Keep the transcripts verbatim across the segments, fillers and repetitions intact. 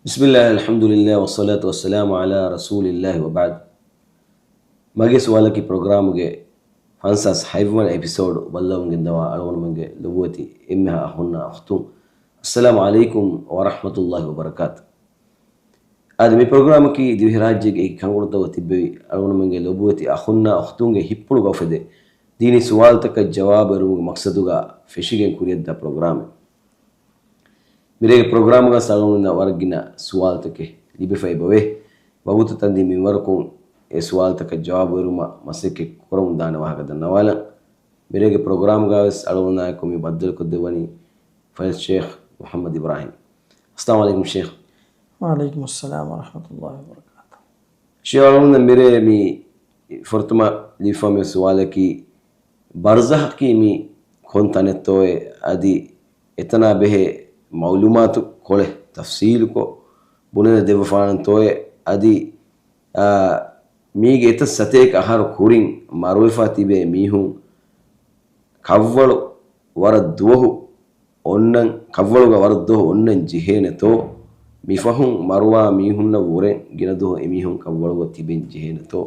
بسم الله، الحمد لله، والصلاة والسلام على رسول الله، وبعد. މަގޭ ސުވާލަކީ ޕްރޮގްރާމުގެ ފަންސާސް ހަތްވަނަ އެޕިސޯޑު ބައްލަވަން ގެންދަވާ އަޅުގަނޑުމެންގެ ލޮބުވެތި އެންމެހާ އަޚުންނާ އުޚްތުން، އައްސަލާމު ޢަލައިކުމް ވަރަޙްމަތުﷲި ވަބަރަކާތު. އާދެ، މި ޕްރޮގްރާމަކީ ދިވެހިރާއްޖޭގެ އެކި ކަންކޮޅުތަކުގަ ތިއްބެވި އަޅުގަނޑުމެންގެ ލޮބުވެތި އަޚުންނާ އުޚްތުންގެ ހިތްޕުޅުގަ އުފެދޭ ދީނީ ސުވާލުތަކަށް ޖަވާބު އެރުމުގެ މަޤްޞަދުގަ ފެށިގެން ކުރިއަށްދާ ޕްރޮގްރާމެއް. މިރޭގެ ޕްރޮގްރާމުގަ އަޅުގަނޑުމެންނަށް ވަރަށް ގިނަ ސުވާލުތަކެއް ލިބިފައި އެބަވޭ. ވަގުތު ތަންދީ މިންވަރަކުން އެ ސުވާލުތަކަށް ޖަވާބު އެރުމަށް މަސައްކަތް ކުރަމުން ދާނެ ވާހަކަ ދަންނަވާލަން. މިރޭގެ ޕްރޮގްރާމުގަވެސް އަޅުގަނޑާއެކު މި ބައްދަލުކޮށްދެއްވަނީ ފަޟީލަތު ޝޭޚް މުޙައްމަދު އިބްރާހީމް. އައްސަލާމު ޢަލައިކުމް ޝޭޚް. ވަޢަލައިކުމުއްސަލާމް ވަރަޙްމަތުﷲި ވަބަރަކާތުހު. ޝޭޚް، އަޅުގަނޑު މިރޭ މި ފުރަތަމަ ލިބިފަ މި ސުވާލަކީ، ބަރްޒަޚަކީ މި ކޮން ތަނެއްތޯއޭ؟ އަދި އެތަނާ ބެހޭ މަޢުލޫމާތު ކޮޅެއް ތަފްޞީލުކޮށް ބުނެލަ ދެއްވަފާނަންތޯއޭ؟ އަދި، އާ، މީގެ އެތައް ސަތޭކަ އަހަރު ކުރިން މަރުވެފަ ތިބޭ މީހުން ކަށްވަޅު ވަރަށް ދުވަހު އޮންނަން، ކަށްވަޅުގަ ވަރަށް ދުވަހު އޮންނަން ޖެހޭނެތޯ؟ މިފަހުން މަރުވާ މީހުންނަށް ވުރެން ގިނަ ދުވަހު އެމީހުން ކަށްވަޅުގަ ތިބެން ޖެހޭނެތޯ؟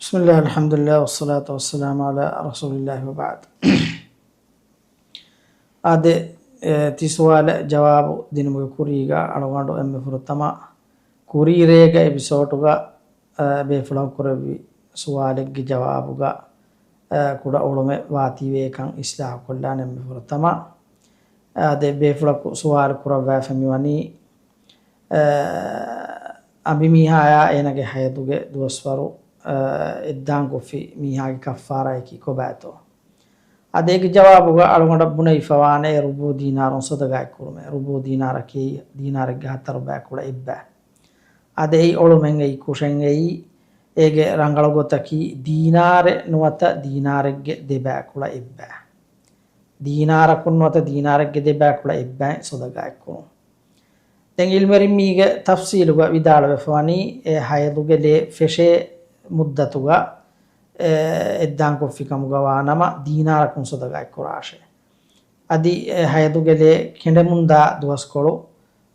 بسم الله، الحمد لله، والصلاة والسلام على رسول الله، وبعد. އާދެ، އެ، ތި ސުވާލަށް ޖަވާބު ދިނުމުގެ ކުރީގަ އަޅުގަނޑު އެންމެ ފުރަތަމަ ކުރީރޭގަ އެޕިސޯޑުގަ، އަ، ބޭފުޅަކު ކުރެއްވި ސުވާލެއްގެ ޖަވާބުގަ، އަ، ކުޑަ އުޅުމެއް ވާތީވޭކަން އިސްލާހުކޮށްލާނެ އެންމެ ފުރަތަމަ. އާދެ، ބޭފުޅަކު ސުވާލު ކުރައްވާފަ މިވަނީ، އަ، އަނބިމީހާޔާ އޭނަގެ ހައިޟުގެ ދުވަސްވަރު، އަ، އެއްދާންކޮށްފި މީހާގެ ކައްފާރާއަކީ ކޮބާތޯ؟ އަދި އޭގެ ޖަވާބުގަ އަޅުގަނޑަށް ބުނެވިފަވާނެ ރުބޫ ދީނާރުން ޞަދަގާތްކުރުމޭ. ރުބޫ ދީނާރަކީ ދީނާރެއްގެ ހަތަރު ބައިކުޅަ އެއްބައި. އަދި އެއީ އޮޅުމެއް އެއީ ކުށެއް އެއީ. އޭގެ ރަނގަޅު ގޮތަކީ ދީނާރެއް ނުވަތަ ދީނާރެއްގެ ދެ ބައިކުޅަ އެއްބައި. ދީނާރަކުން ނުވަތަ ދީނާރެއްގެ ދެ ބައިކުޅަ އެއްބައި ޞަދަގާތްކުރުން. ދެން ޢިލްމުވެރިން މީގެ ތަފްޞީލުގަ ވިދާޅުވެފަވަނީ، އެ ހައިޟުގެ ލޭ ފެށޭ މުއްދަތުގަ، އެ، އެއްދާންކޮށްފިކަމުގަ ވާނަމަ ދީނާރަކުން ޞަދަގާތްކުރާށޭ. އަދި އެ ހައިޟުގެ ލޭ ކެނޑެމުންދާ ދުވަސްކޮޅު،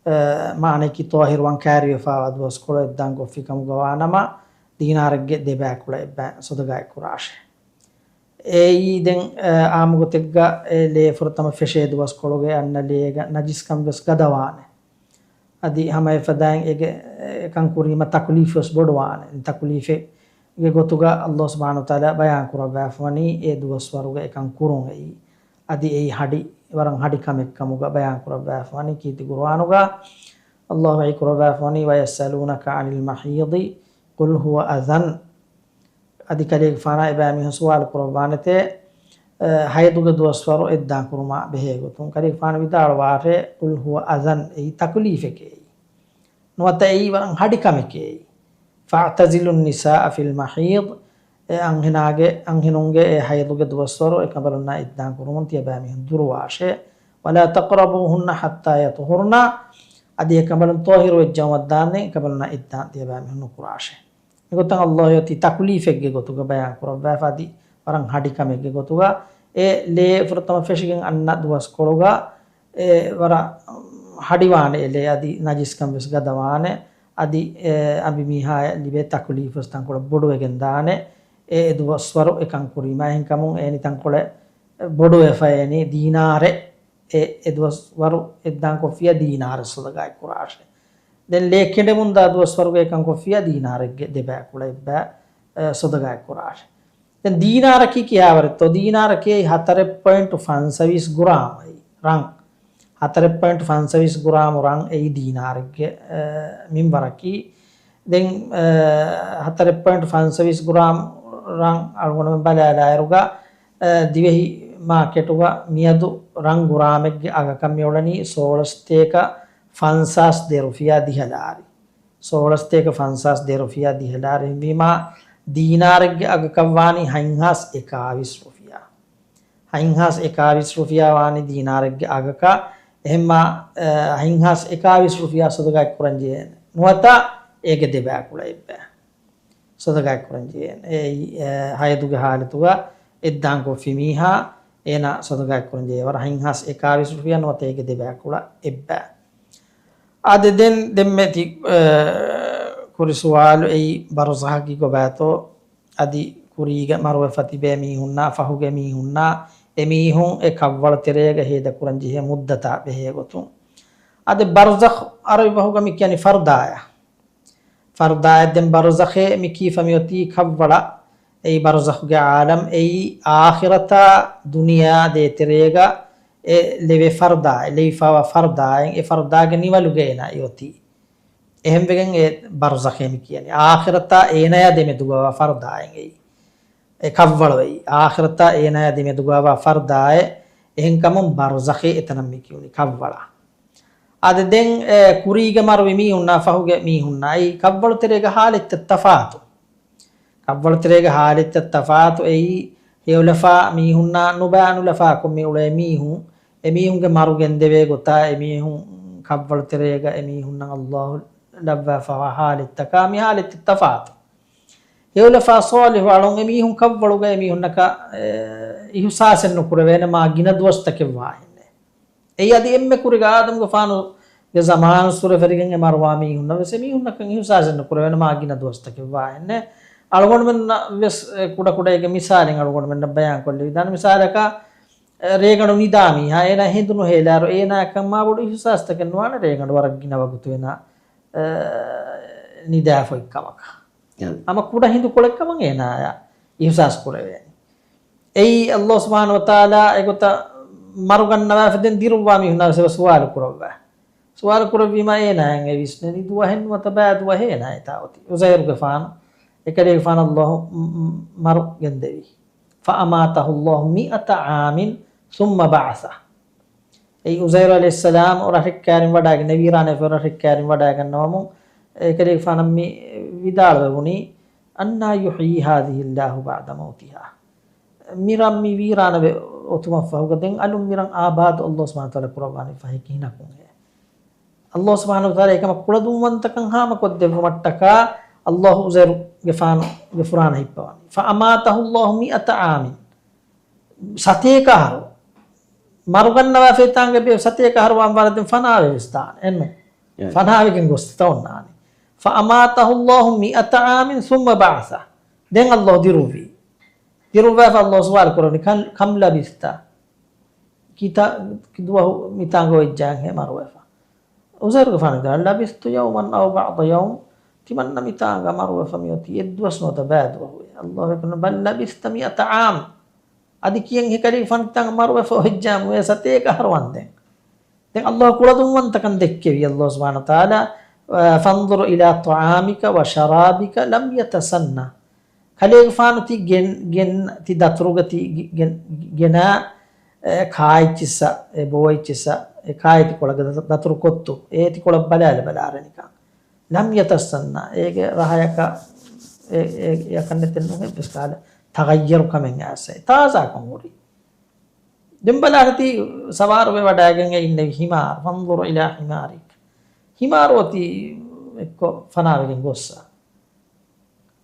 އެ، މާނައަކީ ޠާހިރުވާން ކައިރިވެފައިވާ ދުވަސްކޮޅު އެއްދާންކޮށްފިކަމުގަ ވާނަމަ ދީނާރެއްގެ ދެ ބައިކުޅަ އެއްބައި ޞަދަގާތްކުރާށޭ. އެއީ ދެން، އެ، އާއްމުގޮތެއްގަ އެ ލޭ ފުރަތަމަ ފެށޭ ދުވަސްކޮޅުގަ އަންނަ ލޭގަ ނަޖިސްކަން ވެސް ގަދަވާނެ. އަދި ހަމަ އެފަދައިން އޭގެ އެކަން ކުރީމަ ތަކުލީފު ވެސް ބޮޑުވާނެ. ތަކުލީފެއްގެ ގޮތުގަ ﷲ ސުބްޙާނަހޫ ވަތަޢާލާ ބަޔާން ކުރައްވާފަވަނީ އެ ދުވަސްވަރުގަ އެކަން ކުރުން އެއީ. އަދި އެއީ ހަޑި، ވަރަށް ހަޑި ކަމެއް ކަމުގަ ބަޔާން ކުރައްވާފަވަނީ ކީރިތި ޤުރުއާނުގަ. ﷲ ވަޙީ ކުރައްވާފަވަނީ، "وَيَسْأَلُونَكَ عَنِ الْمَحِيضِ قُلْ هُوَ أَذًى." އަދި ކަލޭގެފާނާ އެބައިމީހުން ސުވާލު ކުރައްވާނެތޭ، އަ، ހައިޟުގެ ދުވަސްވަރު އެއްދާން ކުރުމާ ބެހޭ ގޮތުން. ކަލޭގެފާނު ވިދާޅުވާށޭ، "قُلْ هُوَ أَذًى." އެއީ ތަކުލީފެކޭ އެއީ. ނުވަތަ އެއީ ވަރަށް ހަޑި ކަމެކޭ އެއީ. "فَاعْتَزِلُوا النِّسَاءَ فِي الْمَحِيضِ." އެ އަންހެނާގެ، އަންހެނުންގެ އެ ހައިޟުގެ ދުވަސްވަރު އެކަނބަލުންނާ އެއްދާން ކުރުމުން ތިޔަބައިމީހުން ދުރުވާށޭ. "وَلَا تَقْرَبُوهُنَّ حَتَّىٰ يَطْهُرْنَ." އަދި އެކަނބަލުން ޠާހިރު ވެއްޖައުމަށްދާންދެން އެކަނބަލުންނާ އެއްދާން ތިޔަބައިމީހުން ނުކުރާށޭ. މިގޮތަށް ﷲ އޮތީ ތަކުލީފެއްގެ ގޮތުގަ ބަޔާން ކުރައްވާފަ އަދި ވަރަށް ހަޑި ކަމެއްގެ ގޮތުގަ އެ ލޭ ފުރަތަމަ ފެށިގެން އަންނަ ދުވަސްކޮޅުގަ އެ ވަރަށް ހަޑިވާނެ އެ ލޭ އަދި ނަޖިސްކަން ވެސް ގަދަވާނެ. އަދި އެ އަނބިމީހާޔަށް ލިބޭ ތަކުލީފު ވެސް ތަންކޮޅެއް ބޮޑުވެގެން ދާނެ. އެ އެ ދުވަސްވަރު އެކަން ކުރީމާ އެހެންކަމުން އޭނި ތަންކޮޅެއް ބޮޑުވެފައޭނީ ދީނާރެއް. އެ އެ ދުވަސްވަރު އެއްދާން ކޮށްފިޔާ ދީނާރެއް ޞަދަގާތް ކުރާށޭ. ދެން ލޭ ކެނޑެމުންދާ ދުވަސްވަރުގަ އެކަން ކޮށްފިޔާ ދީނާރެއްގެ ދެ ބައިކުޅަ އެއްބައި، އެ، ޞަދަގާތް ކުރާށޭ. ދެން ދީނާރަކީ ކިހާވަރެއްތޯ؟ ދީނާރަކީ ހަތަރެއް ޕޮއިންޓު ފަންސަވީސް ގްރާމް އެއީ ރަން. ހަތަރެއް ޕޮއިންޓު ފަންސަވީސް ގްރާމު ރަން އެއީ ދީނާރެއްގެ، އެ، މިންވަރަކީ. ދެން، އެ، ހަތަރެއް ޕޮއިންޓު ފަންސަވީސް ގްރާމް ރަން އަޅުގަނޑުމެން ބަލާލާއިރުގަ، އެ، ދިވެހި މާކެޓުގަ މިއަދު ރަން ގްރާމެއްގެ އަގަކަށް މިއުޅެނީ ސޯޅަސްތޭކަ ފަންސާސް ދެ ރުފިޔާ ދިހަ ލާރި. ސޯޅަސްތޭކަ ފަންސާސް ދެ ރުފިޔާ ދިހަ ލާރި. އެހެންވީމާ، ދީނާރެއްގެ އަގަކަށް ވާނީ ހަތްހާސް އެކާވީސް ރުފިޔާ. ހަތްހާސް އެކާވީސް ރުފިޔާ ވާނީ ދީނާރެއްގެ އަގަކަށް. އެހެންމާ، އެ، ހަތްހާސް އެކާވީސް ރުފިޔާ ޞަދަގާތް ކުރަން ޖެހޭނެ. ނުވަތަ އޭގެ ދެ ބައިކުޅަ އެއްބައި ޞަދަގާތް ކުރަން ޖެހޭނެ. އެ، އެ، ހައިޟުގެ ޙާލަތުގަ އެއްދާން ކޮށްފި މީހާ އޭނާ ޞަދަގާތް ކުރަން ޖެހޭ ވަރަށް ހަތްހާސް އެކާވީސް ރުފިޔާ ނުވަތަ އޭގެ ދެ ބައިކުޅަ އެއްބައި. އާދެ، ދެން ދެންމެ ތި، އަ، ކުރި ސުވާލު އެއީ ބަރުޒަޚަކީ ކޮބާތޯ؟ އަދި ކުރީގަ މަރުވެފަ ތިބޭ މީހުންނާ ފަހުގެ މީހުންނާ އެމީހުން އެ ކަށްވަޅު ތެރޭގަ ހޭދަކުރަން ޖެހޭ މުއްދަތާ ބެހޭ ގޮތުން. އާދެ، ބަރުޒަޚް އަރަބި ބަހުގަ މި ކިޔަނީ ފަރުދާޔަށް. ފަރުދާޔަށް. ދެން ބަރުޒަޚޭ މި ކީފަ މިއޮތީ ކަށްވަޅަށް. އެއީ ބަރުޒަޚުގެ ޢާލަމް. އެއީ އާޚިރަތާ ދުނިޔެއާ ދޭތެރޭގަ އެ ލެވޭ ފަރުދާ، ލެވިފަވާ ފަރުދާއެއް، އެ ފަރުދާގެ ނިވަލުގަ އޭނާ އެއޮތީ. އެހެންވެގެން އެ ބަރުޒަޚޭ މި ކިޔަނީ. އާޚިރަތާ އޭނާޔާ ދެމެދުގަވާ ފަރުދާއެއް އެއީ. އެ ކަށްވަޅު އެއީ. އާޚިރަތާ އޭނާޔާ ދެމެދުގަވާ ފަރުދާއެއް. އެހެންކަމުން ބަރުޒަޚޭ އެތަނަށް މި ކިޔުނީ ކަށްވަޅާ. އާދެ، ދެން އެ ކުރީގެ މަރުވި މީހުންނާ ފަހުގެ މީހުންނާ އެއީ ކަށްވަޅު ތެރޭގަ ހާލަތްތައް ތަފާތު. ކަށްވަޅު ތެރޭގެ ހާލަތްތައް ތަފާތު. އެއީ ހެޔޮލަފާ މީހުންނާ ނުބާ ނުލަފާކޮށް މި އުޅޭ މީހުން، އެމީހުންގެ މަރު ގެންދެވޭ ގޮތާ، އެމީހުން ކަށްވަޅު ތެރޭގަ އެމީހުންނަށް ﷲ ލައްވާފަވާ ހާލަތްތަކާ މި ހާލަތްތައް ތަފާތު. ހެޔޮލަފާ ޞާލިޙު އަޅުން އެމީހުން ކަށްވަޅުގަ އެމީހުންނަކަށް، އެ، އިޙުސާސެއް ނުކުރެވޭނެ މާ ގިނަ ދުވަސްތަކެއް ވާހެންނެއް. އެއީ އަދި އެންމެ ކުރީގަ އާދަމުގެފާނުގެ ޒަމާނުއްސުރެ ފެރިގެން އެ މަރުވާ މީހުންނަށް ވެސް އެމީހުންނަކަށް އިޙުސާސެއް ނުކުރެވޭނެ މާ ގިނަ ދުވަސްތަކެއް ވާހެންނެއް. އަޅުގަނޑުމެންނަށް ވެސް އެ ކުޑަކުޑައިގެ މިސާލެއް އަޅުގަނޑުމެންނަށް ބަޔާންކޮށްލެވިދާނެ. މިސާލަކަށް، އެ، ރޭގަނޑު ނިދާ މީހާ އޭނާ ހެނދުނު ހޭލާއިރު އޭނާއަކަށް މާބޮޑު އިޙުސާސްތަކެއް ނުވާނެ ރޭގަނޑު ވަރަށް ގިނަ ވަގުތު އޭނާ، އެ، ނިދާފައި ކަމަކަށް. އެ. ހަމަ ކުޑަ ހިނދުކޮޅެއް ކަމަށް އޭނާޔަށް އިޙުސާސް ކުރެވޭނެ. އެއީ ﷲ ސުބްޙާނަހޫ ވަތަޢާލާ އެގޮތަށް މަރުގަންނަވާފަ ދެން ދިރުއްވާ މީހުންނާ ވެސް ސުވާލު ކުރައްވާ. ސުވާލު ކުރެއްވީމާ އޭނާއަށް އެ ވިސްނެނީ ދުވަހެއް ނުވަތަ ބައި ދުވަހެއް އޭނާ އެތާ އޮތީ. ޢުޒައިރުގެފާނު، އެކަލޭގެފާނު ﷲ މަރު ގެންދެވި. فأماته الله مائة عام ثم بعثه. އެއީ ޢުޒައިރު ޢަލައިހިއްސަލާމް ރަށެއް ކައިރިން ވަޑައިގެން، ވީރާނައިފަ ރަށެއް ކައިރިން ވަޑައިގަންނަވަމުން، އެކަލޭގެފާނަށް މި ވިދާޅުވެވުނީ، أنى يحيي هذه الله بعد موتها. މި ރަށް މި ވީރާނަވެ އޮތުމަށްފަހުގަ ދެން އަލުން މި ރަށް އާބާދު ﷲ ސުބްޙާނަހޫ ވަތަޢާލާ ކުރައްވާނީ ފަހެ ކިހިނަކުންހޭ؟ ﷲ ސުބްޙާނަހޫ ވަތަޢާލާ އެކަމަށް ކުޅަދުންވަންތަކަން ހާމަކޮށްދެއްވުމަށްޓަކާ ﷲ ޢުޒައިރުގެފާނުގެ ފުރާނަ ހިއްޕަވަނީ. فأماته الله مائة عام. ސަތޭކަ އަހަރު. މަރުގަންނަވާފައި ތާނގެ ބޭ ސަތޭކަ އަހަރު ވާން ވަރަށް ދެން ފަނާވެވެސް ދާނެ. އެންމެ އެ. ފަނާވެގެން ގޮސްތަ އޮންނާނެ. فأماته الله مائة عام ثم بعثه. ދެން ﷲ ދިރުއްވީ. ދިރުއްވާފަ ﷲ ސުވާލު ކުރަނީ، كم، كم لبثت؟ ކިތަ، ކި ދުވަހު މިތާނގަ އޮތްޖާހޭ މަރުވެފަ؟ ޢުޒައިރުގެފާނު ވިދާޅުވި، لبثت يوما أو بعض يوم، ތިމަންނަ މިތާނގަ މަރުވެފަ މިއޮތީ އެއްދުވަސް ނުވަތަ ބައި ދުވަހު. ﷲ އެކަން، بل لبثت مائة عام. އަދި ކިޔަން ހެކަރީ ފަންތާނގަ މަރުވެފަ އޮތްޖާމުވެ ސަތޭކަ އަހަރު ވަންދެން. ދެން ﷲ ކުޅަދުންވަންތަކަން ދެއްކެވި ﷲ ސުބްޙާނަހޫ ވަތަޢާލާ، فانظر إلى طعامك وشرابك لم يتسنه. ކަލޭގެފާނު ތި ގެން، ގެން، ތި ދަތުރުގަ ތި ގެ-، ގެން، ގެނާ، އެ، ކާއެއްޗިއްސަ، އެ، ބޯއެއްޗިއްސަ، އެ، ކާއެތިކޮޅަށް ދަ-، ދަތުރު ކޮށްތު، އޭތިކޮޅަށް ބަލާލަ ބަލާރަނިކަން. لم يتسنه، އޭގެ ރަހަޔަކަށް، އެ، އެ، އެކަން ނެތެއް ނޫން، އެއްވެސް ކަހަލަ ތަޣައްޔަރު ކަމެއް އައިސް، ތާޒާކަން ހުރި. ދެން ބަލާނެތީ ސަވާރުވެ ވަޑައިގެން އެ އިންނެވި ހިމާރު، فانظر إلى حمارك. ހިމާރު އޮތީ އެއްކޮށް ފަނާވެގެން ގޮއްސަ.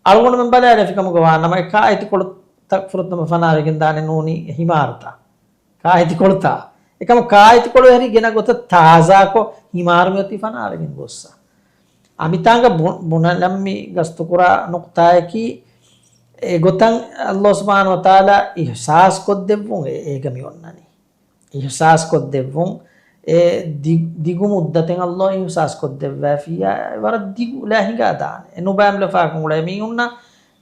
އަޅުގަނޑުމެން ބަލާލެފި ކަމުގަ ވާނަމަ، އެ ކާއެތިކޮޅުތައް ފުރަތަމަ ފަނާވެގެން ދާނެ ނޫނީ އެ ހިމާރުތައް. ކާއެތިކޮޅުތައް. އެކަމަ ކާއެތިކޮޅު ހެރި ގެނަ ގޮތަށް ތާޒާކޮށް ހިމާރު މިއޮތީ ފަނާވެގެން ގޮއްސަ. އަ، މިތާނގަ ބު-، ބުނަލަން މި ގަސްތުކުރާ ނުކުތާއަކީ، އެ ގޮތަށް ﷲ ސުބްޙާނަހޫ ވަތަޢާލާ އިޙްސާސް ކޮށްދެއްވުން އެ-، އޭގަ މި އޮންނަނީ. އިޙްސާސް ކޮށްދެއްވުން. އެ ދި-، ދިގު މުއްދަތެއް ﷲ އިޙްސާސް ކޮށްދެއްވާފިއްޔާ، ވަރަށް ދިގު ލާ ހިނގާ ދާނެ. އެ ނުބާމް ލަފާކުން އުޅޭ މީހުންނަށް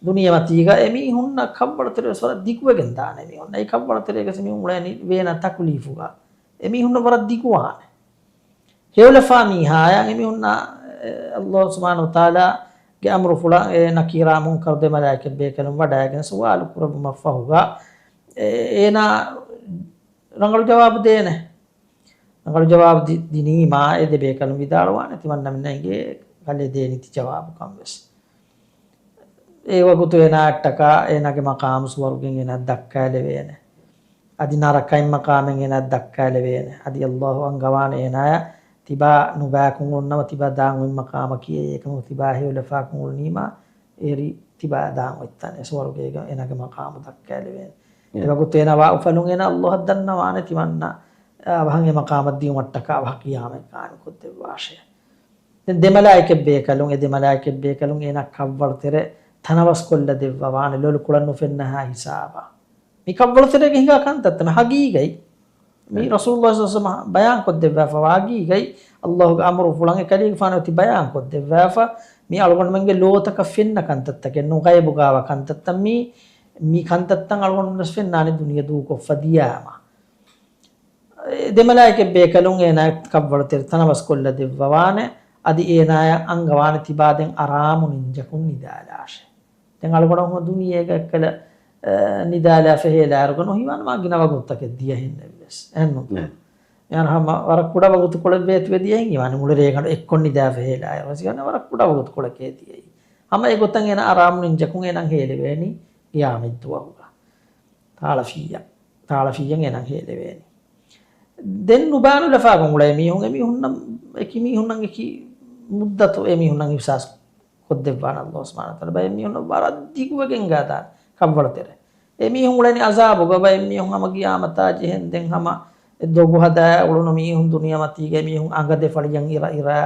ދުނިޔެމަތީގަ އެ މީހުންނަށް ކަށްވަޅު ތެރޭ ވެސް ވަރަށް ދިގުވެގެން ދާނެ މީހުން. އެ ކަށްވަޅު ތެރޭގަ މީހުން އުޅޭނީ ވޭނަ ތަކުލީފުގަ. އެ މީހުންނަށް ވަރަށް ދިގުވާނެ. ހެޔޮލަފާ މީހާޔަށް އެ މީހުންނަށް، އެ، ﷲ ސުބްޙާނަހޫ ވަތަޢާލާގެ އަމުރުފުޅަށް އެ ނަކީރާ މުންކަރު ދެ މަލާއިކަތް ބޭކަލުން ވަޑައިގެން ސުވާލު ކުރެއްވުމަށްފަހުގަ، އެ، އޭނާ ރަނގަޅު ޖަވާބު ދޭނެ. ރަނގަޅު ޖަވާބު ދި-، ދިނީމާ، އެ ދެ ބޭކަލުން ވިދާޅުވާނެ، ތިމަންނަމެންނަށް އެނގޭ ކަލޭ ދޭނީ ތި ޖަވާބު ކަން ވެސް. އެ ވަގުތު އޭނާއަށްޓަކާ އޭނާގެ މަޤާމު ސުވަރުގެން އޭނާ ދައްކާލެވޭނެ. އަދި ނަރަކައިން މަޤާމެއް އޭނާ ދައްކާލެވޭނެ. އަދި ﷲ އަންގަވާނެ އޭނާޔަށް ތިބާ ނުބާކުން އޮންނަމަ ތިބާ ދާން އޮތް މަޤާމަކީ އެއީ، އެކަމަކު ތިބާ ހެޔޮލަފާކުން އުޅުނީމާ އެރި ތިބާ ދާން އޮތްތަން އެ ސުވަރުގޭގަ އޭނާގެ މަޤާމު ދައްކާލެވޭނެ. އެ ވަގުތު އޭނާ ވާ އުފަލުން އޭނާ ﷲ އަށް ދަންނަވާނެ ތިމަންނަ، އަ، އަވަހަށް އެ މަޤާމަށް ދިއުމަށްޓަކާ އަވަހަށް ޤިޔާމަތް ޤާއިމްކޮށްދެއްވާށޭ. ދެ މަލާއިކަ ބޭކަލުން، އެ ދެ މަލާއިކަ ބޭކަލުން އޭނާ ކަށްވަޅު ތެރެ ތަނަވަސް ކޮށްލަ ދެއްވަވާނެ ލޮލު ކުޅަން ނުފެންނަހާ ހިސާބަށް. މި ކަށްވަޅު ތެރޭގަ ހިނގާ ކަންތައްތައް މި ހަގީގަތް. މި ރަސޫލުﷲ ޞައްލަﷲު ޢަލައިހި ވަސައްލަމަ ބަޔާން ކޮށްދެއްވާފަ ވާގީގަތް، ﷲގެ އަމުރު ފުޅަން އެކަލޭގެފާނު އޮތީ ބަޔާން ކޮށްދެއްވާފަ، މި އަޅުގަނޑުމެންގެ ލޯތަކަށް ފެންނަ ކަންތައްތަކެއް ނޫން، ޣައިބު ގާވާ ކަންތައްތައް މީ، މި ކަންތައްތައް އަޅުގަނޑުމެންނަށް ފެންނާނެ ދުނިޔެ ދޫކޮށްފަ ދިޔާމަ. އެ ދެ މަލާއިކަ ބޭކަލުން އޭނާ ކަށްވަޅު ތެރެ ތަނަވަސް ކޮށްލަ ދެއްވަވާނެ. އަދި އޭނާޔަށް އަންގަވާނެ ތިބާ ދެން އަރާމު ނިންޖަކުން ނިދާލާށޭ. ދެން އަޅުގަނޑު ހަމަ ދުނިޔޭގަ އެއްކަލަ، އަ، ނިދާލާ ފެހޭލާއިރުގަ ނުހިވާނެ މާ ގިނަ ވަގުތުތަކެއް ދިޔަހެންނެއްވެސް. އެހެންނު. އެ. އެހެން ހަމަ ވަރަށް ކުޑަ ވަގުތުކޮޅެއް ވޭތުވެ ދިޔަހެން ހީވާނެ މުޅި ރޭގަނޑު އެއްކޮށް ނިދާ ފެހޭލާއިރު. ވެސް ހީވާނެ ވަރަށް ކުޑަ ވަގުތުކޮޅެކޭ ދިޔައީ. ހަމަ އެގޮތަށް އޭނަ އަރާމު ނިންޖަކުން އޭނަ ހޭލެވޭނީ ޤިޔާމަތް ދުވަހުގަ. ތާޅަފިއްޔަ. ތާޅަފިއްޔަން އޭނަ ހޭލެވޭނީ. ދެން ނުބާނުލަފާކަން އުޅޭ މީހުން، އެމީހުންނަށް، އެކި މީހުންނަށް އެކި މުއްދަތު އެމީހުންނަށް އިހްސާސް ކޮށްދެއްވާނެ ﷲ ސުބްޙާނަހޫ ވަތަޢާލާ. ބައެއް މީހުންނަށް ވަރަށް ދިގުވެގެން ގާދާނެ ކަށްވަޅު ތެރެ. އެމީހުން އުޅެނީ އަޒާބުގަ، ބައެއް މީހުން ހަމަ ގިޔާމަތާ ޖެހެން ދެން ހަމަ ދޮގު ހަދާ އުޅުނު މީހުން ދުނިޔެމަތީގަ އެމީހުން އަނގަ ދެ ފަޅިއަށް އިރަ އިރާ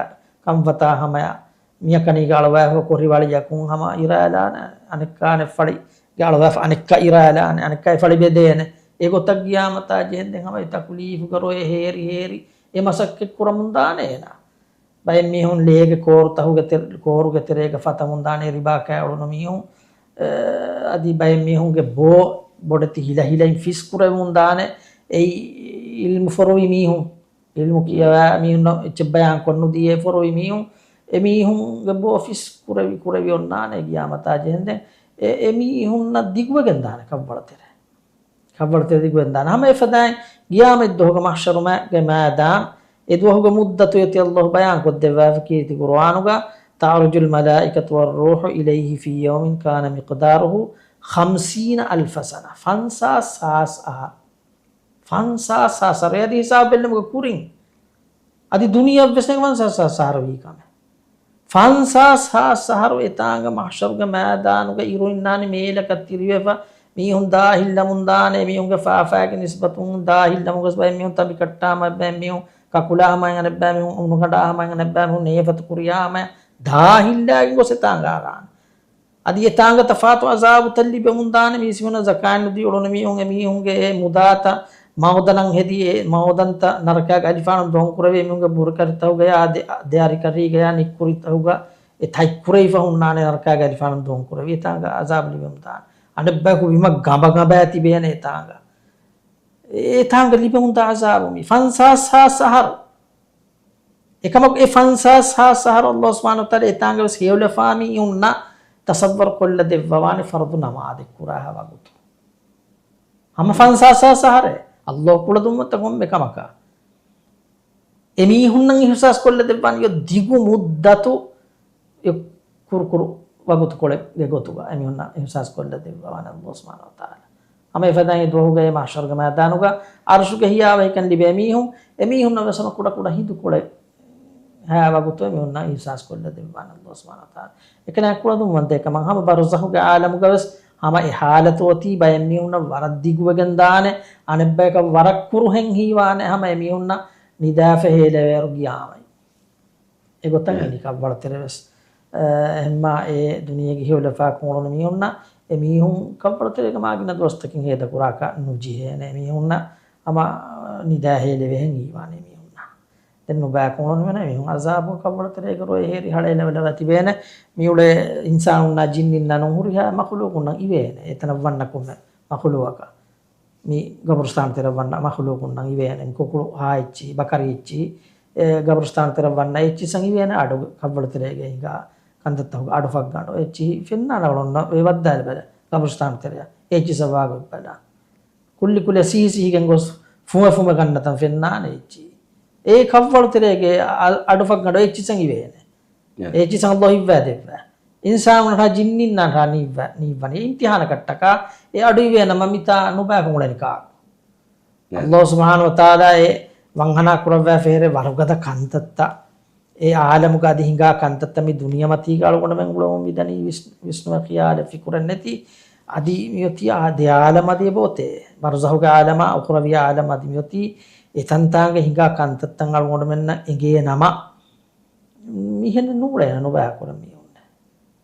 ކަންފަތާ ހަމަޔަށް މިޔަކަނީގަ އަޅުވާފަ ކުރިވަޅިއަކުން ހަމަ އިރާލާނެ، އަނެއްކާ އަނެއް ފަޅި ގެ އަޅުވާފަ އަނެއްކާ އިރާލާނެ، އަނެއްކާ އެ ފަޅި ބެދޭނެ. އެގޮތަށް ގިޔާމަތާ ޖެހެންދެން ހަމަ އެ ތަކުލީފުގަ ރޮއެ ހޭރި ހޭރި އެ މަސައްކަތް ކުރަމުން ދާނެ އޭނާ. ބައެއް މީހުން ލޭގެ ކޯރުތަހުގެ ތެ-، ކޯރުގެ ތެރޭގަ ފަތަމުން ދާނެ ރިބާ ކައި އުޅުނު މީހުން. އަ، އަދި ބައެއް މީހުންގެ ބޯ ބޮޑެތި ހިލަ ހިލައިން ފިސް ކުރެވުން ދާނެ. އެއީ އިލްމު ފޮރުވި މީހުން. އިލްމު ކިޔަވާ މީހުންނަށް އެއްޗެއް ބަޔާން ކޮށްނުދީ އެ ފޮރުވި މީހުން، އެ މީހުންގެ ބޯ ފިސް ކުރެވި، ކުރެވި އޮންނާނެ ގިޔާމަތާ ޖެހެންދެން. އެ، އެ މީހުންނަށް ދިގުވެގެން ދާނެ ކަށްވަޅު ތެރެ. ކަށްވަޅު ތެރެ ދިގުވެގެން ދާނެ. ހަމަ އެފަދައިން ގިޔާމަތް ދުވަހުގެ މަޙްޝަރުގެ މައިދާން، އެ ދުވަހުގެ މުއްދަތު އޮތީ ﷲ ބަޔާން ކޮށްދެއްވާފަ ކީރިތި ޤުރުއާނުގަ، تعرج الملائكة والروح إليه في يوم كان مقداره خمسين ألف سنة. ފަންސާސް ހާސް އަހަރު. ފަންސާސް ހާސް އަހަރު. އަދި ހިސާބު ބެލުމުގަ ކުރިން. އަދި ދުނިޔެއަށްވެސް ފަންސާސް ހާސް އަހަރު ވީ ކަމެއް. ފަންސާސް ހާސް އަހަރު އެތާނގަ މަޙްޝަރުގެ މައިދާނުގަ އިރު އިންނާނެ މޭލަކަށް ތިރިވެފަ. މީހުން ދާހިއްލަމުން ދާނެ. މީހުންގެ ފާފައިގެ ނިސްބަތުން ދާހިއްލަމުން ގޮސް ބައެއް މީހުން ތަނބިކައްޓާ ހަމަ އެއްބައި މީހުން ކަކުލާ ހަމަ އަނެއްބައި މީހުން އުނުގަނޑާ ހަމަ އަނެއްބައި މީހުން ނޭފަތު ކުރިޔާ ހަމަ ދާހިއްލާގެން ގޮސް އެތާނގަ އަރާނެ. އަދި އެތާނގަ ތަފާތު އަޒާބުތައް ލިބެމުން ދާނެ. މީސްމީހުންނަށް ޒަކާތް ނުދީ އުޅުނު މީހުން، އެމީހުންގެ އެ މުދާތައް މައުދަނަށް ހެދި، އެ މައުދަންތައް ނަރަކާގެ އަލިފާނުން ދޮންކުރެވި، އެމީހުންގެ ބުރިކަށިތަކުގަޔާ ދެ-، ދެއަރިކަށީގަޔާ ނިއްކުރިތަކުގަ އެ ތަތްކުރެވިފަ ހުންނާނެ ނަރަކާގެ އަލިފާނުން ދޮންކުރެވި. އެތާނގަ އަޒާބު ލިބެމުން ދާނެ. އަނެއްބަޔަކު ބިމަށް ގަބަ ގަބައި ތިބޭނެ އެތާނގަ. އެ-، އެތާނގަ ލިބެމުން ދާ އަޒާބު މީ ފަންސާސް ހާސް އަހަރު. އެކަމަކު އެ ފަންސާސް ހާސް އަހަރު ﷲ ސުބްޙާނަހޫ ވަތަޢާލާ އެތާނގަވެސް ހެޔޮލަފާ މީހުންނަށް ތަޞައްވަރު ކޮށްލަ ދެއްވަވާނެ ފަރުޟު ނަމާދެއް ކުރާހާ ވަގުތު. ހަމަ ފަންސާސް ހާސް އަހަރެއް. ﷲ ކުޅަދުންވަތަ ކޮންމެ ކަމަކަށް. އެމީހުންނަށް އިހުސާސް ކޮށްލަ ދެއްވާނެ ދިގު މުއްދަތު އެ ކުރުކުރު ވަގުތުކޮޅެއްގެ ގޮތުގަ އެމީހުންނަށް އިހުސާސް ކޮށްލަ ދެއްވާނެ ﷲ ސުބްޙާނަހޫ ވަތަޢާލާ. ހަމަ އެފަދައިން ދުވަހުގައި މަޙްޝަރުގެ މައިދާނުގަ ޢަރުޝުގެ ހިޔާވަހިކަން ލިބޭ މީހުން، އެމީހުންނަށް ވެސް ހަމަ ކުޑަ ކުޑަ ހިނދުކޮޅެއް ހާ ވަގުތު އެމީހުންނަށް އިހުސާސް ކޮށްލަ ދެއްވާނެ ﷲ ސުބްޙާނަހޫ ވަތަޢާލާ. އެކަލާ ކުޅަދުންވަންތައެއް ކަމަށް ހަމަ ބަރުޒަޚުގެ ޢާލަމުގަ ވެސް ހަމަ އެ ޙާލަތު އޮތީ ބައެއް މީހުންނަށް ވަރަށް ދިގުވެގެން ދާނެ، އަނެއްބަޔަކަށް ވަރަށް ކުރުހެން ހީވާނެ ހަމަ އެމީހުންނަށް ނިދާފަ ހޭލެވޭއިރު ގިޔާމަތް. އެގޮތަށް އެ. އިނީ ކަށްވަޅު ތެރެ ވެސް. އެ، އެހެންމާ އެ ދުނިޔޭގެ ހެޔޮލަފާކޮށް އުޅުނު މީހުންނަށް އެ މީހުން ކަށްވަޅު ތެރޭގަ މާ ގިނަ ދުވަސްތަކެއް ހޭދަކުރާކަށް ނުޖެހޭނެ. އެ މީހުންނަށް ހަމަ ނިދާ ހޭލެވޭހެން ހީވާނެ މީހުންނަށް. ދެން ނުބައިކޮށް އުޅުނުމެން މީހުން އަޒާބު ކަށްވަޅު ތެރޭގަ ރޮއެ ހޭރި ހަޅޭލަވެލަވާ ތިބޭނެ. މިއުޅޭ އިންސާނުންނާ ޖިންނިންނާ ނޫން ހުރިހާ މަޚުލޫޤުންނަށް އިވޭނެ. އެތަނަށް ވަންނަ ކޮންމެ މަޚުލޫޤަކަށް. މި ގަބުރުސްތާން ތެރެ ވަންނަ މަޚުލޫޤުންނަށް އިވޭނެ. މި ކުކުޅު ހާ އެއްޗިހި، ބަކަރި އެއްޗިހި، އެ ގަބުރުސްތާން ތެރެ ވަންނަ އެއްޗިހި ސަން އިވޭނެ އަޑު ކަށްވަޅު ތެރޭގަ ހިނގާ ކަންތައްތަކުގެ އަޑު ފައްގަނޑު އެއްޗިހި ފެންނާނެ އަޅުންނަށް ވައްދާލި ބަލަ ގަބުރުސްތާން ތެރެއަށް އެއްޗިހި ސަވާގޮތް ބަލަ. ކުއްލި ކުލަ ސީހި ސީހިގެން ގޮސް ފުމެ ފުމެ ގަންނަތަން ފެންނާނެ އެއްޗިހި. އެ ކަށްވަޅު ތެރޭގެ އަ-، އަޑު ފައްގަނޑު އެއްޗިހި ސަން އިވޭނެ. އެ. އެއްޗިހި ސަން ﷲ ހިއްވާ ދެއްވާ. އިންސާނުންނާ ޖިންނިންނާ ނީއްވަ-، ނީއްވަނީ. އިމްތިހާނަކަށްޓަކާ އެ އަޑު އިވޭނަމަ މިތާ ނުބައިކޮށް އުޅެނީ ކާކު؟ އެ. ﷲ ސުބްޙާނަހޫ ވަތަޢާލާ އެ ވަންހަނާ ކުރައްވާފަ ހެރެ ވަރުގަދަ ކަންތައްތައް. އެ ޢާލަމުގަ އަދި ހިނގާ ކަންތައްތައް މި ދުނިޔެމަތީގަ އަޅުގަނޑުމެން އުޅެމުން މިދަނީ ވިސް-، ވިސްނުމެއް ޚިޔާލެއް ފިކުރެއް ނެތި. އަދި މިއޮތީ އާ ދެ ޢާލަމް އަދި އެބައޮތޭ. ބަރުޒަޚުގެ ޢާލަމާ އުޚްރަވީ ޢާލަމް އަދި މިއޮތީ އެތަންތާނގަ ހިނގާ ކަންތައްތައް އަޅުގަނޑުމެންނަށް އެނގޭ ނަމަ، މިހެން ނޫޅޭނެ ނުބައި ކުރަން މީހުންނެއް.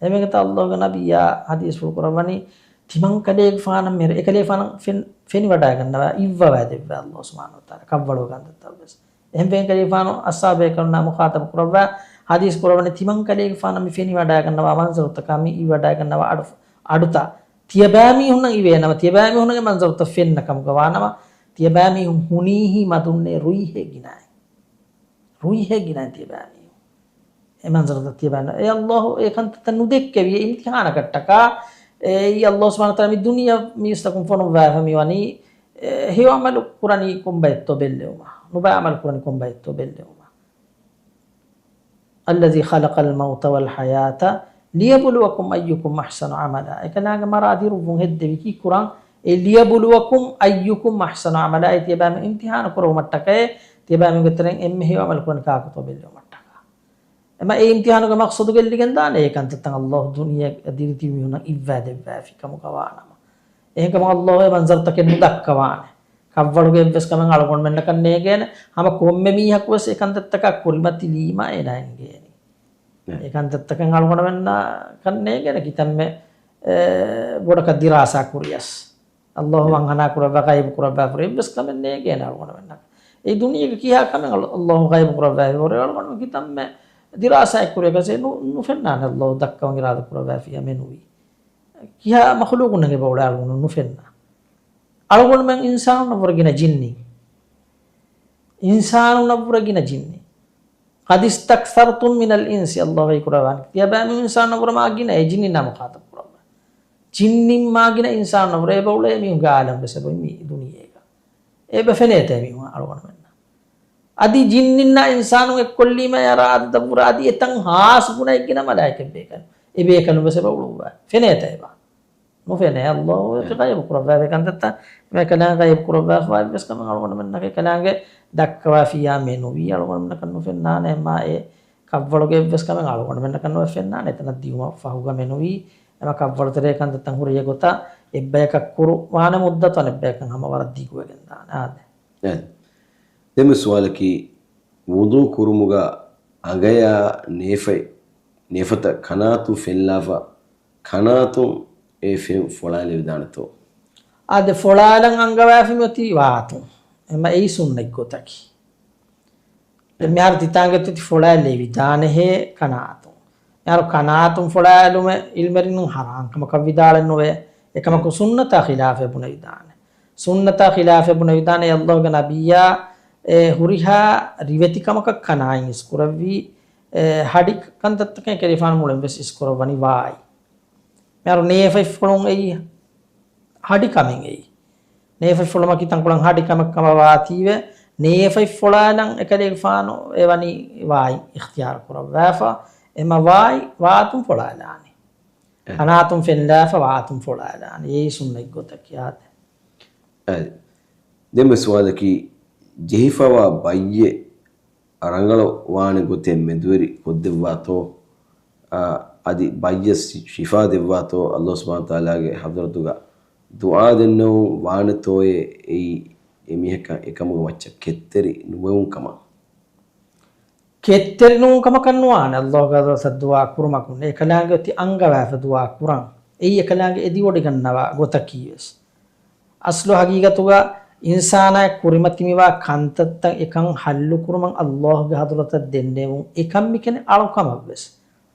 އެމެގެތަ އައްލާހުގެ ނަބިއްޔާ ޙަދީޘްފުޅު ކުރައްވަނީ، ތިމަންކަލޭގެފާނަށް މެރު އެކަލޭފާނަށް ފެން-، ފެނިވަޑައިގަންނަވާ، އިއްވަވާ ދެއްވާ އައްލާހު ސުބްޙާނަހު ވަތަޢާލާ ކަށްވަޅު ކަންތައްތައް ވެސް. އެހެން ފެންކަލޭފާނު އަޞްޙާބޭކަލުންނާ މުޚާޠަބު ކުރައްވާ ޙަދީޘް ކުރައްވަނީ، ތިމަންކަލޭގެފާނަށް މި ފެނިވަޑައިގަންނަވާ މަންޒަރުތަކާ، މި އިވަޑައިގަންނަވާ އަޑު-، އަޑުތައް ތިޔަބައިމީހުންނަށް އިވޭނަމަ، ތިޔަބައިމީހުންނަށް އެ މަންޒަރުތައް ފެންނަ ކަމުގަ ވާނަމަ، ތިޔަބައިމީހުން ހުނީހީ މަދުންނޭ ރުއިހޭ ގިނައިން. ރުއިހޭ ގިނައިން ތިޔަބައިމީހުން. އެ މަންޒަރުތައް ތިޔަބައިމީހުން. އެ އައްލާހު އެ ކަންތައްތައް ނުދެއްކެވި، އެ އިމްތިޙާނަކަށްޓަކާ، އެއީ އައްލާހު ސުބްޙާނަހު ވަތަޢާލާ މި ދުނިޔެ މީސްތަކުން ފޮނުއްވާފަ މިވަނީ، އެ، ހެޔޮ ޢަމަލު ކުރަނީ ކޮންބައެއްތޯ ބެއްލެވުމަށް. ނުބައި ޢަމަލު ކުރަނީ ކޮންބައެއްތޯ ބެއްލެވުމަށް. الذي خلق الموت والحياة ليبلوكم أيكم أحسن عملا. އެކަލާނގެ މަރާ ދިރުއްވުން ހެއްދެވި ކީއްކުރަން؟ އެ ليبلوكم أيكم أحسن عملا، އެ ތިޔަބައިމީހުން އިމްތިޙާނު ކުރެވުމަށްޓަކައި، ތިޔަބައިމީހުންގެ ތެރެއިން އެންމެ ހެޔޮ ޢަމަލު ކުރަނީ ކާކުތޯ ބެއްލެވުމަށްޓަކާ. އެމަ އެ އިމްތިޙާނުގެ މަޤްޞަދު ގެއްލިގެން ދާނެ، އެ ކަންތައްތައް އައްލާހު ދުނިޔެ ދިރިތިބި މީހުންނަށް އިއްވާ ދެއްވާފި ކަމުގަ ވާނަމަ. އެހެންކަމުން އައްލާހު އެ މަންޒަރުތަކެއް ނުދައްކަވާނެ. ކަށްވަޅުގެ އެއްވެސް ކަމެއް އަޅުގަނޑުމެންނަކަށް ނޭގޭނެ. ހަމަ ކޮންމެ މީހަކުވެސް އެ ކަންތައްތަކާ ކުރިމަތިލީމަ އޭނާ އެނގޭނީ. އެ. އެ ކަންތައްތަކަށް އަޅުގަނޑުމެންނަކަށް ނޭގޭނެ ކިތަންމެ، އެ، ބޮޑަކަށް ދިރާސާ ކުރިޔަސް. އައްލާހު އެ. ވަންހަނާ ކުރައްވާ ޣައިބު ކުރައްވާފަ ހުރި އެއްވެސް ކަމެއް ނޭގޭނެ އަޅުގަނޑުމެންނަކަށް. އެ ދުނިޔޭގެ ކިހާ ކަމެއް އައްލާ-، އައްލާހު ޣައިބު ކުރައްވާފަ ހުރި އަޅުގަނޑު ކިތަންމެ ދިރާސާއެއް ކުރިޔަކަސް ނު-، ނުފެންނާނެ އައްލާހު ދައްކަވަން އިރާދަ ކުރައްވާފިއްޔާ މެނުވީ. ކިހާ މަޚުލޫޤުންނަށް އެބަ އުޅޭ އަޅުގަނޑު ނުފެންނަ. އަޅުގަނޑުމެން އިންސާނުންނަށްވުރެ ގިނަ ޖިންނި. އިންސާނުންނަށްވުރެ ގިނަ ޖިންނި. قد استكثرتم من الإنس، އައްލާހު ވަޙީ ކުރައްވާނެ. ތިޔަބައިމީހުން އިންސާނުންނަށްވުރެ މާ ގިނަ އެ ޖިންނިންނާ މުޚާޠަބު ކުރައްވާ. ޖިންނިން މާ ގިނަ އިންސާނުންނަށްވުރެ އެބަ އުޅޭ މީހުން އާލަމް ވެސް އެބަ މި ދުނިޔޭގަ. އެބަ ފެނޭތަ މީހުން އަޅުގަނޑުމެންނަށް؟ އަދި ޖިންނިންނާ އިންސާނުން އެއްކޮށްލީމަ އަރާ އަދަދަށްވުރެ އަދި އެތައް ހާސް ގުނައެއްގެނަ މަލާއިކަތް ބޭކަލުން. އެ ބޭކަލުން ވެސް އެބަ އުޅުއްވާ. ފެނޭތަ އެބަ؟ ނުފެނޭ. އައްލާހު އެ. ޣައިބު ކުރައްވާފައި ކަންތައްތައް، އެކަލާނގެ ޣައިބު ކުރައްވާފައި އެއްވެސް ކަމެއް އަޅުގަނޑުމެންނަކަށް އެކަލާނގެ ދައްކަވާފިއްޔާ މެނުވީ އަޅުގަނޑުމެންނަކަށް ނުފެންނާނެ. އެމާ އެ ކަށްވަޅުގެ އެއްވެސް ކަމެއް އަޅުގަނޑުމެންނަކަށް ނުފެންނާނެ. އެތަނަށް ދިޔުމަށް ފަހުގަ މެނުވީ، އެމަ ކަށްވަޅުތެރޭ ކަންތައްތައް ހުރި އެގޮތަށް އެއްބަޔަކަށް ކުރުވާނެ މުއްދަތު އަނެއްބަޔަކަށް ހަމަ ވަރަށް ދިގުވެގެން ދާނެ. އާދެ. އެ. ދެން ސުވާލަކީ، ވުޟޫ ކުރުމުގަ އަނގަޔާ ނޭފަތް، ނޭފަތަށް ކަނާތުން ފެންލާފަ، ކަނާތުން އެ ފެން ފޮޅާލެވިދާނެތޯ؟ އާދެ، ފޮޅާލަން އަންގަވާފަ މިއޮތީ ވާތުން. އެމަ އެއީ ސުންނަތް ގޮތަކީ. ދެން މިހާރު ތިތާނގެ ތި ފޮޅާލެވިދާނެހޭ ކަނާތުން. މިހާރު ކަނާތުން ފޮޅާލުމެއް ޢިލްމެރިންނުން ޙަރާން ކަމަކަށް ވިދާޅެއް ނުވޭ. އެކަމަކު ސުންނަތާ ޚިލާފެއް ބުނެވިދާނެ. ސުންނަތާ ޚިލާފެއް ބުނެވިދާނެ. އައްލާހުގެ ނަބިއްޔާ އެ ހުރިހާ ރިވެތި ކަމަކަށް ކަނާއިން އިސްކުރެއްވީ، އެ ހަޑި ކަންތައްތަކެއް ކެރިފާނު މުޅިން ވެސް އިސްކުރައްވަނީ ވާއި. މިހާރު ނޭފަތް ފޮޅުން އެއީ ހަޑި ކަމެއް އެއީ. ނޭފަތް ފޮޅުމަކީ ތަންކޮޅެއް ހަޑި ކަމެއް ކަމަށް ވާތީވެ، ނޭފަތް ފޮޅާލަން އެކަލޭގެފާނު އެވަނީ ވާއި އިޚްތިޔާރު ކުރައްވާފަ، އެމަ ވާއި ވާތުން ފޮޅާލާނެ. އެ. ކަނާތުން ފެންލާފަ ވާތުން ފޮޅާލާނެ. އެއީ ސުންނަތް ގޮތަކީ އާދެ. އަދި، ދެން ސުވާލަކީ، ޖެހިފަވާ ބައްޔެއް ރަނގަޅު ވާނެ ގޮތެއް މެދުވެރި ކޮށްދެއްވާތޯ؟ އާ، އަދި ބައްޔަށް ޝި-، ޝިފާ ދެއްވާތޯ؟ އައްލާހު ސުބްޙާނަހު ވަތަޢާލާގެ ޙަޟްރަތުގަ ދުޢާ ދެންނެވުން ވާނެތޯއޭ އެއީ އެމީހަކަށް އެކަމުގެ މައްޗަށް ކެތްތެރި ނުވެވުން ކަމަށް؟ ކެތްތެރި ނޫން ކަމަކަށް ނުވާނެ އައްލާހުގެ ޙަޟްރަތަށް ދުޢާ ކުރުމަކުން. އެކަލާނގެ އޮތީ އަންގަވާފަ ދުޢާ ކުރަން. އެއީ އެކަލާނގެ އެދިވޮޑިގަންނަވާ ގޮތަކީވެސް. އަސްލު ހަގީގަތުގަ އިންސާނާއަށް ކުރިމަތިމިވާ ކަންތައްތައް އެކަން ޙައްލުކުރުމަށް އައްލާހުގެ ޙަޟްރަތަށް ދެންނެވުން އެކަން މިކަނި އަޅުކަމަށްވެސް.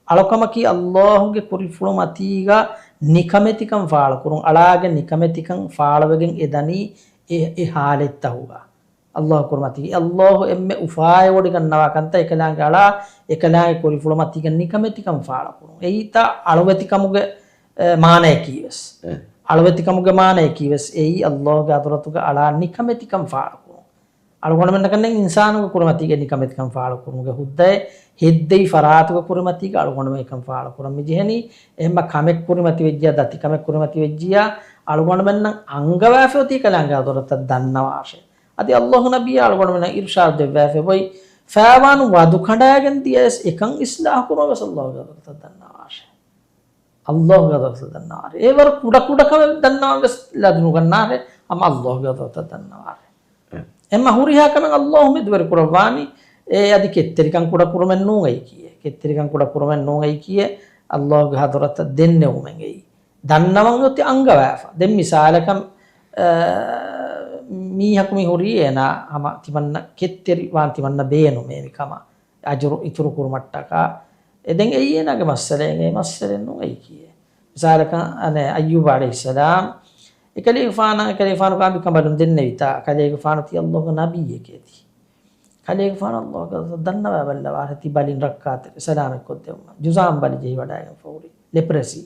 އަޅުކަމަކީ އައްލާހުގެ ކުރިފުޅު މަތީގަ ނިކަމެތިކަން ފާޅުކުރުން. އަޅާގެ ނިކަމެތިކަން ފާޅުވެގެން އެދަނީ އެ، އެ ޙާލަތްތަހުގަ. އައްލާހު ކުރިމަތީގަ އައްލާހު އެންމެ އުފާވެވޮޑިގަންނަވާ ކަންތައް އެކަލާނގެ އަޅާ، އެކަލާނގެ ކުރިފުޅު މަތީގަ ނިކަމެތިކަން ފާޅުކުރުން. އެއީތާ އަޅުވެތިކަމުގެ، އެ، މާނަޔަކީވެސް. އެ. އަޅުވެތިކަމުގެ މާނަޔަކީވެސް އެއީ އައްލާހުގެ ޙަޟްރަތުގަ އަޅާ ނިކަމެތިކަން ފާޅުކުރުން. އަޅުގަނޑުމެންނަކަށް ނެތް އިންސާނުގެ ކުރިމަތީގަ ނިކަމެތިކަން ފާޅުކުރުމުގެ ހުއްދައެއް، ހެއްދެވި ފަރާތުގެ ކުރިމަތީގަ އަޅުގަނޑުމެން އެކަން ފާޅުކުރަން މިޖެހެނީ. އެހެންމަ ކަމެއް ކުރިމަތިވެއްޖިޔާ، ދަތިކަމެއް ކުރިމަތިވެއްޖިޔާ، އަޅުގަނޑުމެންނަށް އަންގަވާފަ އޮތީ އެކަލާނގެ ޙަޟްރަތަށް ދަންނަވާށޭ. އަދި އައްލާހު ނަބިއްޔާ އަޅުގަނޑުމެންނަށް އިރުޝާދު ދެއްވާފައި އޮތް، ފައިވާނު ވަދު ކަނޑާގެން ދިޔަސް އެކަން އިޞްލާޙު ކުރުމަށް ވެސް އައްލާހުގެ ޙަޟްރަތަށް ދަންނަވާށޭ. އައްލާހުގެ ޙަޟްރަތަށް ދަންނަވާށޭ. އެވަރު ކުޑަކުޑަ ކަމެއް ދަންނަވާން ވެސް ލަދުނުގަންނާށޭ. ހަމަ އައްލާހުގެ ޙަޟްރަތަށް ދަންނަވާށޭ. އެ. އެމަ ހުރިހާ ކަމެއް އައްލާހު މެދުވެރި ކުރައްވާނީ. އެ އަދި ކެތްތެރިކަން ކުޑަކުރުމެއް ނޫން އެއީކީއެއް. ކެތްތެރިކަން ކުޑަ ކުރުމެއް ނޫން އެއީކީއެއް، އައްލާހުގެ ޙަޟްރަތަށް ދެންނެވުމެއް އެއީ. ދަންނަވަން އޮތީ އަންގަވާފަ. ދެން މިސާލަކަށް، އަ، މީހަކު މި ހުރީ އޭނާ ހަމަ ތިމަންނަ ކެތްތެރި ވާން ތިމަންނަ ބޭނުމޭ މިކަމަށް. އަޖުރު އިތުރު ކުރުމަށްޓަކާ. އެ ދެން އެއީ އޭނާގެ މައްސަލައެއް، އެ މައްސަލައެއް ނޫން އެއީކީއެއް. މިސާލަކަށް، އަނެއް، އައްޔޫބު ޢަލައިހިއްސަލާމް، އެކަލޭގެފާނަށް، އެކަލޭގެފާނު ކަނބަލުން ދެންނެވިތާ، ކަލޭގެފާނު ތީ އައްލާހުގެ ނަބިއްޔެކޭ ތީ. ކަލޭގެފާނު އައްލާހުގެ ދަންނަވާ ބައްލަވާށޭ ތި ބަލިން ރައްކާތެރި ސަލާމަތް ކޮށްދެއްވުމަށް. ޖުޒާމް ބަލި ޖެހިވަޑައިގެންފަ ހުރި. ލެޕްރެސީ.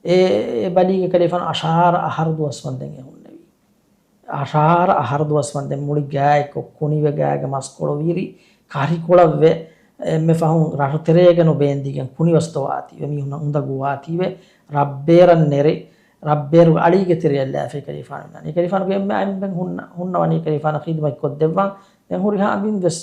އެ، އެ ބަލީގެ ކަލޭގެފާނު އަށާރަ އަހަރު ދުވަސް ވަންދެން އެ ހުންނެވި. އަށާރަ އަހަރު ދުވަސް ވަންދެން މުޅި ގާތްކޮށް ކުނިވެ ގާގެ މަސްކޮޅު ވިރި ކަރިކޮޅަށްވެ އެންމެ ފަހުން ރަށުތެރޭގަ ނުބޭންދީގެން ކުނިވަސް ދޮވާތީވެ މީހުންނަށް އުނދަގޫވާތީވެ ރަށްބޭރަށް ނެރެ ރަށްބޭރުގެ އަޅީގެ ތެރެއަށް ލާފައި ކަލޭގެފާނު އިންނާނީ. ކަލޭގެފާނުގެ އެންމެ އަނބިން ހުންނަ، ހުންނަވަނީ ކަލޭގެފާނަށް ޚިދުމަތް ކޮށްދެއްވަން. ދެން ހުރިހާ އަނބިން ވެސް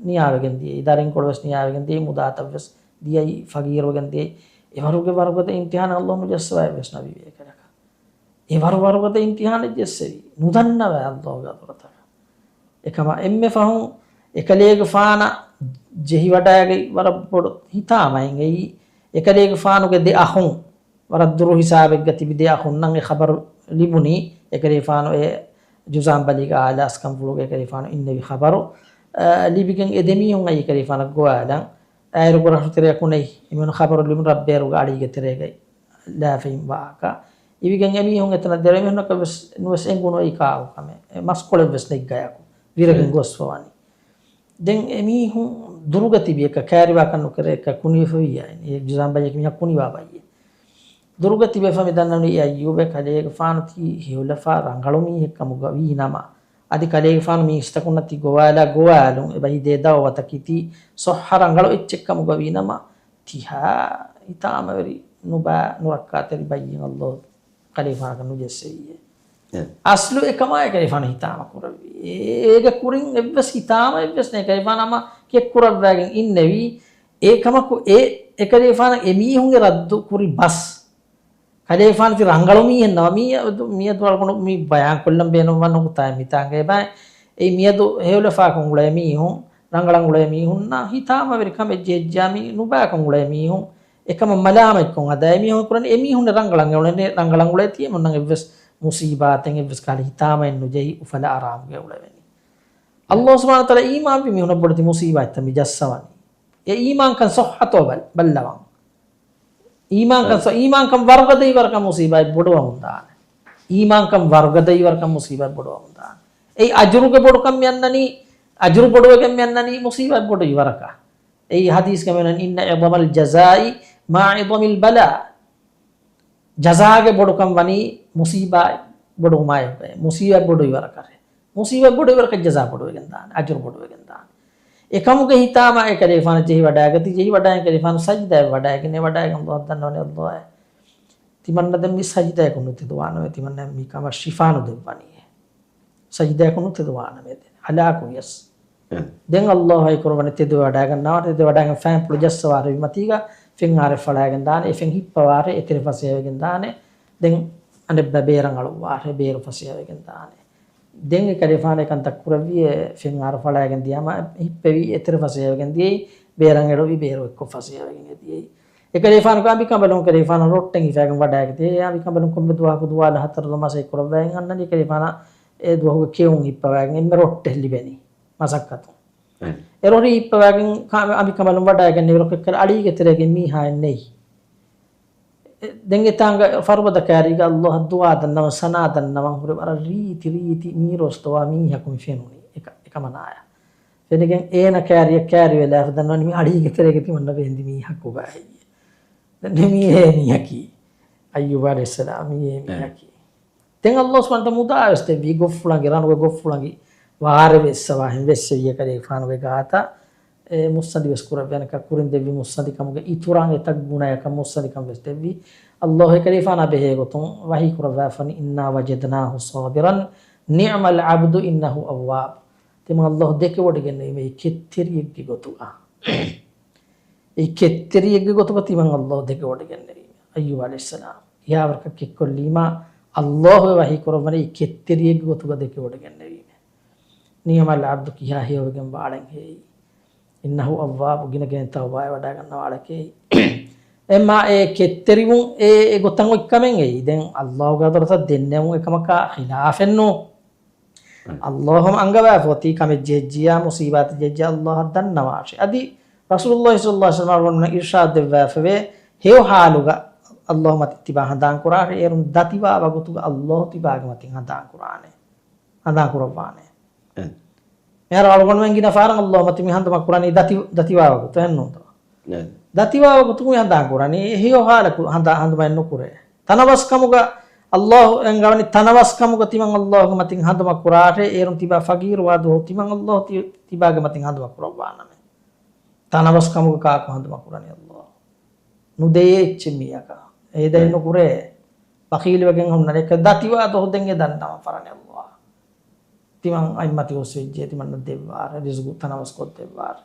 ނިޔާވެގެން ދިޔައީ. ދަރިންކޮޅު ވެސް ނިޔާވެގެން ދިޔައީ. މުދާތައް ވެސް ދިޔައީ. ފަގީރުވެގެން ދިޔައީ. އެވަރުގެ ވަރުގަދަ އިމްތިހާނެއް އައްލާހު ނުޖައްސަވާ އެއްވެސް ނަބީ ބޭކަލަކަށް. އެވަރު ވަރުގަދަ އިމްތިހާނެއް ޖެއްސެވި. ނުދަންނަވާ އައްލާހުގެ ޙަޟްރަތަކަށް. އެކަމަށް އެންމެ ފަހުން އެކަލޭގެފާނަށް ޖެހިވަޑައިގަތް ވަރަށް ބޮޑު ހިތާމައެއް އެއީ. އެކަލޭގެފާނުގެ ދެ އަޚުން ވަރަށް ދުރު ހިސާބެއްގަ ތިބި ދެ އަޚުންނަށް އެ ޚަބަރު ލިބުނީ. އެކަލޭގެފާނު އެ ޖުޒާމް ބަލީގެ އާލާސްކަންފުޅުގަ އެކަލޭގެފާނު އިންނެވި ޚަބަރު، އަ، ލިބިގެން އެ ދެމީހުން އައީ އެކަލޭގެފާނަށް ގޮވާލަން. އައިރުގަ ރަށުތެރެއަކު ނެތް. އެމީހުން ޚަބަރު ލިބުނު ރަށްބޭރުގެ އަޅީގެ ތެރޭގައި ލާފައިން ވާހަކަ. އިވިގެން އެމީހުން އެތަނަށް ދެރަ އެމީހުންނަކަށް ވެސް ނުވެސް އެނގުނު އެއީ ކާކު ކަމެއް. އެ މަސްކޮޅެއް ވެސް ނެތް ގަޔަކު. ވިރެގެން ގޮސްފަ ވަނީ. ދެން އެމީހުން ދުރުގަ ތިބި އެކަ ކައިރިވާކަށް ނުކެރޭ އެކަ ކުނިވެފަ ވިއްޔާ އެ ޖުޒާމް ބަލީގެ މީހާ ކުނިވާ ބައްޔެއް. ދުރުގަ ތިބެފަ މި ދަންނަވަނީ އެ އައްޔޫބެ ކަލޭގެފާނު ތީ ހެޔޮލަފާ ރަނގަޅު މީހެއް ކަމުގަ ވީ ނަމަ، އަދި ކަލޭގެފާނު މީސްތަކުންނަށް ތި ގޮވާލާ ގޮވާލުން އެބަހި ދޭ ދައުވަތަކީ ތީ ޞައްޙަ ރަނގަޅު އެއްޗެއް ކަމުގަ ވީ ނަމަ، ތިހާ ހިތާމަވެރި ނުބާ ނުރައްކާތެރި ބައްޔެއް އައްލާހު ކަލޭގެފާނަކަށް ނުޖެއްސެވިއޭ. އެ. އަސްލު އެކަމާއި ކަލޭގެފާނު ހިތާމަ ކުރެއްވީ. އޭގެ ކުރިން އެއްވެސް ހިތާމަ އެއްވެސް ނެތް. ކަލޭގެފާނު ހަމަ ކެއްކުރައްވާގެން އިންނެވީ. އެކަމަކު އެ، އެކަލޭގެފާނަށް އެމީހުންގެ ރައްދު ކުރި ބަސް. ކަލޭގެފާނު ތި ރަނގަޅު މީހެއް ނަމަ، މިއަދު، މިއަދު އަޅުގަނޑު މި ބަޔާން ކޮށްލަން ބޭނުންވާ ނުކުތާއެއް މިތާނގައި ބާ. އެއީ މިއަދު ހެޔޮލަފާކަން އުޅޭ މީހުން، ރަނގަޅަށް އުޅޭ މީހުންނަށް ހިތާމަވެރިކަމެއް އެއްޖެހިއްޖާ މި ނުބާކަން އުޅޭ މީހުން. އެކަމަށް މަލާމަތްކޮށް ހަދާ އެމީހުން ކުރަނީ އެމީހުންނެއް ރަނގަޅަށް އެ އުޅެނީ، ރަނގަޅަށް އުޅޭތީ އެމީހުންނަށް އެއްވެސް މުސީބާތެއް އެއްވެސް ކަހަލަ ހިތާމައެއް ނުޖެހި އުފަލާ އަރާމުގައި އުޅެވެނީ. އައްލާހު ސުބްޙާނަހު ވަތަޢާލާ އީމާންވި މީހުނަށް ބޮޑެތި މުސީބާތްތައް މި ޖައްސަވަނީ. އެ އީމާންކަން ޞައްޙަތޯ ބަލް، ބައްލަވަން. އީމާންކަން ޞަ-، އީމާންކަން ވަރުގަދައިވަރަކަށް މުސީބާތް ބޮޑުވަމުން ދާނެ. އީމާންކަން ވަރުގަދައިވަރަކަށް މުސީބާތް ބޮޑުވަމުން ދާނެ. އެއީ އަޖުރުގެ ބޮޑުކަން މި އަންނަނީ، އަޖުރު ބޮޑުވެގެން މި އަންނަނީ މުސީބާތް ބޮޑު އިވަރަކަށް. އެއީ ޙަދީޘްގަ މިއޮންނަނީ، إن أعظم الجزاء مع عظم البلاء. ޖަޒާގެ ބޮޑުކަން ވަނީ މުސީބާތް ބޮޑުވުމާއެކު، މުސީބާތް ބޮޑު އިވަރަކަށް. މުސީބާތް ބޮޑު އިވަރަކަށް ޖަޒާ ބޮޑުވެގެން ދާނެ، އަޖުރު ބޮޑުވެގެން ދާނެ. އެކަމުގެ ހިތާމަ އެކަލޭގެފާނަށް ޖެހިވަޑައިގަތީ، ޖެހިވަޑައިގެން ކަލޭގެފާނު ސަޖިދައަށް ވަޑައިގެން، އެ ވަޑައިގެން އަލްލާހަށް ދަންނަވަނީ، އަލްލާހޭ، ތިމަންނަ ދެން މި ސަޖިދަޔަކު ނުތެދުވާނަމޭ، ތިމަންނަ މި ކަމަށް ޝިފާ ނުދެއްވަނީ. ސަޖިދަޔަކު ނުތެދުވާނަމޭ ދެން. ހަލާކުވިޔަސް. އެ. ދެން އަލްލާހު ވަޙީ ކުރައްވަނީ ތެދުވެވަޑައިގަންނާވަރަށް، ތެދުވެވަޑައިގެން ފައިންޕުޅު ޖައްސަވާށޭ ބިމަތީގަ، ފެން އާރެއް ފަޅާގެން ދާނެ، އެ ފެން ހިއްޕަވާށޭ، އެތެރެ ފަސޭހަވެގެން ދާނެ. ދެން އަނެއްބަ ބޭރަށް އަޅުއްވާށޭ، ބޭރު ފަސޭހަވެގެން ދާނެ. ދެން އެ ކަލޭގެފާނު އެ ކަންތައް ކުރެއްވި، އެ ފެން އާރު ފަޅާގެން ދިޔަމަ ހިއްޕެވި، އެތެރެ ފަސޭހަވެގެން ދިޔައީ، ބޭރަށް އެޅުވި، ބޭރު އެއްކޮށް ފަސޭހަވެގެން އެ ދިޔައީ. އެ ކަލޭގެފާނުގެ އަނބިކަނބަލުން ކަލޭގެފާނަށް ރޮއްޓެއް ހިފާގެން ވަޑައިގަތީ، އެ އަނބިކަނބަލުން ކޮންމެ ދުވަހަކު ދުވާލަ ހަތަރު ދުވަހު މަސައްކަތް ކުރައްވައިގެން އަންނަނީ ކަލޭގެފާނަށް އެ ދުވަހުގެ ކެއުން ހިއްޕަވައިގެން އެންމެ ރޮއްޓެއް ލިބެނީ މަސައްކަތުން. އެ. އެ ރޮށި ހިއްޕަވައިގެން ކާ-، އަނބިކަނބަލުން ވަޑައިގެން އެ ރޮކެއްކަލަ އަޅީގެ ތެރޭގެ މީހާއެއް ނެތް. އެ، ދެން އެތާނގަ ފަރުބަދަ ކާރީގަ އަލްލާހަށް ދުޢާ ދަންނަވަން، ސަނާ ދަންނަވަން ހުރެ ވަރަށް ރީތި ރީތި މީރޯސް ދޮވާ މީހަކު މި ފެނުނީ އެކަ-، އެކަމަނާޔަށް. ފެނިގެން އޭނަ ކާރިއަށް ކާރިވެލާފަ ދަންނަވަނީ މި އަޅީގެ ތެރޭގަ ތިމަންނަ ބޭންދި މީހަކު ބާއްޔެ. ދެން މީ އޭ މީހަކީ. އައްޔޫބު ޢަލައިހިއްސަލާމް މީ އޭ އެ. މީހަކީ. ދެން އަލްލާހު ސުބްޙާނަހު ވަތަޢާލާ މުދާވެސް ދެއްވީ، ގޮށްފުޅަނގި، ރަނުގެ ގޮށްފުޅަނގި ވާރެވެ އެއްސަވާހެން ވެއްސެވި އެކަލޭގެފާނުގެ ގާތަށް. އެ މުއްސަނދިވެސް ކުރެއްވި އަނެއްކާ ކުރިން ދެއްވި މުއްސަނދިކަމުގެ އިތުރަށް އެތައް ގުނަޔަކަށް މުއްސަނދިކަން ވެސް ދެއްވި. އަލްލާހު އެކަލޭގެފާނާ ބެހޭ ގޮތުން ވަޙީ ކުރައްވާފަނީ، إنا وجدناه صابرا نعم العبد إنه أواب. ތިމަން އަލްލާހު ދެކެވޮޑިގެންނެވީމޭ ކެތްތެރިއެއްގެ ގޮތުގަ. އެ ކެތްތެރިއެއްގެ ގޮތުގަ ތިމަން އަލްލާހު ދެކެވޮޑިގެންނެވީމޭ. އައްޔޫބު ޢަލައިހިއްސަލާމް. ކިހާވަރަކަށް ކެއްކޮށްލީމާ އަލްލާހު ވަޙީ ކުރައްވަނީ ކެތްތެރިއެއްގެ ގޮތުގަ ދެކެވޮޑިގެންނެވީމޭ. نعم العبد ކިހާ ހެޔޮވެގެން ވާޅެން ހޭއީ. إنه أواب، ގިނަގެން ތައުބާއަށް ވަޑައިގަންނަވާނެ ކިޔައީ. އެމާ އެ ކެތްތެރިވުން އެ، އެ ގޮތަށް އޮތްކަމެއް އެއީ. ދެން ﷲގެ ޙަޟްރަތަށް ދެންނެވުން އެކަމަކާ ޚިލާފެއްނޫ. އައް. ﷲ ހަމަ އަންގަވާފަ އޮތީ ކަމެއް ޖެހިއްޖިއްޔާ، މުޞީބާތެއް ޖެހިއްޖިއްޔާ ﷲއަށް ދަންނަވާށޭ. އަދި ރަސޫލުﷲ ޞައްލަﷲ ޢަލައިހި ވަސައްލަމަ އަޅުގަނޑުމެންނަށް އިރުޝާދު ދެއްވާފަވޭ، ހެޔޮ ޙާލުގަ ﷲ މަތިން ތިބާ ހަނދާން ކުރާށޭ، އޭރުން ދަތިވާ ވަގުތުގަ ﷲ ތިބާގެ މަތިން ހަނދާން ކުރާނެ. ހަނދާން ކުރައްވާނެ. އެ. މިހާރު އަޅުގަނޑުމެން ގިނަ ފަހަރަށް ﷲ މަތިން މި ހަނދުމަ ކުރަނީ ދަތި، ދަތިވާ ވަގުތު އެހެންނޫންތޯ؟ އެ. ދަތިވާ ވަގުތު މި ހަނދާން ކުރަނީ ހެޔޮ ޙާލަކު ހަނދާ، ހަނދުމައެއް ނުކުރޭ. ތަނަވަސްކަމުގަ ﷲ އެނގަވަނީ ތަނަވަސްކަމުގަ ތިމަން ﷲގެ މަތިން ހަނދުމަ ކުރާށޭ، އޭރުން ތިބާ ފަގީރުވާ ދުވަހު ތިމަން ﷲ ތި، ތިބާގެ މަތިން ހަނދުމަ ކުރައްވާނަމޭ. ތަނަވަސްކަމުގަ ކާކު ހަނދުމަ ކުރަނީ ﷲ؟ ނުދެޔޭ އެއްޗެއް މީހަކަށް. އެ ދެން ނުކުރޭ. ބަޚީލުވެގެން ހުންނަނީ އެކަ ދަތިވާ ދުވަހު ދެން އެ ދަންނަވަން ފަރާނެ ﷲ. ތިމަން އަތްމަތި ހުސްވެއްޖެ، ތިމަންނަށް ދެއްވާށޭ، ރިޒުގު ތަނަވަސް ކޮށްދެއްވާށޭ.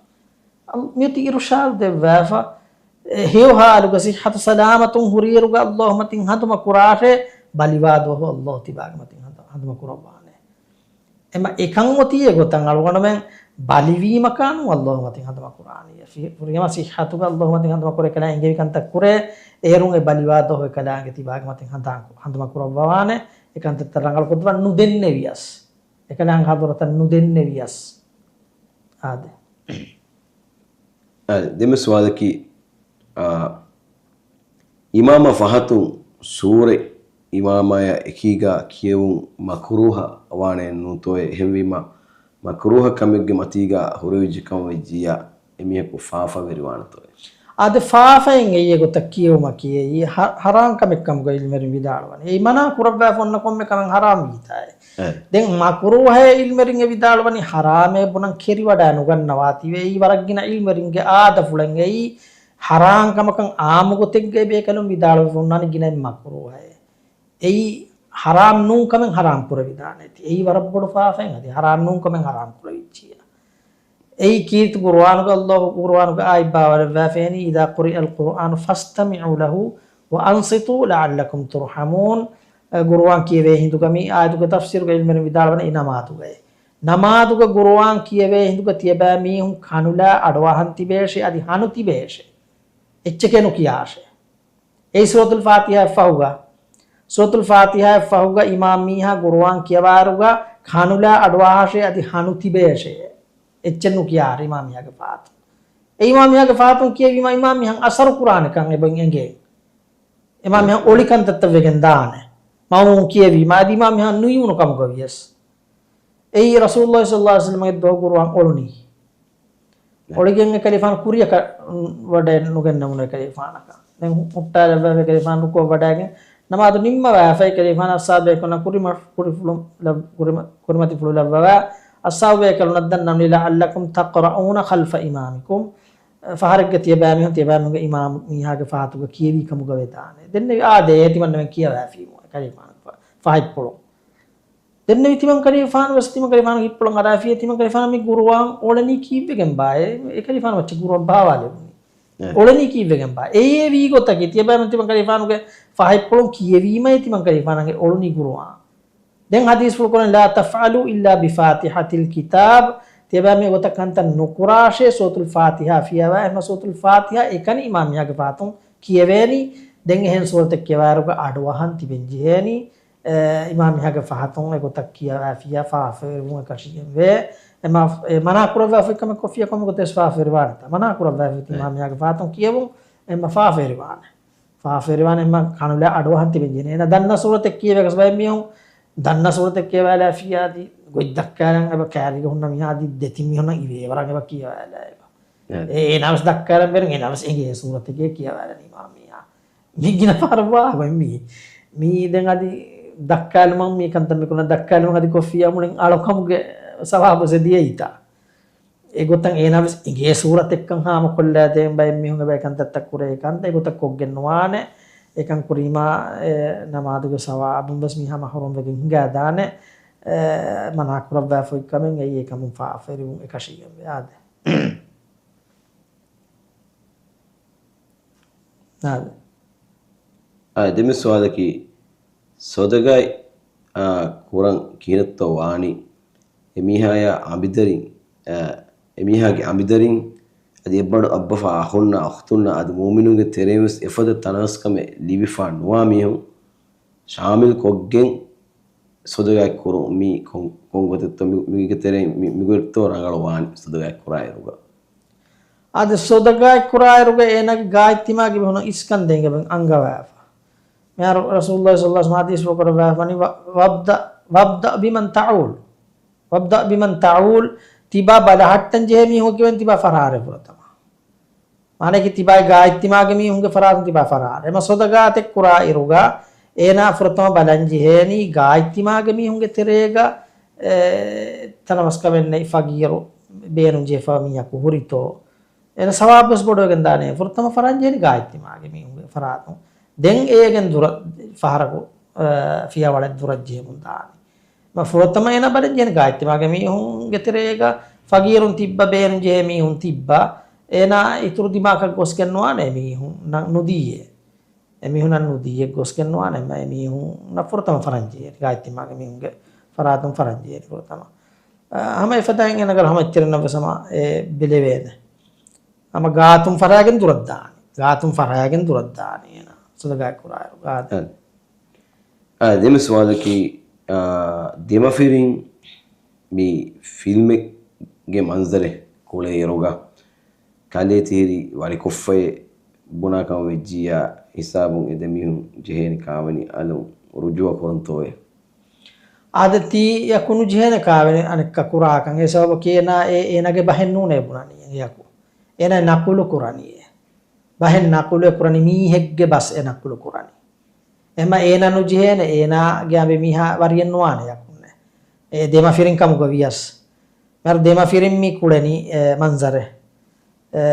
އަލް، މިއޮތީ އިރުޝާދު ދެއްވާފަ. އެ ހެޔޮ ޙާލުގަ ޞިއްޙަތު ސަލާމަތުން ހުރިއިރުގަ ﷲ މަތިން ހަނދުމަ ކުރާށޭ، ބަލިވާ ދުވަހު ﷲ ތިބާގެ މަތިން ހަނދު، ހަނދުމަ ކުރައްވާނެ. އެމަ އެކަން އޮތީ އެގޮތަށް އަޅުގަނޑުމެން ބަލިވީމަކާ ނޫން ﷲ މަތިން ހަނދުމަ ކުރާނީ. ފި، ފުރިހަމަ ޞިއްޙަތުގަ ﷲ މަތިން ހަނދުމަ ކުރޭ ކަލާ އެނގެވި ކަންތައް ކުރޭ، އޭރުން އެ ބަލިވާ ދުވަހު އެކަލާނގެ ތިބާގެ މަތިން ހަނދާން، ހަނދުމަ ކުރައްވާނެ. އެ ކަންތައްތައް ރަނގަޅު ކޮށްދެއްވާ ނުދެންނެވިޔަސް. އެކަލާނގެ ޙަޟްރަތަށް ނުދެންނެވިޔަސް. އާދެ. އާދެ، ދެންމެ ސުވާލަކީ، އާ، އިމާމާ ފަހަތުން ސޫރަތް އިމާމާޔާ އެކީގާ ކިޔެވުން މަކްރޫހަ ވާނެ ނޫންތޯއޭ؟ އެހެންވީމަ، މަކްރޫހަ ކަމެއްގެ މަތީގާ ހުރެވިއްޖެ ކަމަށް ވެއްޖިއްޔާ، އެމީހަކު ފާފަވެރިވާނެތޯއޭ؟ އާދެ، ފާފައިން އެއީ އެގޮތަށް ކިޔެވުމަކީ އެއީ ހަ، ޙަރާމް ކަމެއް ކަމުގަ ޢިލްމުވެރިން ވިދާޅުވަނީ. އެއީ މަނާ ކުރައްވާފަ އޮންނަ ކޮންމެ ކަމެއް ޙަރާމް ވީތާއޭ. އެ. ދެން މަކްރޫހައޭ ޢިލްމުވެރިން އެ ވިދާޅުވަނީ ޙަރާމޭ ބުނަން ކެރިވަޑައި ނުގަންނަވާތީވެ. އެއީ ވަރަށް ގިނަ ޢިލްމުވެރިންގެ އާދަފުޅެއް. އެއީ ޙަރާމް ކަމަކަށް ޢާއްމު ގޮތެއްގައި ބޭކަލުން ވިދާޅުވެފަ އޮންނާނެ ގިނައިން މަކްރޫހައޭ. އެއީ ޙަރާމް ނޫން ކަމެއް ޙަރާމް ކުރެވިދާނެތީ. އެއީ ވަރަށް ބޮޑު ފާފައެއް އަދި ޙަރާމް ނޫން ކަމެއް ޙަރާމް ކުރެވިއްޖިއްޔާ. އެއީ ކީރިތި ޤުރުއާނުގަ ﷲ ޤުރުއާނުގަ އާޔަތް ބާވައިލައްވާފައިނީ، إذا قرئ القرآن فاستمعوا له وأنصتوا لعلكم ترحمون. އެ، ޤުރުއާން ކިޔެވޭ ހިނދުގަ މި އާޔަތުގެ ތަފްސީރުގަ ޢިލްމުވެރިން ވިދާޅުވަނީ އެ ނަމާދުގައޭ. ނަމާދުގަ ޤުރުއާން ކިޔެވޭ ހިނދުގަ ތިޔަބައިމީހުން ކަނުލާ އަޑުއަހަން ތިބޭށޭ، އަދި ހަނު ތިބޭށޭ. އެއްޗެކޭ ނުކިޔާށޭ. އެއީ ސޫރަތުލް ފާތިޙާއަށް ފަހުގަ، ސޫރަތުލް ފާތިޙާއަށް ފަހުގަ އިމާމް މީހާ ޤުރުއާން ކިޔަވާއިރުގަ ކަނުލާ އަޑުއަހާށޭ އަދި ހަނު ތިބޭށޭ. އެއްޗެއް ނުކިޔާށޭ އިމާމް މީހާގެ ފަހަތުން. އެ އިމާމް މީހާގެ ފަހަތުން ކިޔެވީމަ އިމާމް މީހަށް އަސަރު ކުރާނެކަން އެބަ އެނގޭ. އިމާމް މީހާ އޮޅި ކަންތައްތައް ވެގެން ދާނެ. މައުމޫމުން ކިޔެވީމަ އަދި އިމާމް މީހާ ނުއިވުނު ކަމުގަ ވިޔަސް. އެއީ ރަސޫލުﷲ ޞައްލަﷲ ޢަލައިހި ވަސައްލަމަގެ ދުވަހު ޤުރުއާން އޮޅުނީ. އެ. އޮޅިގެން އެކަލޭގެފާނު ކުރިއަކަށް ވަޑައެއް ނުގެންނެވުނު އެކަލޭގެފާނަކަށް. ދެން ހުއްޓާލައްވާފަ އެކަލޭގެފާނު ރުކޫޢަށް ވަޑައިގެން ނަމާދު ނިންމަވާފަ އެކަލޭގެފާނު އަޞްޙާބުބޭކަލުންނަށް ކުރިމަ، ކުރިފުޅު ލައް، ކުރިމަ، ކުރިމަތިފުޅު ލައްވަވާ އަޞްޙާބުބޭކަލުންނަށް ދަންނަވަނީ لعلكم تقرؤون خلف إمامكم. އެ، ފަހަރެއްގަ ތިޔަބައިމީހުން ތިޔަބައިމީހުންގެ އިމާމް މީހާގެ ފަހަތުގަ ކިޔެވީ ކަމުގަ ވެދާނެ. ދެންނެވި އާދެ އޭ ތިމަންނަމެން ކިޔަވާފީމު އެކަލޭގެފާނު ފަ، ފަހަތްޕުޅު. ދެންނެވި ތިމަން ކަލޭގެފާނު ވެސް ތިމަން ކަލޭގެފާނު ހިތްޕުޅަށް އަރާފިޔޭ ތިމަން ކަލޭގެފާނަށް މި ޤުރުއާން އޮޅެނީ ކީއްވެގެންބާއޭ؟ އެކަލޭގެފާނު މައްޗަށް ޤުރުއާން ބާވާލެވުނީ. އެ. އޮޅެނީ ކީއްވެގެންބާ؟ އެއީ ވީ ގޮތަކީ ތިޔަބައިމީހުން ތިމަން ކަލޭގެފާނުގެ ފަހަތްޕުޅުން ކިޔެވީމައޭ ތިމަން ކަލޭގެފާނަށް އެ އޮޅުނީ ޤުރުއާން. ދެން ޙަދީޘްފުޅު ކުރަނީ لا تفعلوا إلا بفاتحة الكتاب. ތިޔަބައިމީހުން އެގޮތަށް ކަންތައް ނުކުރާށޭ ސޫރަތުލް ފާތިޙާ ފިޔަވާ. އެހެންމަ ސޫރަތުލް ފާތިޙާ އެކަނި އިމާމް މީހާގެ ފަހަތުން ކިޔެވޭނީ. ދެން އެހެން ސޫރަތެއް ކިޔަވާއިރުގަ އަޑުއަހަން ތިބެން ޖެހޭނީ. އެ، އިމާމް މީހާގެ ފަހަތުން އެގޮތަށް ކިޔަވާފިޔާ ފާފަވެރިވުން އެކަށީގެންވޭ. އެމާ، އެ މަނާ ކުރައްވާފައި ކަމެއް ކޮށްފިޔާ ކޮންމެ ގޮތެއް ފާފަވެރިވާނެތާ؟ މަނާ ކުރައްވާފައި އެ. އިމާމް މީހާގެ ފަހަތުން ކިޔެވުން އެމަ ފާފަވެރިވާނެ. ފާފަވެރިވާނެ އެމަ ކަނުލާ އަޑުއަހަން ތިބެން ޖެހޭނީ. އޭނަ ދަންނަ ސޫރަތެއް ކިޔެވޭ ގޮސް ބައެއް މީހުން ދަންނަ ސޫރަތެއް ކިޔަވާލާފިޔާ އަދި ގޮތް ދައްކާލަން އެބަ ކާރީގަ ހުންނަ މީހާ އަދި ދެތިން މީހުންނަށް އިވޭ ވަރަށް އެބަ ކިޔަވާލާ އެބަ. އެ. އޭނާ ވެސް ދައްކާލަން ބޭނުން އޭނާ ވެސް އެނގޭ ސޫރަތެކޭ ކިޔަވާލަނީ އިމާމް މީހާ. މި ގިނަ ފަހަރަށް ވާ ގޮތް މީ. މީ ދެން އަދި ދައްކާލުމަށް މީ ކަންތައް މިކުރަން ދައްކާލުމަށް އަދި ކޮށްފިޔާ މުޅިން އަޅުކަމުގެ ސަވާބު ސެދިޔައީތާ. އެގޮތަށް އޭނާ ވެސް އެނގޭ ސޫރަތެއްކަން ހާމަކޮށްލާދޭން ބައެއް މީހުން އެބައި ކަންތައްތައް ކުރޭ ކަންތައް އެގޮތަށް ކޮށްގެން ނުވާނެ. އެކަން ކުރީމާ އެ ނަމާދުގެ ސަވާބުން ވެސް މީހާ މަހުރޫމް ވެގެން ހިނގާދާނެ. އެ މަނާ ކުރައްވާފައި ކަމެއް އެއީ އެކަމުން ފާފަވެރިވުން އެކަށީގެންވޭ. އާދެ. އާދެ. އާ، ދެންމެ ސުވާލަކީ، ސަދަގާތް، އާ، ކުރަން ކިހިނެއްތޯ ވާނީ؟ އެމީހާޔާ އަނބިދަރިން، އާ، އެމީހާގެ އަނބިދަރިން އަދި އެއްބަނޑު އައްބަފާ އަޚުންނާ އުޚްތުންނާ އަދި މުއުމިނުންގެ ތެރެއިން ވެސް އެފަދަ ތަނަވަސްކަމެއް ލިބިފާ ނުވާ މީހުން ޝާމިލް ކޮށްގެން ޞަދަގާތް ކުރުން މީ ކޮން، ކޮން ގޮތެއްތޯ މި، މީގެ ތެރެއިން މި، މިގޮތްތޯ ރަނގަޅު ވާނީ ޞަދަގާތް ކުރާ އިރުގަ. އާދެ، ޞަދަގާތް ކުރާ އިރުގަ އޭނާގެ ގާތްތިމާގެ މީހުން އިސްކަން ދޭން އެބަ އަންގަވާފަ. މިހާރު ރަސޫލުﷲ ޞައްލަﷲ ޢަލައިހި ވަސައްލަމަ ޙަދީޘް ކުރައްވާފަނީ، ވަ، ވަބްދަ، ވަބްދަ ބިމަން ތަޢޫލް. ވަބްދަ ބިމަން ތަޢޫލް، ތިބާ ބަލަހައްޓަން ޖެހޭ މީހުން ކިޔަވަން ތިބާ ފަރާރެއް ފުރަތަމަ. މާނައަކީ ތިބާގެ ގާތްތިމާގެ މީހުންގެ ފަރާތުން ތިބާ ފަރާރެއް. އެމަ ޞަދަގާތެއް ކުރާ އިރުގަ އޭނާ ފުރަތަމަ ބަލަން ޖެހޭނީ ގާތްތިމާގެ މީހުންގެ ތެރޭގަ، އެ، ތަނަވަސްކަމެއް ނެތް ފަގީރު ބޭނުން ޖެހިފަ މީހަކު ހުރިތޯ. އޭނަ ސަވާބުވެސް ބޮޑުވެގެން ދާނެ. ފުރަތަމަ ފަރާތުން ޖެހޭނީ ގާތްތިމާގެ މީހުންގެ ފަރާތުން. ދެން އޭގެން ދުރަށް ފަހަރަކު، އަ، ފިޔަވަޅެއް ދުރަށް ޖެހެމުން ދާނެ. މަ ފުރަތަމަ އޭނަ ބަލަން ޖެހޭނީ ގާތްތިމާގެ މީހުންގެ ތެރޭގަ ފަގީރުން ތިއްބަ، ބޭނުން ޖެހޭ މީހުން ތިއްބަ. އޭނާ އިތުރު ދިމާކަށް ގޮސްގެން ނުވާނެ އެމީހުންނަށް ނުދީއޭ. އެމީހުންނަށް ނުދީއެއް ގޮސްގެން ނުވާނެ. އެމަ އެމީހުންނަށް ފުރަތަމަ ފަރާތުން ޖެހޭނީ، ގާތްތިމާގެ މީހުންގެ ފަރާތުން ފަރާތުން ޖެހޭނީ ފުރަތަމަ. އަ، ހަމަ އެފަދައިން އޭނަގަ ހަމަ އެއްޗެރެންނަށް ވެސް ހަމަ އެ ބެލެވޭނެ. ހަމަ ގާތުން ފަރާގެން ދުރަށް ދާނީ. ގާތުން ފަރާގެން ދުރަށް ދާނީ އޭނަ. ޞަދަގާތް ކުރާއިރު ގާތު. އަ، ދެން ސުވާލަކީ، އާ، ދެމަފިރިން މި ފިލްމެއްގެ މަންޒަރެއް ކުޅޭ އިރުގަ ކަލޭ ތިހިރި ވަރިކޮށްފައޭ ބުނާ ކަމަށް ވެއްޖިއްޔާ ހިސާބުން އެ ދެމީހުން ޖެހޭނީ ކާވެނި އަލުން ރުޖޫޢަ ކުރަންތޯއޭ؟ އާދެ، ތިޔަކު ނުޖެހޭނެ ކާވެނި އަނެއްކާ ކުރާކަން. އެ ސަބަބަކީ އޭނާ އެ، އޭނާގެ ބަހެއް ނޫނޭ ބުނަނީ އެޔަކު. އޭނާ ނަޤުލު ކުރަނީ އެ. ބަހެއް ނަޤުލު ކުރަނީ މީހެއްގެ ބަސް އެ ނަޤުލު ކުރަނީ. އެހެންމަ އޭނާ ނުޖެހޭނެ، އޭނާގެ އަނބިމީހާ ވަރިއެއް ނުވާނެ ޔަކުންނެ. އެ ދެމަފިރިން ކަމުގަ ވިޔަސް. މިހާރު ދެމަފިރިން މި ކުޅެނީ އެ މަންޒަރެއް. އެ،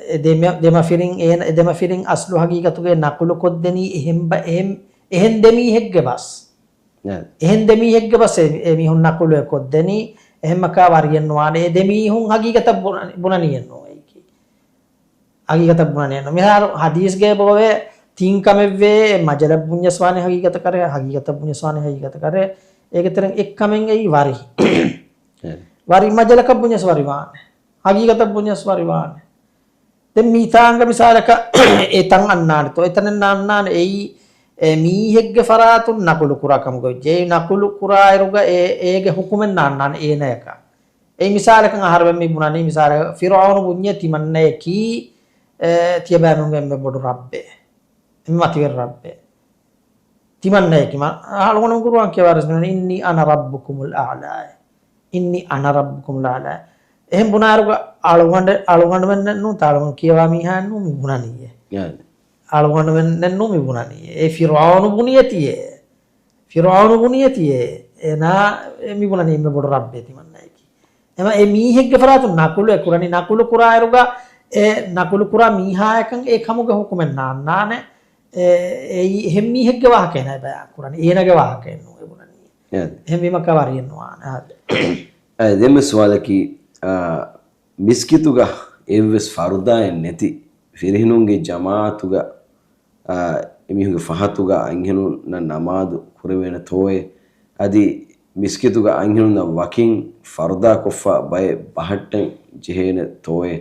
އެ ދެމަ-، ދެމަފިރިން އޭނަ-، އެ ދެމަފިރިން އަސްލު ހަގީގަތުގައި ނަޤުލު ކޮށްދެނީ އެހެން ބަ-، އެހެން، އެހެން ދެމީހެއްގެ ބަސް. އެ. އެހެން ދެމީހެއްގެ ބަސް އެ، އެ މީހުން ނަޤުލު ކޮށްދެނީ. އެހެންމަކާ ވަރިއެއް ނުވާނެ. އެ ދެމީހުން ހަގީގަތަށް ބުނަ-، ބުނަނީއެއް ނޫން އެއީކީ. ހަގީގަތަށް ބުނަނީއެއް ނޫން. މިހާރު ހަދީސްގައި ބޯވޭ ތިންކަމެއްވޭ، މަޖަލަށް ބުންޏަސް ވާނެ ހަގީގަތަކަށް، ހަގީގަތަށް ބުންޏަސް ވާނެ ހަގީގަތަކަށް. އޭގެ ތެރެއިން އެއްކަމެއް އެއީ ވަރި. އެ. ވަރި މަޖަލަކަށް ބުންޏަސް ވަރި ވާނެ. ހަގީގަތަށް ބުންޏަސް ވަރި ވާނެ. ދެން މިތާނގަ މިސާލަކަށް އެތަން އަންނާނެތޯ، އެތަނެއް ނާންނާނެ އެއީ، އެ މީހެއްގެ ފަރާތުން ނަޤުލު ކުރާ ކަމުގަ ވެއްޖެ. އެ ނަޤުލު ކުރާއިރުގަ އެ، އޭގެ ޙުކުމެއް ނާންނާނެ އޭނަޔަކަށް. އެއީ މިސާލަކަށް އަހަރުމެން މި ބުނަނީ، މިސާލަކަށް ފިރުޢައުނު ބުންޏޭ ތިމަންނަޔަކީ، އެ، ތިޔަބައިމީހުންގެ އެންމެ ބޮޑު ރައްބޭ. އެންމެ މަތިވެރި ރައްބޭ. ތިމަންނަޔަކީ މަ-، އަޅުގަނޑު ޤުރުއާން ކިޔަވާ ރަސްމި ވަނީ، "إني أنا ربكم الأعلى." "إني أنا ربكم الأعلى." އެހެން ބުނާއިރުގަ އަޅުގަނޑެ-، އަޅުގަނޑުމެންނެއް ނޫން، ތާޅުގަނޑު ކިޔަވާ މީހާއެއް ނޫން މި ބުނަނީއޭ. ޔާން. އަޅުގަނޑުމެންނެއް ނޫން މި ބުނަނީއޭ. އެ ފިރުޢައުނު ބުނިޔަތީއޭ. ފިރުޢައުނު ބުނިޔަތީއޭ. އޭނާ މި ބުނަނީ އެންމެ ބޮޑު ރައްބޭ ތިމަންނަޔަކީ. އެމަ އެ މީހެއްގެ ފަރާތުން ނަޤުލު އެ ކުރަނީ، ނަޤުލު ކުރާއިރުގަ އެ ނަޤުލު ކުރާ މީހާޔަކަށް އެ ކަމުގެ ޙުކުމެއް ނާންނާނެ. އެ، އެއީ އެހެން މީހެއްގެ ވާހަކައެއް ނާ ބަޔާން ކުރަނީ. އޭނާގެ ވާހަކައެއް ނޫން އެ ބުނަނީ. އެ. އެހެންވީމަ ކަވާރިއެއް ނުވާނެ. އާ. އަ، ދެންމެ ސުވާލަކީ، އާ، މިސްކިތުގަ އެއްވެސް ފަރުދާއެއް ނެތި ފިރިހެނުންގެ ޖަމާޢަތުގަ އާ، އެމީހުންގެ ފަހަތުގަ އަންހެނުންނަށް ނަމާދު ކުރެވޭނެތޯއޭ؟ އަދި މިސްކިތުގަ އަންހެނުންނަށް ވަކިން ފަރުދާކޮށްފަ ބައެއް ބަހައްޓަން ޖެހޭނެތޯއޭ؟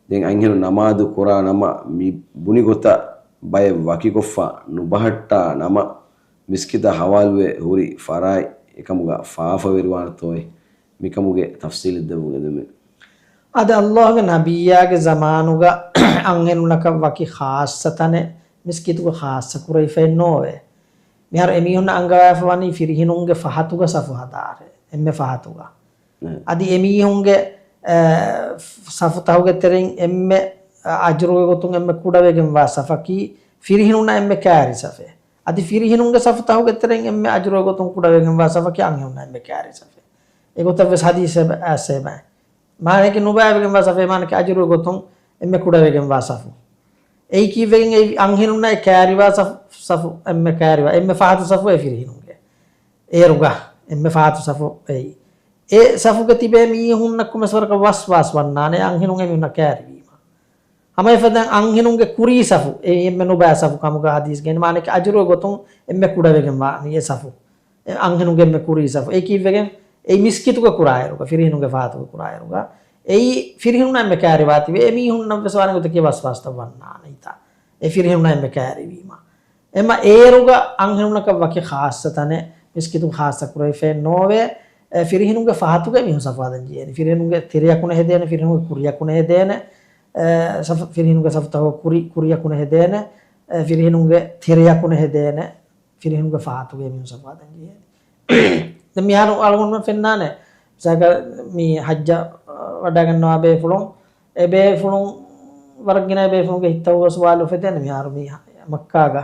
ދެން އަންހެނުން ނަމާދު ކުރާ ނަމަ މި ބުނި ގޮތަށް ބައެއް ވަކިކޮށްފަ ނުބަހައްޓާ ނަމަ މިސްކިތަށް ހަވާލުވެ ހުރި ފަރާތް އެކަމުގަ ފާފަވެރިވާނެތޯއޭ؟ މިކަމުގެ ތަފްސީލެއް ދެއްވުން އެދެމެ. އަދި ﷲގެ ނަބިއްޔާގެ ޒަމާނުގަ އަންހެނުންނަކަށް ވަކި ޚާއްޞަ ތަނެއް މިސްކިތުގަ ޚާއްޞަ ކުރެވިފައެއް ނޯވޭ. މިހާރު އެމީހުންނަށް އަންގަވާފަ ވަނީ ފިރިހެނުންގެ ފަހަތުގަ ސަފު ހަދާށޭ. އެންމެ ފަހަތުގަ. އަދި އެމީހުންގެ، އެ، ސަފުތަހުގެ ތެރެއިން އެންމެ، އަ، އަޖުރުގެ ގޮތުން އެންމެ ކުޑަވެގެންވާ ސަފަކީ ފިރިހެނުންނަށް އެންމެ ކައިރި ސަފެއް. އަދި ފިރިހެނުންގެ ސަފުތަހުގެ ތެރެއިން އެންމެ އަޖުރުގެ ގޮތުން ކުޑަވެގެންވާ ސަފަކީ އަންހެނުންނަށް އެންމެ ކައިރި ސަފެއް. އެގޮތަށް ވެސް ހަދީސް އެބަ އައިސް އެބައި. މާނައަކީ ނުބައިވެގެންވާ ސަފެއް މާނައަކީ އަޖުރު ގޮތުން އެންމެ ކުޑަވެގެންވާ ސަފު. އެއީ ކީއްވެގެން އެއީ އަންހެނުންނަށް އެ ކައިރިވާ ސަފު، ސަފު އެންމެ ކައިރިވާ، އެންމެ ފަހަތު ސަފު އެ ފިރިހެނުންގެ. އޭރުގަ އެންމެ ފަހަތު ސަފު އެއީ. އެ ސަފުގަ ތިބޭ މީހުންނަށް ކޮންމެސް ވަރަކަށް ވަސްވާސް ވަންނާނެ އަންހެނުން އެމީހުންނަށް ކައިރިވީމަ. ހަމަ އެފަދައިން އަންހެނުންގެ ކުރީ ސަފު އެއީ އެންމެ ނުބައި ސަފު ކަމުގަ ހަދީސްގައި މާނައަކީ އަޖުރު ގޮތުން އެންމެ ކުޑަވެގެން ވާނީ އެ ސަފު. އެ އަންހެނުންގެ އެންމެ ކުރީ ސަފު. އެ ކީއްވެގެން؟ އެއީ މިސްކިތުގަ ކުރާއިރުގަ، ފިރިހެނުންގެ ފަހަތުގަ ކުރާއިރުގަ، އެއީ ފިރިހެނުންނަށް އެންމެ ކައިރިވާތީވެ، އެމީހުންނަށް ވެސް ވާނެ ގޮތަކީ ވަސްވާސްތައް ވަންނާނެ ހިތާ. އެ ފިރިހެނުންނަށް އެންމެ ކައިރިވީމަ. އެމަ އޭރުގަ އަންހެނުންނަކަށް ވަކި ޚާއްޞަ ތަނެއް، މިސްކިތުން ޚާއްޞަ ކުރެވިފައެއް ނޯވޭ. އެ ފިރިހެނުންގެ ފަހަތުގައި މީހުން ސަފު ހަދަން ޖެހޭނެ. ފިރިހެނުންގެ ތެރެއަކުން ހެދޭނެ، ފިރިހެނުންގެ ކުރިއަކުން ހެދޭނެ. އެ، ސަފު، ފިރިހެނުންގެ ސަފުތަކުގަ ކުރި، ކުރިއަކުން ހެދޭނެ. އެ، ފިރިހެނުންގެ ތެރެއަކުން ހެދޭނެ. ފިރިހެނުންގެ ފަހަތުގައި މީހުން ސަފު ހަދަން ޖެހޭނެ. ދެން މިހާރު އަޅުގަނޑުމެން ފެންނާނެ، މިސާލަކަށް މި ޙައްޖަށް ވަޑައިގަންނަވާ ބޭފުޅުން، އެ ބޭފުޅުން ވަރަށް ގިނަ ބޭފުޅުންގެ ހިތަށް އޮވޭ ސުވާލު އުފެދޭނެ މިހާރު މި މައްކާގަ.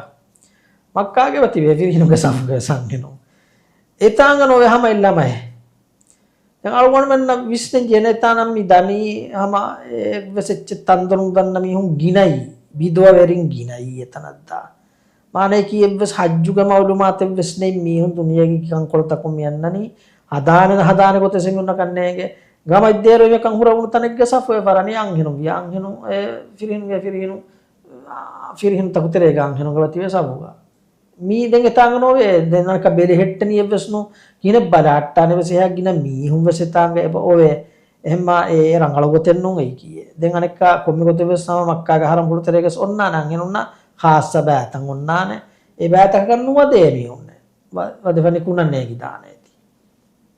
މައްކާގެ އޮތީ ވޭ ފިރިހެނުންގެ ސަފުގެ އަންހެނުން. އެތާނގަ ނޯވޭ ހަމަ އެއްލަމައެއް. ދެން އަޅުގަނޑުމެންނަށް ވިސްނަން ޖެހޭނެ އެތާނަށް މި ދަނީ ހަމަ އެއްވެސް އެއްޗެއް ތަންދޮރު ނުދަންނަ މީހުން ގިނައީ، ބިދުއަވެރިން ގިނައީ އެތަނަށްދާ. މާނަޔަކީ އެއްވެސް ޙައްޖުގެ މައުލޫމާތެއްވެސް ނެތް މީހުން ދުނިޔޭގެ ކަންކޮޅުތަކުން މި އަންނަނީ. ހަދާނެ ނަހަދާނެ ގޮތެއް އެމީހުންނަކަށް ނޭނގެ. ގަމަށް ދޭރު އެމެކަން ހުރެވުނު ތަނެއްގެ ސަފު އެ ފަރަނީ އަންހެނުން ވިޔަ. އަންހެނުން އެ ފިރިހެނުންގެ ފިރިހެނުން، އާ، ފިރިހެނުންތަކު ތެރޭގަ އަންހެނުންގެ އޮތީވެ ސަފުގަ. މީ ދެން އެތާނގަ ނޯވޭ. ދެން އަނެއްކާ ބެލެހެއްޓެނީ އެއްވެސް ނޫން. ގިނަ ބަލަހައްޓާނެ ވެސް އެހާ ގިނަ މީހުން ވެސް އެތާނގަ އެބަ އޮވޭ. އެހެންމާ އެ ރަނގަޅު ގޮތެއް ނޫން އެއީކީއެއް. ދެން އަނެއްކާ ކޮންމެ ގޮތެއް ވެސް ހަމަ މައްކާގެ ޙަރަމްފުޅު ތެރޭގަސް އޮންނާނެ އަންހެނުންނަށް ޚާއްޞަ ބައިތައް އޮންނާނެ. އެ ބައިތަކަކަށް ނުވަދޭ މީހުންނެއް. ވަ-، ވަދެފަ ނިކުންނަން ނޭނގިދާނެ އޭތި.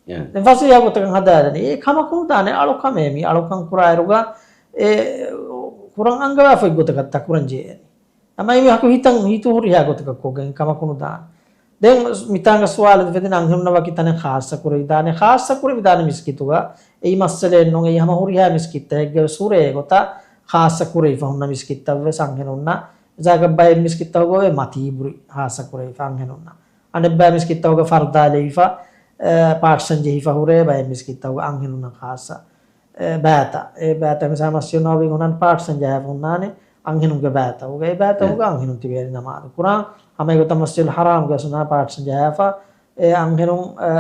އެ. ދެން ފަސޭހަ ގޮތަކަށް ހަދާލަނީ. އެ ކަމަކު ނުދާނެ އަޅު ކަމޭ މީ. އަޅުކަން ކުރާއިރުގަ އެ ކުރަން އަންގަވާފައި ގޮތަކަށް ތަކުރަން ޖެހޭނީ. އަމަ އެމީހަކު ހިތަށް ހިތު ހުރިހާ ގޮތަކަށް ކޮށްގެން ކަމަކު ނުދާނެ. ދެން މިތާނގަ ސުވާލު އުފެދެން އަންހެނުންނަށް ވަކި ތަނެއް ޚާއްޞަ ކުރެވިދާނެ. ޚާއްޞަ ކުރެވިދާނެ މިސްކިތުގަ އެއީ މައްސަލައެއް ނޫން. އެއީ ހަމަ ހުރިހާ މިސްކިތްތަކެއްގެ ވެސް ހުރޭ ގޮތަށް ޚާއްޞަ ކުރެވިފަ ހުންނަ މިސްކިތްތައް ވެސް އަންހެނުންނަށް ޖާގަ ބައެއް މިސްކިތްތަކުގަ އޮވޭ މަތީ ބުރި ޚާއްޞަ ކުރެވިފަ އަންހެނުންނަށް. އަނެއްބައި މިސްކިތްތަކުގަ ފަރުދާލެވިފަ، އެ، ޕާޓްސަން ޖެހިފަ ހުރޭ ބައެއް މިސްކިތްތަކުގަ އަންހެނުންނަށް ޚާއްޞަ، އެ، ބައިތައް. އެ ބައިތައް މިސާ މަސްޖިދު ނަބަވީ ހުންނާނެ ޕާޓްސަން ޖަހާފަ ހުންނާނެ އަންހެނުންގެ ބައިތަކުގަ. އެ ބައިތަކުގަ އެ. އަންހެނުން ތިބޭނެ ނަމާދު ކުރާން. ހަމަ އެގޮތަށް މަސްޖިދުލް ޙަރާމްގަ ސުންނާ ޕާޓްސަން ޖަހާފަ އެ އަންހެނުން، އެ،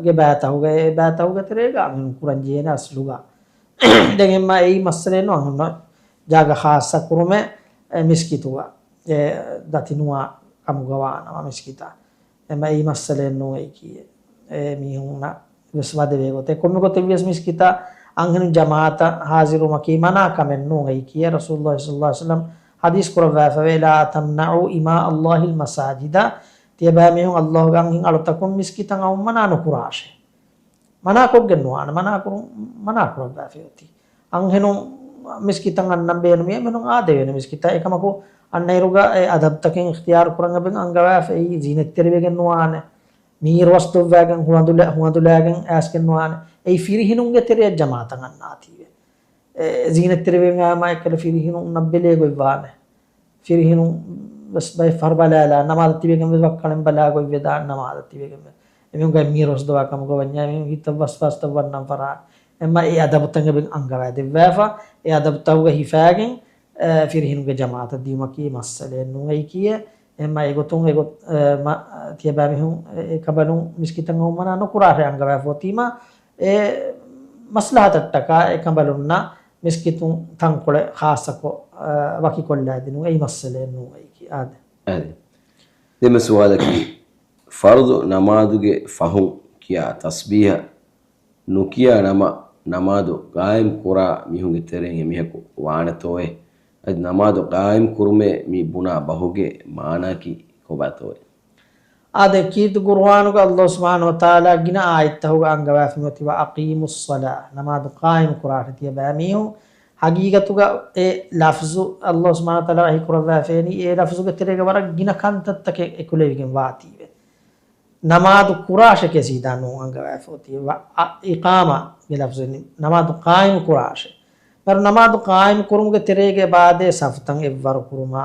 ގެ ބައިތަކުގަ، އެ ބައިތަކުގެ ތެރޭގަ އަންހެނުން ކުރަން ޖެހޭނެ އަސްލުގަ. ދެން އެމްމަ އެއީ މައްސަލައެއް ނޫން. އަންހެނުން ޖާގަ ޚާއްޞަ ކުރުމެއް، އެ، މިސްކިތުގަ އެ ދަތިނުވާ ކަމުގަ ވާނަމަ މިސްކިތަށް. އެމަ އެއީ މައްސަލައެއް ނޫން އެއީކީ. އެ މީހުންނަށް ވެސް ވަދެވޭ ގޮތެއް. ކޮންމެ ގޮތެއް ވިޔަސް މިސްކިތަށް އަންހެނުން ޖަމާޢަތަށް ހާޒިރުވުމަކީ މަނާ ކަމެއް ނޫން އެއީކީ. ރަސޫލުﷲ ޞައްލަﷲ ޢަލައިހި ވަސައްލަމް ޙަދީޘް ކުރައްވާފަވޭ، "لا تمنعوا إماء الله المساجد." ތިޔަބައިމީހުން ﷲގެ އަންހެން އަޅުތަކުން މިސްކިތަށް އައުން މަނާ ނުކުރާށޭ. މަނާކޮށްގެން ނުވާނެ. މަނާކުރުން، މަނާކުރައްވާފައި އޮތީ. އަންހެނުން މިސްކިތަށް އަންނަން ބޭނުމިއްޔާ އެމީހުން އާދެވޭނެ މިސްކިތަށް. އެކަމަކު އަންނައިރުގަ އެ އަދަބްތަކެއް އިޚްތިޔާރު ކުރަން އެބަ އަންގަވާފައި. އެއީ ޒީނަތްތެރިވެގެން ނުވާނެ. މީރު ވަސްދޮށްވާގެން ހުޅަނދުލަ-، ހުޅަނދުލާގެން އައިސްގެން ނުވާނެ. އެއީ ފިރިހެނުންގެ ތެރެއަށް ޖަމާޢަތަށް އަންނާތީވެ. އެ ޒީނަތްތެރިވެގެން އައީމާ އެއްކަލަ ފިރިހެނުންނަށް ބެލޭ ގޮތްވާނެ. ފިރިހެނުން ވެސް ބައެއް ފަހަރު ބަލާލާ، ނަމާދަށް ތިބެގެން ވެސް ވައްކަޅެން ބަލާ ގޮތްވެދާނެ، ނަމާދަށް ތިބެގެން ވެސް. އެމީހުންގެ މީރު ވަސްދޮށްވާ ކަމުގަ ވަންޏާ އެމީހުން ހިތަށް ވަސްވާސްތައް ވަންނަން ފަރާ. އެމަ އެ އަދަބުތައް އެބަ އަންގަވާ ދެއްވާފަ، އެ އަދަބުތަކުގަ ހިފާގެން، އެ، ފިރިހެނުންގެ ޖަމާޢަތަށް ދިޔުމަކީ މައްސަލައެއް ނޫން އެއީކީއެއް. އެމަ އެގޮތުން އެގޮތް، އެ، މަ-، ތިޔަބައިމީހުން އެ، އެ ކަނބަލުން މިސްކިތަށް އައުމަނާ ނުކުރާށޭ އަންގަވާފަ އޮތީމާ، އެ މަސްލަހަތަށްޓަކާ އެ ކަނބަލުންނަށް މިސްކިތުން ތަންކޮޅެއް ޚާއްޞަކޮށް، އަ، ވަކިކޮށްލާދިނުން އެއީ މައްސަލައެއް ނޫން އެއީކީ. އާދެ. އާދެ. ދެންމެ ސުވާލަކީ، ފަރުޟު ނަމާދުގެ ފަހުން ކިޔާ ތަސްބީޙަ ނުކިޔާ ނަމަ، ނަމާދު ޤާއިމް ކުރާ މީހުންގެ ތެރެއިން އެމީހަކު ވާނެތޯއޭ؟ އަދި ނަމާދު ޤާއިމް ކުރުމޭ މި ބުނާ ބަހުގެ މާނައަކީ ކޮބާތޯއޭ؟ އާދެ، ކީރިތި ޤުރުއާނުގަ ﷲ ސުބްޙާނަހޫ ވަތަޢާލާ ގިނަ އާޔަތްތަކުގަ އަންގަވާފައި އޮތީ، "وأقيموا الصلاة"، ނަމާދު ޤާއިމް ކުރާށޭ ތިޔަބައިމީހުން. ޙަޤީޤަތުގަ އެ ލަފްޒު ﷲ ސުބްޙާނަހޫ ވަތަޢާލާ ވަޙީ ކުރައްވާފައިވަނީ އެ ލަފްޒުގެ ތެރޭގަ ވަރަށް ގިނަ ކަންތައްތަކެއް އެކުލެވިގެން ވާތީވެ. ނަމާދު ކުރާށޭ ކޭ ސީދާ ނޫން އަންގަވާފައި އޮތީ. ވަ-، އަ-، އިޤާމާގެ ލަފްޒު ނަމާދު ޤާއިމް ކުރާށޭ. މިހާރު ނަމާދު ޤާއިމް ކުރުމުގެ ތެރޭގަ އެބައާދޭ ސަފުތައް އެއްވަރު ކުރުމާ،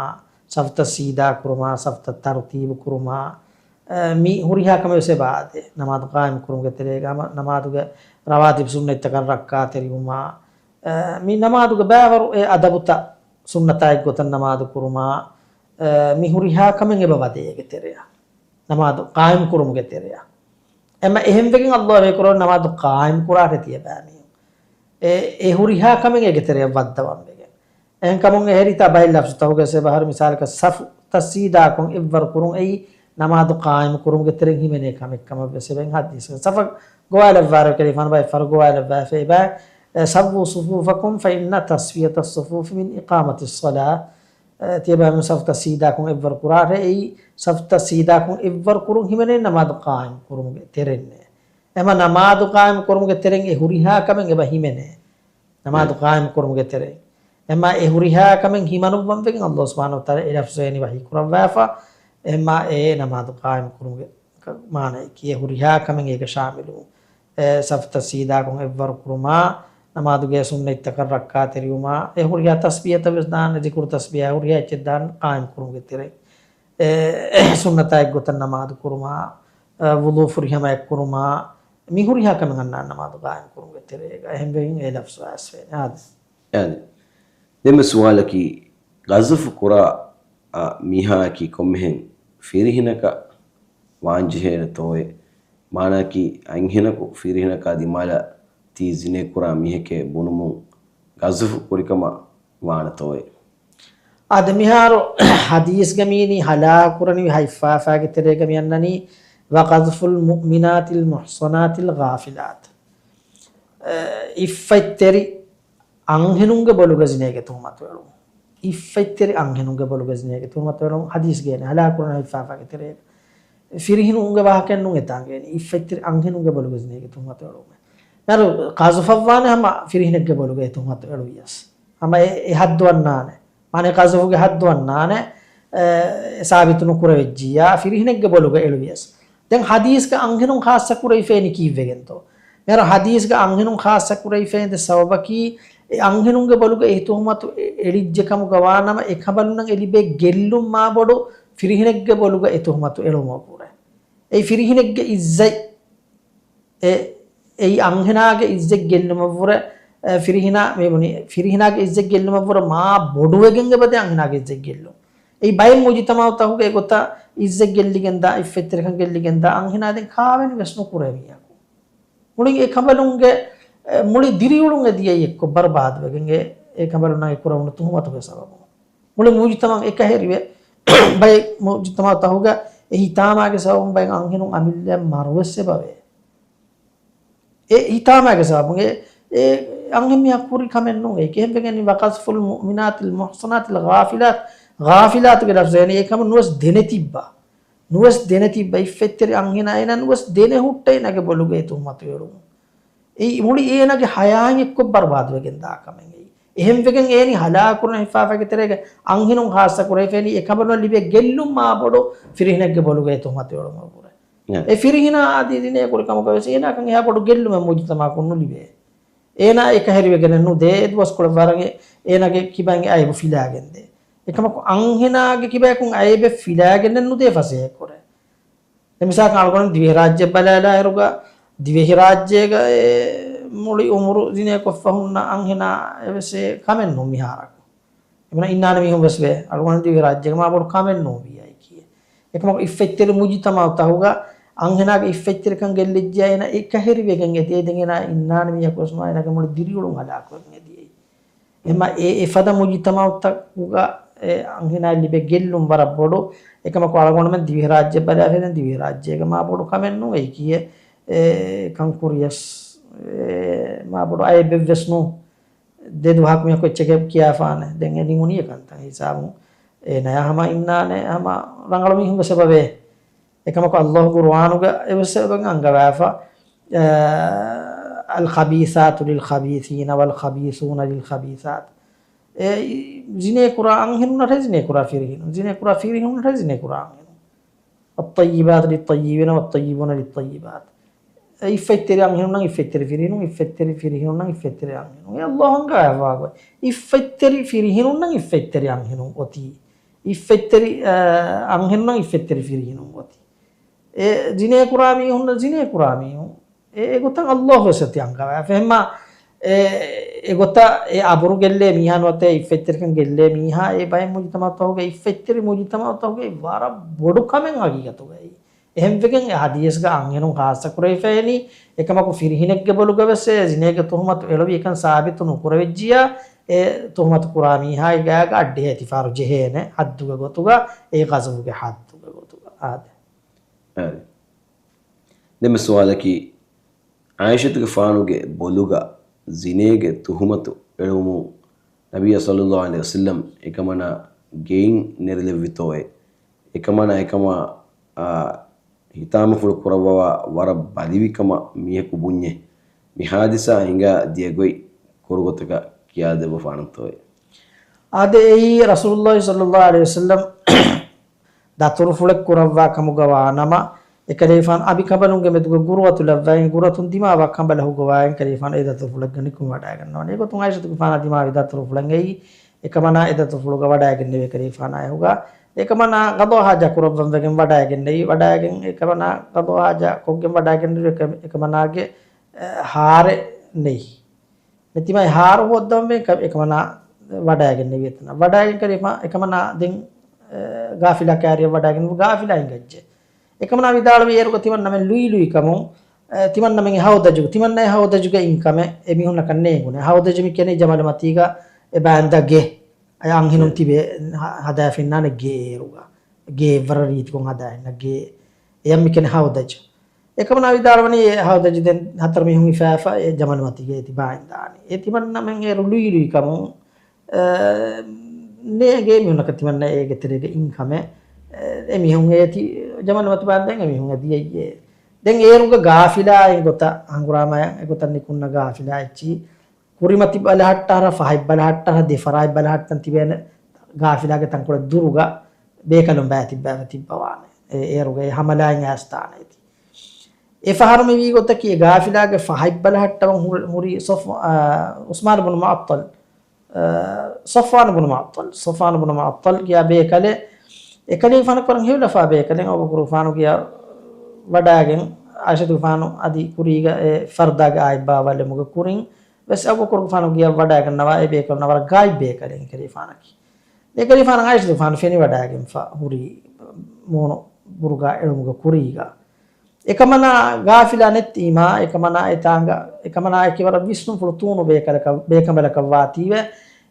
ސަފުތައް ސީދާ ކުރުމާ، ސަފުތައް ތަރުތީބު ކުރުމާ، އެ، މި ހުރިހާ ކަމެއް ވެސް އެބައާދޭ. ނަމާދު ޤާއިމް ކުރުމުގެ ތެރޭގަ ހަމަ ނަމާދުގެ ރަވާތިބު ސުންނަތްތަކަށް ރައްކާތެރިވުމާ، އެ، މި ނަމާދުގެ ބައިވަރު އެ އަދަބުތައް ސުންނަތާ އެއްގޮތަށް ނަމާދު ކުރުމާ، އެ، މި ހުރިހާ ކަމެއް އެބަ ވަދޭ އޭގެ ތެރެއަށް. ނަމާދު ޤާއިމް ކުރުމުގެ ތެރެއަށް. އެމަ އެހެންވެގެން ﷲ ވަޙީ ކުރައްވަނީ ނަމާދު ޤާއިމް ކުރާށޭ ތިޔަބައިމީހުން. އެ، އެ ހުރިހާ ކަމެއް އޭގެ ތެރެއަށް ވައްދަވަން ވެގެން. އެހެންކަމުން އެހެރީތާ ބައެއް ލަފްޒުތަކުގަ އެބަހުރި މިސާލަކަށް ސަފު ތަސްސީދާކޮށް އެއްވަރު ކުރުން އެއީ ނަމާދު ޤާއިމް ކުރުމުގެ ތެރެއިން ހިމެނޭ ކަމެއް ކަމަށް ވެސް އެބައިން ޙަދީޘްގަ. ސަފަށް ގޮވާލައްވާއިރު ކަލޭގެފާނު ބައެއް ފަހަރު ގޮވާލައްވާފައި އެބައިން ސައްވޫ ޞުފޫފަކުމް ފައިންނަ ތަސްވިޔަތަ ޞުފޫފި މިން އިޤާމަތިއްޞަލާ. ތިޔަބައިމީހުން ސަފުތައް ސީދާކޮށް އެއްވަރު ކުރާށޭ. އެއީ ސަފުތައް ސީދާކޮށް އެއްވަރު ކުރުން ހިމެނޭ ނަމާދު ޤާއިމް ކުރުމުގެ ތެރެއިންނޭ. އެމަ ނަމާދު ޤާއިމް ކުރުމުގެ ތެރެއިން އެ ހުރިހާ ކަމެއް އެބަ ހިމެނޭ. ނަމާދު ޤާއިމް ކުރުމުގެ ތެރެއިން. އެމަ އެ ހުރިހާ ކަމެއް ހިމަނުއްވަން ވެގެން ﷲ ސުބްޙާނަހޫ ވަތަޢާލާ އެ ލަފްޒު ވަޙީ ކުރައްވާފަ. އެމަ އެ ނަމާދު ޤާއިމް ކުރުމުގެ މާނައަކީ އެ ހުރިހާ ކަމެއް އޭގަ ޝާމިލުވުން. އެ ސަފުތައް ސީދާކޮށް އެއްވަރު ކުރުމާ، ނަމާދުގެ ސުންނަތްތަކަށް ރައްކާތެރިވުމާ، އެ ހުރިހާ ތަސްބީޙަތައް ވެސް ދާން، ޒިކުރު ތަސްބީޙާ ހުރިހާ އެއްޗެއް ދާން ޤާއިމް ކުރުމުގެ ތެރެއިން. އެ ސުންނަތާ އެއްގޮތަށް ނަމާދު ކުރުމާ، އެ ވުޟޫ ފުރިހަމައެއް ކުރުމާ، މި ހުރިހާ ކަމެއް އަންނާން ނަމާދު ޤާއިމް ކުރުމުގެ ތެރޭގަ. އެހެންވެގެން އެ ލަފްޒު އައިސްފައި އާދެ. އާދެ. ދެންމެ ސުވާލަކީ، ޤަޛުފު ކުރާ އަ، މީހާއަކީ ކޮންމެހެން ފިރިހެނަކަށް ވާންޖެހޭނެތޯއޭ؟ މާނައަކީ، އަންހެނަކު ފިރިހެނަކާ ދިމާލަށް ތީ ޒިނޭކުރާ މީހެކޭ ބުނުމުން ޤަޛުފު ކުރިކަމަށް ވާނެތޯއޭ؟ އާދެ، މިހާރު ޙަދީޘްގަ މީނީ ހަލާކުކުރަނިވި ހަތްފާފާގެ ތެރޭގަ މި އަންނަނީ، وقذف المؤمنات المحصنات الغافلات. އެ، އިއްފަތްތެރި އަންހެނުންގެ ބޮލުގަ ޒިނޭގެ ތުހުމަތު އެޅުން. އިއްފަތްތެރި އަންހެނުންގެ ބޮލުގަ ޒިނޭގެ ތުހުމަތު އެޅުން ޙަދީޘް ގޭނެ ހަލާކުކުރަން ހަތްފާފާގެ ތެރޭގަ. ފިރިހެނުންގެ ވާހަކައެއް ނޫން އެތާނގޭނެ. އިއްފަތްތެރި އަންހެނުންގެ ބޮލުގަ ޒިނޭގެ ތުހުމަތު އެޅުމެއް. މިހާރު ޤަޛުފަށްވާނެ ހަމަ ފިރިހެނެއްގެ ބޮލުގަ އެ ތުހުމަތު އެޅުވިޔަސް. ހަމަ އެ، އެ ޙައްދު އަންނާނެ. މާނަ ޤަޛުފުގެ ޙައްދު އަންނާނެ، އެ، ސާބިތު ނުކުރެވިއްޖިއްޔާ ފިރިހެނެއްގެ ބޮލުގަ އެޅުވިޔަސް. ދެން ޙަދީޘްގަ އަންހެނުން ޚާއްޞަ ކުރެވިފައިނީ ކީއްވެގެންތޯ؟ މިހާރު ޙަދީޘްގަ އަންހެނުން ޚާއްޞަ ކުރެވިފައިން ދެ ސަބަބަކީ، އެ އަންހެނުންގެ ބޮލުގަ އެ ތުހުމަތު އެ، އެޅިއްޖެ ކަމުގަ ވާނަމަ، އެކަނބަލުންނަށް އެ ލިބޭ ގެއްލުން މާބޮޑު ފިރިހެނެއްގެ ބޮލުގަ އެ ތުހުމަތު އެޅުމަށްވުރެ. އެއީ ފިރިހެނެއްގެ އިއްޒަތް، އެ، އެއީ އަންހެނާގެ އިއްޒަތް ގެއްލުމަށްވުރެ، އެ، ފިރިހެނާ، މި ބުނީ، ފިރިހެނާގެ އިއްޒަތް ގެއްލުމަށްވުރެ މާ ބޮޑުވެގެން އެބަދޭ އަންހެނާގެ އިއްޒަތް ގެއްލުން. އެއީ ބައެއް މުޖުތަމަޢުތަކުގަ އެގޮތަށް އިއްޒަތް ގެއްލިގެންދާ، އިއްފަތްތެރިކަން ގެއްލިގެންދާ އަންހެނާ ދެން ކާވެނި ވެސް ނުކުރޭ މީހަކު. މުޅި އެ ކަނބަލުންގެ، އެ، މުޅި ދިރިއުޅުން އެ ދިޔައީ އެއްކޮށް ބަރުބާދުވެގެން އެ، އެ ކަނބަލުންނާ އެ ކުރެވުނު ތުހުމަތުގެ ސަބަބުން. މުޅި މުޖުތަމަޢު އެކަހެރިވެ، ބައެއް މުޖުތަމަޢުތަކުގަ އެ ހިތާމާގެ ސަބަބުން ބައެއް އަންހެނުން އަމިއްލައަށް މަރުވެސް އެބަވޭ. އެ ހިތާމާގެ ސަބަބުން އެ، އެ އަންހެންމީހާ ކުރި ކަމެއް ނޫން. އެ ކިހިނެއްވެގެން، وقذف المؤمنات المحصنات الغافلات، ޣާފިލާތުގެ ލަފްޒު އެކަމަށް ނުވެސް ދެނެތިއްބާ. ނުވެސް ދެނެތިއްބާ އިއްފަތްތެރި އަންހެނާ އޭނާ ނުވެސް ދެނެ ހުއްޓަ އޭނާގެ ބޮލުގައި ތުހުމަތު އެޅުމުން. އެއީ މުޅި އޭނާގެ ހަޔާތް އެއްކޮށް ބަރުބާދުވެގެން ދާ ކަމެއް އެއީ. އެހެންވެގެން އޭނި ހަލާކުކުރަން ހިފާފައިގެ ތެރޭގަ އަންހެނުން ޚާއްޞަ ކުރެވިފައިނީ އެކަނބަލުން ލިބޭ ގެއްލުން މާ ބޮޑު ފިރިހެނެއްގެ ބޮލުގައި ތުހުމަތު އެޅުމަށްވުރެ. އެ ފިރިހެނާ އަދި ޒިނޭ ކުރި ކަމުގަ ވެސް އޭނާކަން އެހާ ބޮޑު ގެއްލުމެއް މުޖުތަމަޢަކުން ނުލިބޭ. އޭނާ އެކަހެރިވެގެނެއް ނުދޭ، އެ ދުވަސްކޮޅެއް ވަރަށް އޭނާގެ ކިބައިން އައިބު ފިލާގެންދޭ. އެކަމަކު އަންހެނާގެ ކިބަޔަކުން އައިބެއް ފިލާގެންނެއް ނުދޭ ފަސޭހަކުރޭ. ދެން މިސާލަކަށް އަޅުގަނޑު ދިވެހިރާއްޖެ ބަލާލާއިރުގަ، ދިވެހިރާއްޖޭގަ އެ މުޅި އުމުރު ޒިނޭކޮށްފަ ހުންނަ އަންހެނާ އެވެސް އެ ކަމެއް ނޫން މިހާރަކު. އެމަނަ އިންނާނެ މީހުން ވެސް ވޭ. އަޅުގަނޑު ދިވެހިރާއްޖޭގަ މާ ބޮޑު ކަމެއް ނޫން ވިއްޔާ އެކީ. އެކަމަކު އިއްފަތްތެރި މުޖުތަމަޢުތަކުގަ އަންހެނާގެ އިއްފަތްތެރިކަން ގެއްލިއްޖެޔާ އޭނާ އެކަހެރިވެގެން އެދޭ. ދެން އޭނާ އިންނާނެ މީހަކު ވެސް ނުވާ އޭނާގެ މުޅި ދިރިއުޅުން ހަލާކުވެގެން އެދިޔައީ. އެމަ އެ އެފަދަ މުޖުތަމަޢުތަކުގަ އެ އަންހެނާއަށް ލިބޭ ގެއްލުން ވަރަށް ބޮޑު. އެކަމަކު އަޅުގަނޑުމެން ދިވެހިރާއްޖެ ބަލާފައި ދެން ދިވެހިރާއްޖޭގަ މާ ބޮޑު ކަމެއް ނޫން އެއީ ކިޔޭ. އެ ކަން ކުރިޔަސް އެ މާ ބޮޑު އައިބެއް ވެސް ނޫން. ދެ ދުވަހަކު މީހަކު އެއްޗެކޭ ކިޔާފާނެ. ދެން އެ ނިމުނީ އެކަންތައް ހިސާބުން. އޭނަޔާ ހަމަ އިންނާނެ ހަމަ ރަނގަޅު މީހުން ވެސް އެބަވޭ. އެކަމަކު ﷲ ޤުރުއާނުގަ އެވެސް އެބަ އަންގަވާފަ، އަ، الخبيثات للخبيثين والخبيثون للخبيثات. އެ، ޒިނޭ ކުރާ އަންހެނުންނަށޭ ޒިނޭ ކުރާ ފިރިހެނުން، ޒިނޭ ކުރާ ފިރިހެނުންނަށޭ ޒިނޭ ކުރާ އަންހެނުން. الطيبات للطيبين والطيبون للطيبات. އެ، އިއްފަތްތެރި އަންހެނުންނަށް އިއްފަތްތެރި ފިރިހެނުން، އިއްފަތްތެރި ފިރިހެނުންނަށް އިއްފަތްތެރި އަންހެނުން. އެ ﷲ އަންގަވާފަ ގޮތް. އިއްފަތްތެރި ފިރިހެނުންނަށް އިއްފަތްތެރި އަންހެނުން އޮތީ. އިއްފަތްތެރި، އަ، އަންހެނުންނަށް އިއްފަތްތެރި ފިރިހެނުން އޮތީ. އެ ޒިނޭ ކުރާ މީހުންނަށް ޒިނޭ ކުރާ މީހުން. އެ، އެގޮތަށް ﷲ ވެސް އޮތީ އަންގަވާފަ. އެހެންމާ، އެ، އެގޮތަށް އެ އަބުރު ގެއްލޭ މީހާ ނުވަތަ އިއްފަތްތެރިކަން ގެއްލޭ މީހާ އެ ބައެއް މުޖުތަމަޢުތަކުގައި އިއްފަތްތެރި މުޖުތަމަޢުތަކުގައި ވަރަށް ބޮޑު ކަމެއް ހަގީގަތުގައި. އެހެންވެގެން އެ ޙަދީޘްގަ އަންހެނުން ޚާއްޞަ ކުރެވިފައިނީ، އެކަމަކު ފިރިހެނެއްގެ ބޮލުގަ ވެސް އެ ޒިނޭގެ ތުހުމަތު އެޅުވި އެކަން ސާބިތު ނުކުރެވިއްޖިޔާ، އެ ތުހުމަތު ކުރާ މީހާގެ ގާގަ އައްޑިހަ އިތިފާރު ޖެހޭނެ ޙައްދުގެ ގޮތުގަ، އެ ޤަޒުފުގެ ޙައްދުގެ ގޮތުގަ. އާދެ. އާދެ. ދެންމެ ސުވާލަކީ، ޢާއިޝަތުގެފާނުގެ ބޮލުގަ ޒިނޭގެ ތުހުމަތު އެޅުމުން ނަބިއްޔާ ޞައްލައްލާހު ޢަލައިހި ވަސައްލަމް އެކަމަނާ ގެއިން ނެރެލެއްވިތޯއޭ؟ އެކަމަނާ އެކަމާ، އާ، ހިތާމަފުޅު ކުރައްވަވާ ވަރަށް ބަލިވިކަމަށް މީހަކު ބުންޏޭ. މި ހާދިސާ ހިނގާ ދިޔަ ގޮތް ކުރު ގޮތަކަށް ކިޔާދެއްވަފާނަންތޯއޭ؟ އާދެ، އެއީ ރަސޫލުއްލާހި ޞައްލައްލާހު ޢަލައިހި ވަސައްލަމް ދަތުރުފުޅެއް ކުރައްވާ ކަމުގަ ވާނަމަ، އެކަލޭފާނު އަނބިކަނބަލުންގެ މެދުގަ ގުރުވަތު ލައްވައިގެން ގުރުވަތުން ދިމާވާ ކަނބަލަށް ހުގަވާގެން ކަލޭފާނު އެ ދަތުރުފުޅެއްގަ ނިކުމެވަޑައިގަންނަވަނީ. އެގޮތުން ޢާއިޝަތުގެފާނާ ދިމާވި ދަތުރުފުޅަށް އެއީ އެކަމަނާ އެ ދަތުރުފުޅުގަ ވަޑައިގެންނެވި ކަލޭފާނާ އެހުގަ. އެކަމަނާ ގަޟާ ޙާޖާ ކުރައްވަން ވެގެން ވަޑައިގެންނެވި. ވަޑައިގެން އެކަމަނާ ގަޟާ ޙާޖާ ކޮށްގެން ވަޑައިގެންނެވި އެކަ-، އެކަމަނާގެ، އެ، ހާރެއް ނެތް. ނެތިމައި ހާރު ހޯއްދަވަންވެ ކަ-، އެކަމަނާ ވަޑައިގެންނެވި އެތަނަށް. ވަޑައިގެން ކަލޭފާ އެކަމަނާ ދެން، އެ، ގާފިލާ ކާރިއަށް ވަޑައިގެން ގާފިލާ ހިނގައްޖެ. އެކަމަނާ ވިދާޅުވި އޭރުގަ ތިމަންނަމެން ލުއިލުއިކަމުން، އެ، ތިމަންނަމެން ހައުދަޖު، ތިމަންނަ ހައުދަޖުގަ އިންކަމެއް އެ މީހުންނަކަށް ނޭނގުނެ. ހައުދަޖު މި ކެނޭ ޖަމަލު މަތީގަ އެ ބާންދާ ގެ. އެ އަންހެނުން ތިބޭ ހަ-، ހަދާފިންނާނެ ގެ އޭރުގަ. ގެ އެއްވަރަށް ރީތިކޮށް ހަދާ އިންނަ ގެ. އެޔަށް މި ކެނޭ ހައުދަޖު. އެކަމަނާ ވިދާޅުވަނީ އެ ހައުދަޖު ދެން ހަތަރު މީހުން ހިފާފަ އެ ޖަމަލު މަތީގަ އެ ތިބާ އިންދާނީ. އެ ތިމަންނަމެން އޭރު ލުއިލުއިކަމުން، އެ، ނޭނގޭ މީހުންނަކަށް ތިމަންނަ އޭގެ ތެރޭގަ އިންކަމެއް، އެ، އެ މީހުން އޭތި ޖަމަލު މަތި ބާންދެން އެ މީހުން އެ ދިޔައީ އޭ. ދެން އޭރުގަ ގާފިލާ އެ ގޮތަށް ހަނގުރާމަޔަށް އެ ގޮތަށް ނިކުންނަ ގާފިލާ އެއްޗި ކުރިމަތި ބަލަހައްޓާރަ، ފަހެއް ބަލަހައްޓާރަ، ދެ ފަރާތް ބަލަހައްޓަން ތިބޭނެ ގާފިލާގެ ތަންކޮޅެއް ދުރުގަ ބޭކަލުން ބައި ތިއްބައިފަ ތިއްބަވާނެ. އެ އޭރުގަ އެ ހަމަލާއިން އައިސްދާނެ އޭތި. އެ ފަހަރު މިވީ ގޮތަކީ އެ ގާފިލާގެ ފަހެއް ބަލަހައްޓަވަން ހުރި، ހުރި ޞަފް-، އާ، ޢުސްމާނު ބުނު މުޢައްޠަލް، އާ، ޞަފްވާނު ބުނު މުޢައްޠަލް، ޞަފްވާނު ބުނު މުޢައްޠަލް ކިޔާ ބޭކަލެއް، އެކަލޭފާނަށް ވަރަށް ހެޔޮލަފާ ބޭކަލެއް. އަބޫބަކުރުގެފާނު ކިޔާ ވަޑައިގެން ޢާއިޝަތުގެފާނު އަދި ކުރީގަ އެ ފަރުދާގެ އާއިއްބާ ވަޅުލުމުގެ ކުރިން ވެސް އަބޫބަކުރުގެފާނު ކިޔާ ވަޑައިގަންނަވާ އެ ބޭކަލުންނަށް ވަރަށް ގާތް ބޭކަލެއް އެކަލޭފާނަކީ. އެކަލޭފާނަށް ޢާއިޝަތުގެފާނު ފެނިވަޑައިގެންފަ ހުރީ މޫނު ބުރުގާ އެޅުމުގެ ކުރީގަ. އެކަމަނާ ގާފިލާ ނެތީމާ، އެކަމަނާ އެތާނގަ، އެކަމަނާއަކީ ވަރަށް ވިސްނުންފުޅު ތޫނު ބޭކަލަކަށް، ބޭކަނބަލަކަށް ވާތީވެ،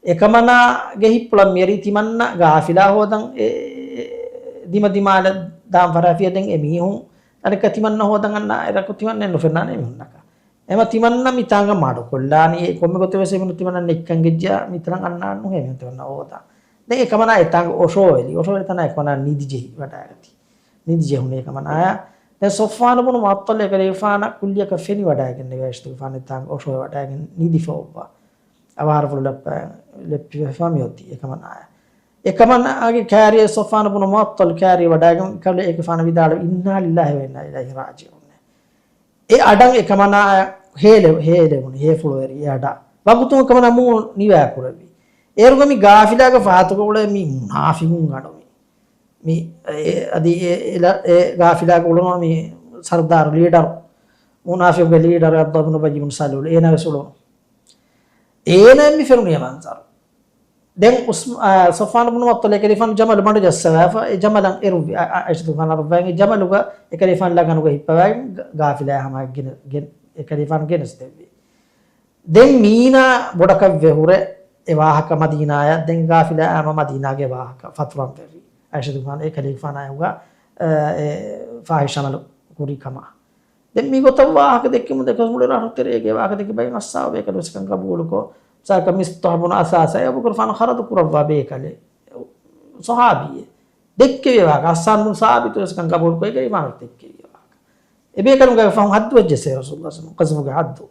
އެކަމަނާގެ ހިތްޕުޅަށް މިއެރީ ތިމަންނަ ގާފިލާ ހޯދަން އެ، އެ، ދިމަދިމާލަށް ދާން ފަރާފިޔަ ދެން އެ މީހުން އަނެއްކާ ތިމަންނަ ހޯދަން އަންނަ އެރަކު ތިމަންނަ ނުފެންނާނެ އެމީހުންނަކަށް. އެމަ ތިމަންނަ މިތާނގަ މަޑުކޮށްލާނީ، އެ ކޮންމެ ގޮތެއް ވެސް އެމީހުން ތިމަންނަ ނެތްކަން ގެއްޖާ މިތަނަށް އަންނާން ނުހޭ މީހުން ތިމަންނަ ހޯދާ. ދެން އެކަމަނާ އެތާނގަ އޮށޯވެލި، އޮށޯވެލި ތަނާ އެކަމަނާ ނިދިޖެހި ވަޑައިގަތީ. ނިދިޖެހުނީ އެކަމަނާޔާ. ދެން ޞަފްވާނު ބުނު މުޢައްޠަލް އެކަލޭފާނަށް ކުއްލިއަކަށް ފެނިވަޑައިގެންނެވި ޢާއިޝަތުގެފާނު އެތާނގަ އޮށޯވެވަޑައިގެން ނިދިފަ އޮއްވާ. އަވަހާރަފުޅު ލައްޕަ، ލެއްޕިފަ މިއޮތީ އެކަމަނާޔާ. އެކަމަނާގެ ކާރިއަށް ޞަފްވާނު ބުނު މުޢައްޠަލް ކާރި ވަޑައިގެން ކަލޭ އެކަލޭފާނު ވިދާޅުވި، "إنا لله وإنا إليه راجعون." އެ އަޑަށް އެކަމަނާ ހޭލެ-، ހޭލެވުނު، ހޭފުޅުވެރި އެ އަޑަށް. ވަގުތުން އެކަމަނާ މޫނު ނިވާކުރެއްވި. އޭރުގަ މި ގާފިލާގެ ފަހަތުގަ އުޅޭ މި މުނާފިގުން ގަނޑު މި. މި އެ، އަދި އެ، އެ ލަ-، އެ ގާފިލާގަ އުޅުނު މި ސަރުދާރު ލީޑަރު، މުނާފިގުންގެ ލީޑަރު ޢަބްދުﷲ ބިނު އުބައްޔި ބިނު ސަލޫލު އޭނާ ވެސް އުޅުނު. އޭނާ މި ފެނުނީ މަންޒަރު. ދެން އުސް-، އާ، ޞަފްވާނު ބުނު މުޢައްޠަލް އެކަލޭފާނު ޖަމަލު މަޑު ޖައްސަވާފަ، އެ ޖަމަލަށް އެރުއްވި، އަ-، އަ-، ޢާއިޝަތުގެފާނު އަރުއްވައިގެން އެ ޖަމަލުގަ އެކަލޭފާނު ލަގަނުގަ ހިއްޕަވައިގެން ގާ-، ގާފިލާ ހަމަ ގެނެ-، ގެން-، އެކަލޭފާނު ގެނެސްދެއްވި. ދެން މީނާ ބޮޑަކަށް ވެ ހުރެ އެ ވާހަކަ މަދީނާޔަށް، ދެން ގާފިލާ އާމަ މަދީނާގެ ވާހަކަ ފަތުރަން ވެރި. ޢާއިޝަތުގެފާނު އެކަލޭފާނާ އެހުގަ، އެ، އެ ފާޙިޝް ޢަމަލު ކުރި ކަމަށް. ދެން މިގޮތަށް ވާހަކަ ދެއްކެމުން ދެކޮސް މުޅި ރަށުތެރޭގެ ވާހަކަ ދެއްކި ބައިން އައްސާބު ބޭކަލު ވެސް އެކަން ގަބޫލުކޮށް، މިސާލަކަށް މިސްޠާޙު ބުނު އަސާސާ އެ އަބޫބަކުރުގެފާނު ޚަރަދު ކުރައްވާ ބޭކަލެއް. ޞަޙާބީއެއް. ދެއްކެވި ވާހަކަ. ޙައްސާން ބުނު ސާބިތު ވެސް އެކަން ގަބޫލުކޮށް އެކަލޭފާނު ދެއްކެވި ވާހަކަ. އެ ބޭކަލުންގެ ފަހުން ޙައްދު ވެއްޖެއްސޭ ރަސޫލުﷲ ޞައްލަﷲު ޢަލައިހި ވަސައްލަމަ ޤަޒްފުގެ ޙައްދު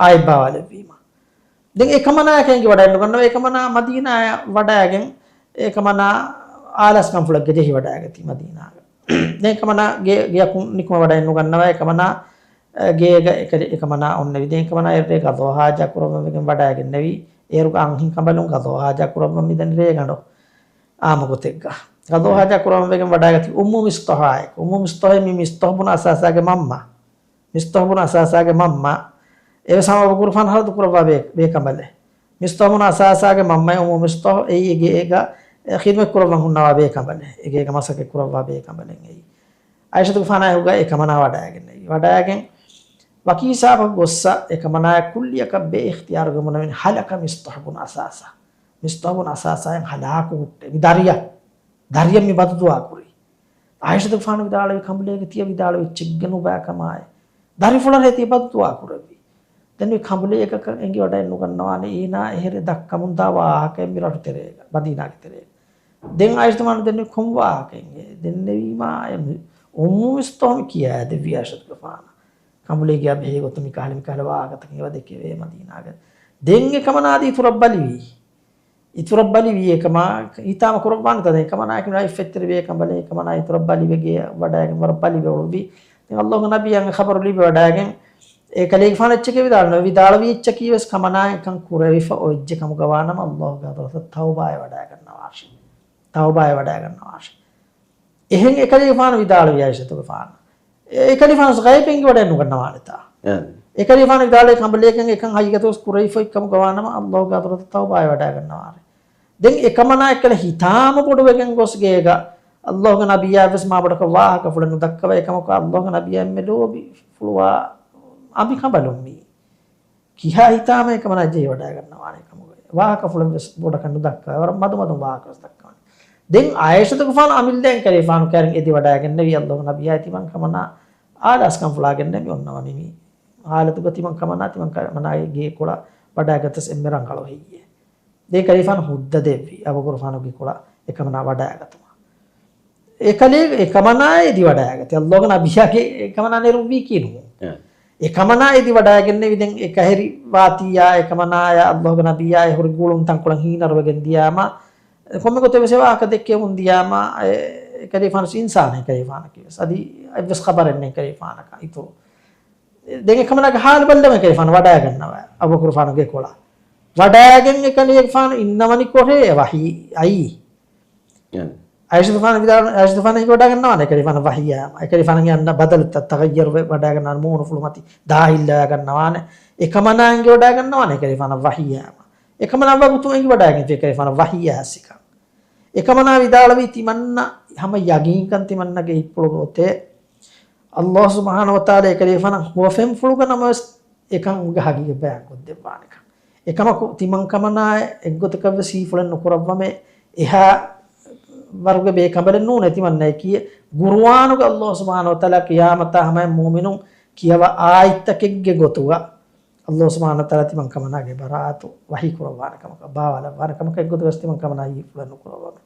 އާއިއްބާވާލެއްވީމަ. ދެން އެކަމަނާޔަކަށް އެނގި ވަޑައެއްނުގަންނަވަ، އެކަމަނާ މަދީނާޔަށް ވަޑައިގެން، އެކަމަނާ އާލާސް ކަންފުޅެއްގަ ޖެހި ވަޑައިގަތީ މަދީނާގަ. ދެން އެކަމަނާ ގެ-، ގެޔަކުން ނިކުމެ ވަޑައެއްނުގަންނަވަ، އެކަމަނާ، އެ، ގޭގަ އެކަ-، އެކަމަނާ އޮންނެވި. ދެން އެކަމަނާ އެއްރޭ ގަޟާ ޙާޖާ ކުރައްވަން ވެގެން ވަޑައިގެންނެވި. އޭރުގަ އަންހެން ކަނބަލުން ގަޟާ ޙާޖާ ކުރައްވަން މިދަނީ ރޭގަނޑު. އާންމު ގޮތެއްގަ. ގަޟާ ޙާޖާ ކުރައްވަން ވެގެން ވަޑައިގަތީ އުއްމު މިސްޠާޙާއެކު. އުއްމު މިސްޠާޙު މި މިސްޠާޙު ބުނު އަސާސާގެ މަންމަ. މިސްޠާޙު ބުނު އަސާސާގެ މަންމަ. އެވެސް ހަމަ އަބޫބަކުރުގެފާނު ޚަރަދު ކުރައްވާ ބޭ-، ބޭކަނބަލެއް. މިސްޠާޙު ބުނު އަސާސާގެ މަންމައެއް އުއްމު މިސްޠާޙު އެއީ އެ ގޭގަ، އެ، ޚިދުމަތް ކުރައްވަން ހުންނަވާ ބޭކަނބަލެއް. އެ ގޭގަ މަސައްކަތް ކުރައްވާ ބޭކަނބަލެއް އެއީ. ޢާއިޝަތުގެފާނާ އެހުގަ އެކަމަނާ ވަޑައިގެންނެވި. ވަޑައިގެން ވަކި ހިސާބަކަށް ގޮއްސަ އެކަމަނާ ކުއްލިއަކަށް ބޭ އިޚްތިޔާރުގެ ބުނަމިން ހަލަކަ މިސްޠާޙު ބުނު އަސާސާ. މިސްޠާޙު ބުނު އަސާސާއިން ހަލާކު ހުއްޓެވި ދަރިޔަށް. ދަރިޔަށް މި ބަދުދުޢާ ކުރީ. ޢާއިޝަތުގެފާނު ވިދާޅުވި ކަނބުލޭގެ ތިޔަ ވިދާޅުވި އެއްޗެއްގެ ނުބައިކަމާއި. ދަރިފުޅަށް ތިޔަ ބަދުދުޢާ ކުރެއްވި. ދެން މި ކަނބުލެއް އެކަކަށް އެނގިވަޑައެއް ނުގަންނަވާނެ. އޭނާ އެހެރެ ދައްކަމުންދާ ވާހަކައެއް މި ރަށު ތެރޭގަ، މަދީނާގެ ތެރޭގަ. ދެން އާއިޝަތު މާނަ ދެންނެވި ކޮން ވާހަކައެއް؟ ދެންނެވީމާ އެ އުއްމު މިސްތަހު މި ކިޔާދެއްވި އާއިޝަތުގެފާނަށް. ކަނބުލެއްގެ އަބަހޭ ގޮތުން މި ކަހަލަ މި ކަހަލަ ވާހަކަތަކެއް އެބަ ދެކެވޭ މަދީނާގަ. ދެން އެކަމަނާ އަދި އިތުރަށް ބަލިވީ. އިތުރަށް ބަލިވީ އެކަމާ ހިތާމަ ކުރައްވާނެތާ؟ ދެން އެކަމަނާއަކީ އަތްފަތްތެރިވެ ކަނބަލެއް. އެކަމަނާ އިތުރަށް ބަލިވެގެ ވަޑައިގެން ވަރަށް ބަލިވެ އުޅުއްވި. ދެން ﷲ ގެ ނަބިއްޔާގެ ޚަބަރު ލިބި ވަޑައިގެން އެ ކަލޭގެފާނު އެއްޗެކޭ ވިދާޅު، ވިދާޅުވީ އެއްޗަކީ ވެސް ކަމަނާ އެކަން ކުރެވިފަ އޮތްޖެ ކަމުގަ ވާނަމަ ﷲ ގެ ޙަޟްރަތަށް ތައުބާއެއް ވަޑައިގަންނަވާށޭ. ތައުބާއެއް ވަޑައިގަންނަވާށޭ. އެހެން އެކަލޭގެފާނު ވިދާޅުވި އާއިޝަތުގެފާނަށް. އެ، އެކަލޭގެފާނު ޣައިބެއް އެނގިވަޑައެއް ނުގަންނަވާނެތާ؟ އެ. އެކަލޭގެފާނު ވިދާޅުވި ކަނބަލެއް އެކަން ހަގީގަތުގަ ވެސް ކުރެވިފައި ކަމުގަ ވާނަމަ ﷲ ގެ ޙަޟްރަތަށް ތައުބާއެއް ވަޑައިގަންނަވާށޭ. ދެން އެކަމަނާ އެއްކަލަ ހިތާމަ ބޮޑުވެގެން ގޮސް ގޭގަ ﷲ ގެ ނަބިއްޔާ ވެސް މާބޮޑަކަށް ވާހަކަފުޅެއް ނުދައްކަވަ، އެކަމަކު ﷲ ގެ ނަބިއްޔާ އެންމެ ލޯބިފުޅުވާ އަނބިކަނބަލުން މީ. ކިހާ ހިތާމައެއް އެކަމަނާ ޖެހިވަޑައިގަންނަވާނެ ކަމުގައި. ވާހަކަފުޅެއް ވެސް ބޮޑަކަށް ނުދައްކާ، ވަރަށް މަދުމަދުން ވާހަކަ ވެސް ދައްކަވަނީ. ދެން އާއިޝަތުގެފާނު އަމިއްލައިން އެކަލޭގެފާނު ކައިރިން އެދި ވަޑައިގެންނެވި ﷲ ގެ ނަބިއްޔާ ތިމަން ކަމަނާ އާލާސްކަންފުޅާގެންނެވި އޮންނަވަނީ މި ހާލަތުގަ ތިމަން ކަމަނާ ތިމަން ކަމަނާގެ ގޭކޮޅަށް ވަޑައިގަތަސް އެންމެ ރަނގަޅު ހެއްޔޭ. ދެން އެކަލޭގެފާނު ހުއްދަ ދެއްވި އަބޫބަކުރުފާނުގެ ކޮޅަށް އެކަމަނާ ވަޑައިގަތުމަށް. އެކަލޭ އެކަމަނާ އެދި ވަޑައިގަތީ. ﷲ ގެ ނަބިއްޔާގެ އެކަމަނާ ނެރުއްވީކީ ނޫން. އެ. އެކަމަނާ އެދި ވަޑައިގެންނެވި. ދެން އެކަހެރި ވާތީޔާ އެކަމަނާޔާ ﷲ ގެ ނަބިއްޔާ އެ ހުރި ގުޅުން ތަންކޮޅެއް ހީނަރުވެގެން ދިޔާމަ، ކޮންމެ ގޮތެއް ވެސް އެ ވާހަކަ ދެއްކެވުން ދިޔާމަ، އެ، އެކަލޭގެފާނު ވެސް އިންސާނެއް އެކަލޭގެފާނަކީ ވެސް. އަދި އެއްވެސް ޚަބަރެއް ނެތް އެކަލޭގެފާނަކަށް އިތުރު. ދެން އެކަމަނާގެ ހާލު ބައްލަވަން އެކަލޭގެފާނު ވަޑައިގަންނަވާ އަބޫބަކުރުފާނުގެ ކޮޅަށް. ވަޑައިގެން އެކަލޭގެފާނު އިންނަވަނިކޮށޭ އެ ވަޙީ އައީ. އައިޝަތުފާނު ވިދާޅު، އައިޝަތުފާނަށް އެނގިވަޑައިގަންނަވާނެ އެކަލޭގެފާނަށް ވަޙީ އައީމަ. އެކަލޭގެފާނަށް އަންނަ ބަދަލުތައް ތަޣައްޔަރުވެ ވަޑައިގަންނަވާނެ، މޫނުފުޅުމަތި ދާހިއްލަވައިގަންނަވާނެ. އެކަމަނާ އެނގިވަޑައިގަންނަވާނެ އެކަލޭގެފާނަށް ވަޙީ އައީމަ. އެކަމަނާ ވަގުތު އެނގިވަޑައިގެންފި އެކަލޭގެފާނަށް ވަޙީ އައިސްކަން. އެކަމަނާ ވިދާޅުވީ ތިމަންނަ ހަމަ ޔަގީންކަން ތިމަންނަގެ ހިތްޕުޅުގަ އޮތޭ. ﷲ ސުބްޙާނަހޫ ވަތަޢާލާ އެކަލޭގެފާނަށް ހުވަފެންފުޅުގަ ނަމަވެސް އެކަމުގެ ހަގީގަތް ބަޔާންކޮށްދެއްވާނެކަން. އެކަމަކު ތިމަން ކަމަނާއަށް އެއްގޮތަކަށްވެސް ހީފުޅެއް ނުކުރައްވަމޭ، އެހާ ވަރުގެ ބޭކަނބަލެއް ނޫނޭ ތިމަންނައަކީ. ޤުރުއާނުގަ ﷲ ސުބްޙާނަހޫ ވަތަޢާލާ ޤިޔާމަތާ ހަމަޔަށް މުއުމިނުން ކިޔަވާ އާޔަތްތަކެއްގެ ގޮތުގަ ﷲ ސުބްޙާނަހޫ ވަތަޢާލާ ތިމަން ކަމަނާގެ ބަރާއަތު ވަޙީ ކުރައްވާނެ ކަމަކަށް، ބާވާލައްވާނެ ކަމަކަށް އެއްގޮތަކަށް ތިމަން ކަމަނާ ހީފުޅެއް ނުކުރައްވަމޭ.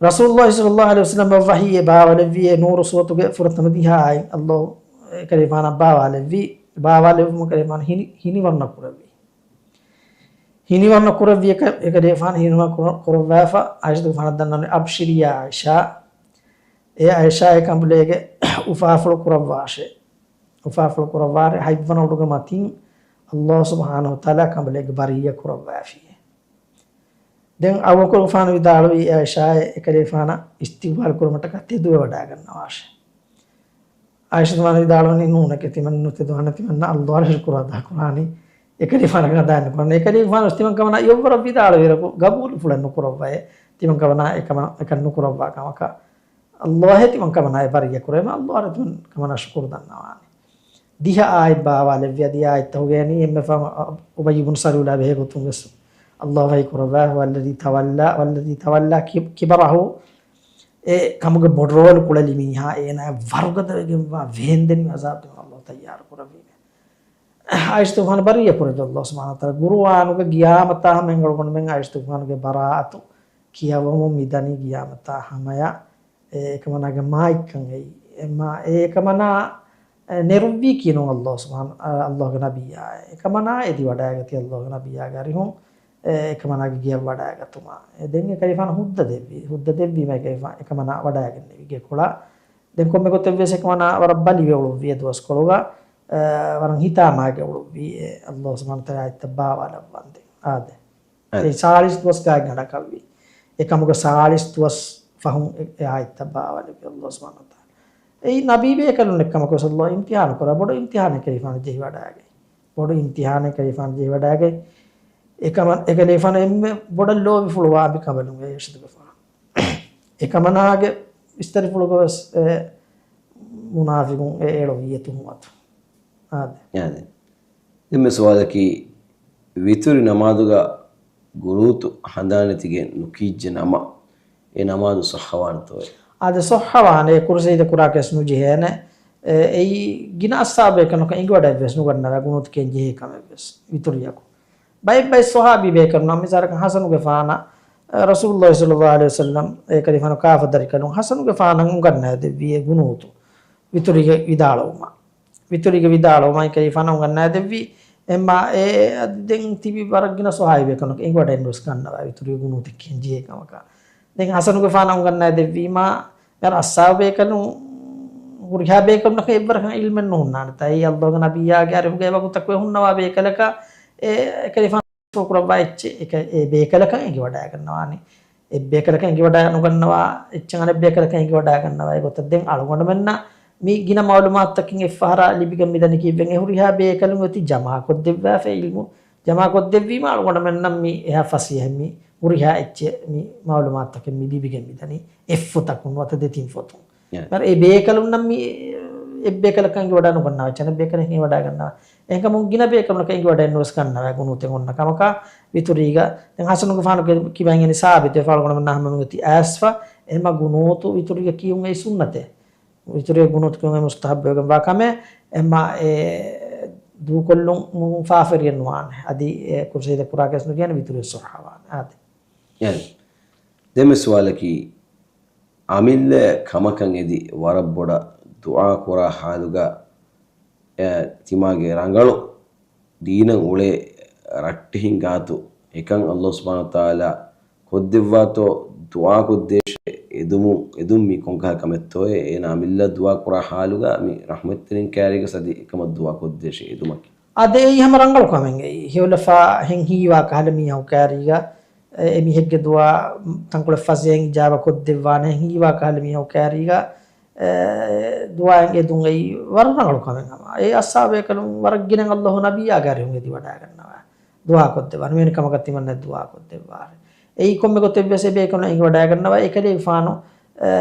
ރަސޫލުﷲ ޞައްލަﷲ ޢަލައިހި ވަސައްލަމަށް ވަޙީއެއް ބާވަލެއްވިއޭ ނޫރު ސޫރަތުގެ ފުރަތަމަ ދިހަ އާޔަތް ﷲ އެކަލޭގެފާނަށް ބާވާލެއްވި، ބާވާލެއްވުމުން އެކަލޭގެފާނު ހިނި، ހިނިވަރުނަ ކުރެއްވި. ހިނިވަރުނަ ކުރެއްވި އެކ-، އެކަލޭގެފާނު ހިނިވަރުނަ ކުރަ-، ކުރައްވާފަ އާއިޝަތުގެފާނަށް ދަންނަވަނީ، އަބްޝިރި ޔާ އާއިޝާ، އޭ އާއިޝާ އެ ކަނބުލޭގެ އުފާފުޅު ކުރައްވާށޭ. އުފާފުޅު ކުރައްވާށޭ، ހަތްވަނަ އުޑުގެ މަތިން ﷲ ސުބްޙާނަހޫ ވަތަޢާލާ ކަނބުލޭގެ ބަރީއަ ކުރައްވާފިއޭ. ދެން އަބޫބަކުރުފާނު ވިދާޅުވީ އާއިޝާއޭ އެކަލޭގެފާނަށް އިސްތިޤްބާލު ކުރުމަށްޓަކާ ތެދުވެ ވަޑައިގަންނަވާށޭ. އާއިޝަތުފާނު ވިދާޅުވަނީ ނޫނެކޭ، ތިމަން ނުތެދުވާނެ، ތިމަންނަށް ﷲ އަށް ޝުކުރު އަދާކުރާނީ. އެކަލޭގެފާނަކަށް އަދާ ނުކުރާނީ. އެކަލޭގެފާނު ތިމަން ކަމަނާ އެއްވަރަށް ވިދާޅުވިއިރަކު ގަބޫލުފުޅެއް ނުކުރައްވައޭ. ތިމަން ކަމަނާ އެކަމަ-، އެކަން ނުކުރައްވާ ކަމަކަށް. ﷲ އޭ ތިމަން ކަމަނާ އެ ބަރީއަ ކުރޭމަ، ﷲ އަށް ތިމަން ކަމަނާ ޝުކުރު ދަންނަވާނެ. ދިހަ އާޔަތް ބާވާލެއްވި. އަދި އާޔަތްތަކުގައި އެންމެ ފަހު އުބައްޔު ބުނު ސަލޫލާ ބެހޭ ގޮތުން ވެސް ﷲ ވަޙީ ކުރައްވާ، والذي تولى، والذي تولى كب-، كبره، އެ ކަމުގެ ބޮޑު ރޯލު ކުޅެލި މީހާ އޭނާ ވަރުގަދަވެގެންވާ ވޭންދެނިވި ޢަޛާބުތަކުން ﷲ ތައްޔާރު ކުރެއްވީމޭ. އާއިޝަތުފާނު ބަރީއަ ކުރެއްވި ﷲ ސުބްޙާނަހޫ ވަތަޢާލާ. ޤުރުއާނުގެ ޤިޔާމަތާ ހަމަ އެނގިވަޑައިގަންނަވަނީ އާއިޝަތުފާނުގެ ބަރާއަތު ކިޔަވަމުން މިދަނީ ޤިޔާމަތާ ހަމަޔަށް. އެ އެކަމަނާގެ މާތްކަން އެއީ. އެ މާ-، އެ އެކަމަނާ، އެ، ނެރުއްވީކީ ނޫން ﷲ ސުބްޙާނަ-، އަ، ﷲ ގެ ނަބިއްޔާ. އެކަމަނާ އެދި ވަޑައިގަތީ ﷲ ގެ ނަބިއްޔާގެ އަރިހުން، އެ، އެކަމަނާގެ ގެއަށް ވަޑައިގަތުމަށް. އެ ދެން އެކަލޭގެފާނު ހުއްދަ ދެއްވި، ހުއްދަ ދެއްވީމަ އެކަލޭގެފާ-، އެކަމަނާ ވަޑައިގެންނެވި ގެކޮޅަށް. ދެން ކޮންމެ ގޮތެއްވެސް އެކަމަނާ ވަރަށް ބަލިވެ އުޅުއްވި އެ ދުވަސްކޮޅުގަ، އެ، ވަރަށް ހިތާމައިގެ އުޅުއްވި އެ ﷲ ސުބްޙާނަހޫ ވަތަޢާލާ އާޔަތްތައް ބާވާލައްވަންދެން. އާދެ. އެ ސާޅީސް ދުވަސް ގާތްގަނޑަކަށްވީ. އެކަމުގެ ސާޅީސް ދުވަސް ފަހުން އެ، އެ އާޔަތްތައް ބާވާލެއްވި ﷲ ސުބްޙާނަހޫ ވަތަޢާލާ. އެއީ ނަބީ ބޭކަލުން އެއްކަމަކު ވެސް ﷲ އިމްތިޙާނު ކުރާ ބޮޑު އިމްތިޙާނެއް އެކަލޭގެފާނު ޖެހިވަޑައިގަތީ. ބޮޑު އިމްތިޙާނެއް އެކަލޭގެފާނު ޖެހިވަޑައިގަތީ. އެކަމަ-، އެކަލޭގެފާނު އެންމެ ބޮޑަށް ލޯބިފުޅުވާ އަނބިކަނބަލުން އެ އާއިޝަތުގެފާނު. އެކަމަނާގެ ވިސްތަރިފުޅުގަ ވެސް އެ މުނާފިޤުން އެ އެޅުވީ އެ ތުހުމަތު. އާދެ. އާދެ. ދެންމެ ސުވާލަކީ، ވިތުރި ނަމާދުގަ ގުރޫތު ހަނދާނެތިގެން ނުކީއްޖެ ނަމަ، އެ ނަމާދު ޞައްޙަވާނެތޯއޭ؟ އާދެ، ޞައްޙަވާނެ، ކުރުސީދެ ކުރާކަށް ނުޖެހޭނެ. އެ، އެއީ ގިނަ އައްސާބޭކަންނަކަށް އެނގިވަޑައެއްވެސް ނުގަންނަވާ ގުނޫތު ކިޔަން ޖެހޭ ކަމެއްވެސް ވިތުރިއަކު. ބައެއް ބައެއް ސޮހާބީ ބޭކަލުންނަށް މިސާލަކަށް ޙަސަނުގެފާނަށް، އެ، ރަސޫލުﷲ ޞައްލަﷲ ޢަލައިހި ވަސައްލަމް އެކަލޭގެފާނު ކާފަ ދަރިކަލުން ޙަސަނުގެފާނަށް އުނގަންނައިދެއްވި އެ ގުނޫތު ވިތުރީގެ ވިދާޅުވުމަށް. ވިތުރީގެ ވިދާޅުވުމަށް އެކަލޭގެފާނަށް އުނގަންނައިދެއްވި. އެމާ އެ އަދި ދެން ތިބި ވަރަށް ގިނަ ސޮހާބީ ބޭކަލުންނަކަށް އެނގިވަޑައެއްނުވެސް ގަންނަވާ ވިތުރީގެ ގުނޫތެއް ކިޔަން ޖެހޭ ކަމަކަށް. ދެން ޙަސަނުގެފާނަށް އުނގަންނައިދެއްވީމާ، އައްސާބޭކަލުން، ހުރިހާ ބޭކަލުންނަކަށް އެއްވަރަކަށް ޢިލްމެއް ނުހުންނާނެ. ތައީ ﷲ ގެ ނަބިއްޔާގެ އަރިހުގައި ވަގުތަކު އެ ހުންނަވާ ބޭކަލަކަށް އެ އެކަލޭގެފާނު ކުރައްވާ އެއްޗެއް އެކަ-، އެ ބޭކަލަކަށް އެނގިވަޑައިގަންނަވާނެ. އެއްބޭކަލަކަށް އެނގިވަޑައި ނުގަންނަވާ އެއްޗެއް އަނެއްބޭކަލަކަށް އެނގިވަޑައިގަންނަވާ އެގޮތަށް ދެން އަޅުގަނޑުމެންނަށް މި ގިނަ މަޢުލޫމާތުތަކެއް އެއްފަހަރާ ލިބިގެން މިދަނީ ކީއްވެގެން އެ ހުރިހާ ބޭކަލުން އޮތީ ޖަމާކޮށްދެއްވާފަ ޢިލްމު ޖަމާކޮށްދެއްވީމަ އަޅުގަނޑުމެންނަށް މި އެހާ ފަސޭހައިން މި ހުރިހާ އެއްޗެއް މި މަޢުލޫމާތުތަކެއް މި ލިބިގެން މިދަނީ އެއްފޮތަކުން ނުވަތަ ދެތިން ފޮތުން. އެ. މިހާރު އެ ބޭކަލުންނަށް މި އެއްބޭކަލަކަށް އެނގިވަޑައި ނުގަންނަވާ، އެއްޗެއް އަނެއްބޭކަލަކަށް އެނގިވަޑައި ގަންނަވާ. އެހެންކަމުން ގިނަ ބޭކަލުންނަކަށް އެނގިވަޑައެއްނުވެސް ގަންނަވާ ގުނޫތެއް އޮންނަ ކަމަކަށް ވިތުރީގަ. ދެން ޙަސަނުގެފާނު ކި-، ކިބައިން އެނި ސާބިތުވެފަ އަޅުގަނޑުމެންނަށް ހަމަ މިއޮތީ އައިސްފަ. އެހެންމަ ގުނޫތު ވިތުރީގަ ކިޔުން އެއީ ސުންނަތެއް. ވިތުރީގަ ގުނޫތު ކިޔުން އެއީ މުސްތަޙައްބުވެގެންވާ ކަމެއް. އެހެންމަ އެ ދޫކޮށްލުން ފާފަރިއެއް ނުވާނެ. އަދި އެ ކުރުސީދެއް ކުރާކަށް ނުކިޔާނެ ވިތުރީ ސޮހްހަވާނެ. އާދެ. އެހެން. ދެންމެ ސުވާލަކީ، އަމިއްލަ ކަމަކަށް އެދި ވަރަށް ބޮޑަށް ދުޢާ ކުރާ ޙާލުގަ، އެ، ތިމާގެ ރަނގަޅު ދީނަށް އުޅޭ ރައްޓެހިން ގާތު އެކަން ﷲ ސުބްޙާނަހޫ ވަތަޢާލާ ކޮށްދެއްވާތޯ ދުޢާކޮށްދޭށޭ އެދުމު-، އެދުން މީ ކޮންކަހަލަ ކަމެއްތޯއޭ؟ އޭނާ އަމިއްލަ ދުޢާ ކުރާ ޙާލުގަ މި ރަޙްމަތްތެރިން ކައިރީގަ އަދި އެކަމަށް ދުޢާކޮށްދޭށޭ އެދުމަކީ. އާދެ، އެއީ ހަމަ ރަނގަޅު ކަމެއް. އެއީ ހެޔޮލަފާ ހެން ހީވާ ކަހަލަ މީހަކު ކައިރީގަ، އެ، އެ މީހެއްގެ ދުޢާ ތަންކޮޅެއް ފަސޭހައިން އިޖާބަ ކޮށްދެއްވާނެ ހެން ހީވާ ކަހަލަ މީހަކު ކައިރީގަ، އެ، ދުޢާއެއް އެދުން އެއީ ވަރަށް ރަނގަޅު ކަމެއް ހަމަ. އެ އައްސާބޭކަލުން ވަރަށް ގިނަ ﷲ ނަބިއްޔާގެ އަރިހުން އެދިވަޑައިގަންނަވާ. ދުޢާކޮށްދެއްވާނެ. މިވެނި ކަމަކަށް ތިމަންނަ ދުޢާކޮށްދެއްވާށޭ. އެއީ ކޮންމެ ގޮތެއްވެސް އެބޭކަލުން އެނގިވަޑައިގަންނަވާ އެކަލޭގެފާނު، އެ،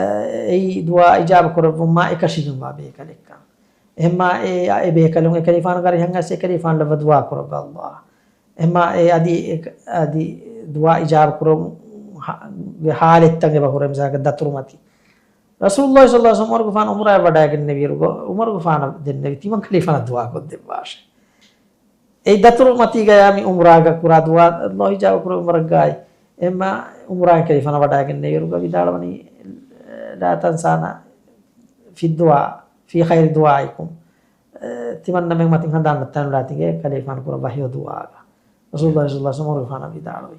އެއީ ދުޢާ އިޖާބަ ކުރައްވުމާ އެކަށީގެންވާ ބޭކަލެއްކަން. އެހެންމާ އެ، އެ ބޭކަލުން އެކަލޭގެފާނުގެ އަރިހަށް އައިސް އެކަލޭގެފާނު ލައްވާ ދުޢާ ކުރައްވާ ﷲ. އެހެންމާ އެ އަދި، އެ، އަދި ދުޢާ އިޖާބަ ކުރުމުގެ ޙާލަތްތައް އެބަ ހުރޭ މިސާލަކަށް ދަތުރުމަތި. ރަސޫލުﷲ ޞައްލަﷲ ޢަލައިހި ވަސައްލަމް ޢުމަރުގެފާނު އުމްރާއަށް ވަޑައިގެންނެވިއިރު އުމަރުގެފާނަށް ދެންނެވި ތިމަން ކަލޭގެފާނަށް ދުޢާ ކޮށްދެއްވާށޭ. އެ ދަތުރު މަތީގަޔާ މި އުމްރާގަ ކުރާ ދުޢާ ﷲ އިޖާބަ ކުރޭ ޢުމަރަށްގައި. އެހެންމާ ޢުމްރާއިން ކަލޭގެފާނަށް ވަޑައިގެންނެވިއިރުގަ ވިދާޅުވަނީ، لا تنسونا في الدعاء، في خير دعائكم. އެ، ތިމަންނަމެން މަތިން ހަނދާން ނައްތާނުލާތިގެ ކަލޭގެފާނު ކުރައްވާ ހެޔޮ ދުޢާގަ. ރަސޫލުﷲ ޞައްލަﷲ ޢަލައިހި ވަސައްލަމް ޢުމަރުގެފާނަށް ވިދާޅުވި.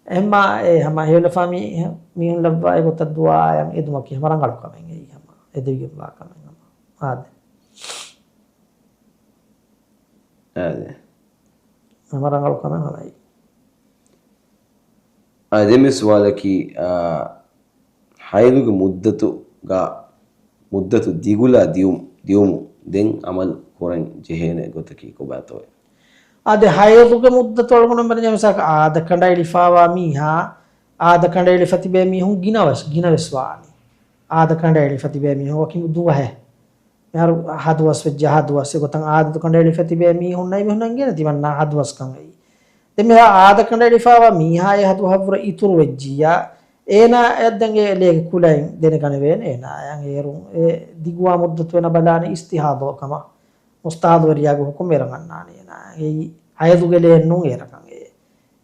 އެހެންމާ އެ ހަމަ ހެޔޮލަފާ މީ-، މީހުން ލައްވާ އެގޮތަށް ދުޢާއެއް އެދުމަކީ ހަމަ ރަނގަޅު ކަމެއް އެއީ ހަމަ އެދެވިގެންވާ ކަމެއް ހަމަ. އާދެ. އާދެ. ހަމަ ރަނގަޅު ކަމެއް ހަމަ އެއީ. އާދެ، ދެންމެ ސުވާލަކީ، އާ، ޙައިޟުގެ މުއްދަތުގަ، މުއްދަތު ދިގުލާ ދިއުމު، ދިއުމު ދެން ޢަމަލު ކުރަން ޖެހޭނެ ގޮތަކީ ކޮބާތޯއޭ؟ އާދެ، ޙައިޟުގެ މުއްދަތު އަޅުގަނޑު މި މިސާލަކަށް އާދަ ކަނޑައެޅިފައިވާ މީހާ، އާދަ ކަނޑައެޅިފަ ތިބޭ މީހުން ގިނަވެސް، ގިނަވެސް ވާނީ. އާދަ ކަނޑައެޅިފަ ތިބޭ މީހުން ވަކި ދުވަހެއް. މިހާރު ހަ ދުވަސް ވެއްޖެ، ހަ ދުވަސް އެގޮތަށް އާދަ ކަނޑައެޅިފަ ތިބޭ މީހުންނަށް އެމީހުންނަށް އެނގޭނެ ތިމަންނަ ހަ ދުވަސްކަން އެއީ. ދެން މިހާ އާދަ ކަނޑައެޅިފައިވާ މީހާ އެ ހަ ދުވަހަށްވުރެ އިތުރު ވެއްޖިއްޔާ، އޭނާ އެއަށް ދެން އެ ލޭގެ ކުލައިން ދެނެގަނެވޭނެ އޭނާއަށް އޭރުން އެ ދިގުވާ މުއްދަތު އޭނާ ބަލާނެ އިސްތިޙާޟޯ ކަމަށް. މުސްތަޙާޟޯވެރިޔާގެ ޙުކުމް އޭރަށް އަންނާނެ އޭނާ. އެއީ ޙައިޟުގެ ލޭއެއްނޫން އޭރަކަށް އެ.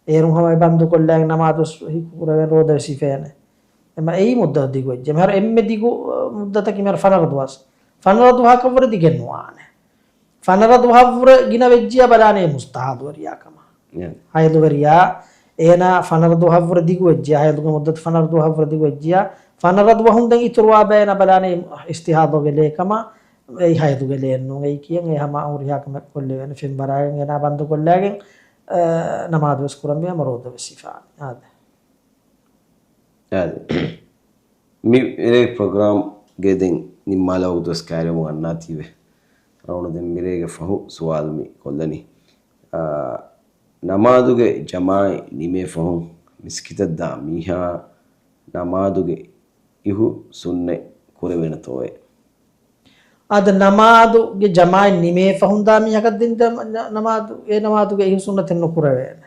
އޭރުން ހަމަ އެ ބަންދުކޮށްލާގެން ނަމާދުވެސް ހިކުރެވޭނެ، ރޯދަވެސް ހިފޭނެ. އެމަ އެއީ މުއްދަތު ދިގުވެއްޖެ. މިހާރު އެންމެ ދިގު، އަ، މުއްދަތަކީ މިހާރު ފަނަރަ ދުވަސް. ފަނަރަ ދުވަހަކަށްވުރެ ދިގެއްނުވާނެ. ފަނަރަ ދުވަހަށްވުރެ ގިނަ ވެއްޖިއްޔާ ބަލާނެ މުސްތަޙާޟޯވެރިޔާ ކަމަށް. އެ. ޙައިޟުވެރިޔާ އޭނާ ފަނަރަ ދުވަހަށްވުރެ ދިގުވެއްޖެ. ޙައިޟުގެ މުއްދަތު ފަނަރަ ދުވަހަށްވުރެ ދިގުވެއްޖިއްޔާ، ފަނަރަ ދުވަހުން ދެން އިތުރުވާ ބައި އޭނާ ބަލާނެ އިސްތިޙާޟޯގެ ލޭ ކަމަށް. އެއީ ޙައިޟުގެ ލޭއެއްނޫން. އެއީ ކިޔަން އެ ހަމަ ހުރިހާ ކަމެއް ކޮށްލެވޭނެ. ފެން ބަރާގެން އޭނާ ބަންދުކޮށްލާގެން، އަ، ނަމާދުވެސް ކުރަންވީ ހަމަ ރޯދަވެސް ހިފާނެ. އާދެ. އާދެ. މި ރޭ ޕްރޮގްރާމްގެ ދެން ނިންމާލާ ވަގުތުވެސް ކައިރިވަމުން އަންނާތީވެ. އަޅުގަނޑު ދެން މިރޭގެ ފަހު ސުވާލު މި ކޮށްލަނީ. އާ، ނަމާދުގެ ޖަމާޢަތް ނިމޭ ފަހުން މިސްކިތަށް ދާ މީހާ ނަމާދުގެ އިހު ސުންނަތް ކުރެވޭނެތޯއޭ؟ އާދެ، ނަމާދުގެ ޖަމާޢަތް ނިމޭ ފަހުން ދާ މީހަކަށް ދެން ދަ-، ނަ-، ނަމާދު، އެ ނަމާދުގެ އިހު ސުންނަތެއް ނުކުރެވޭނެ.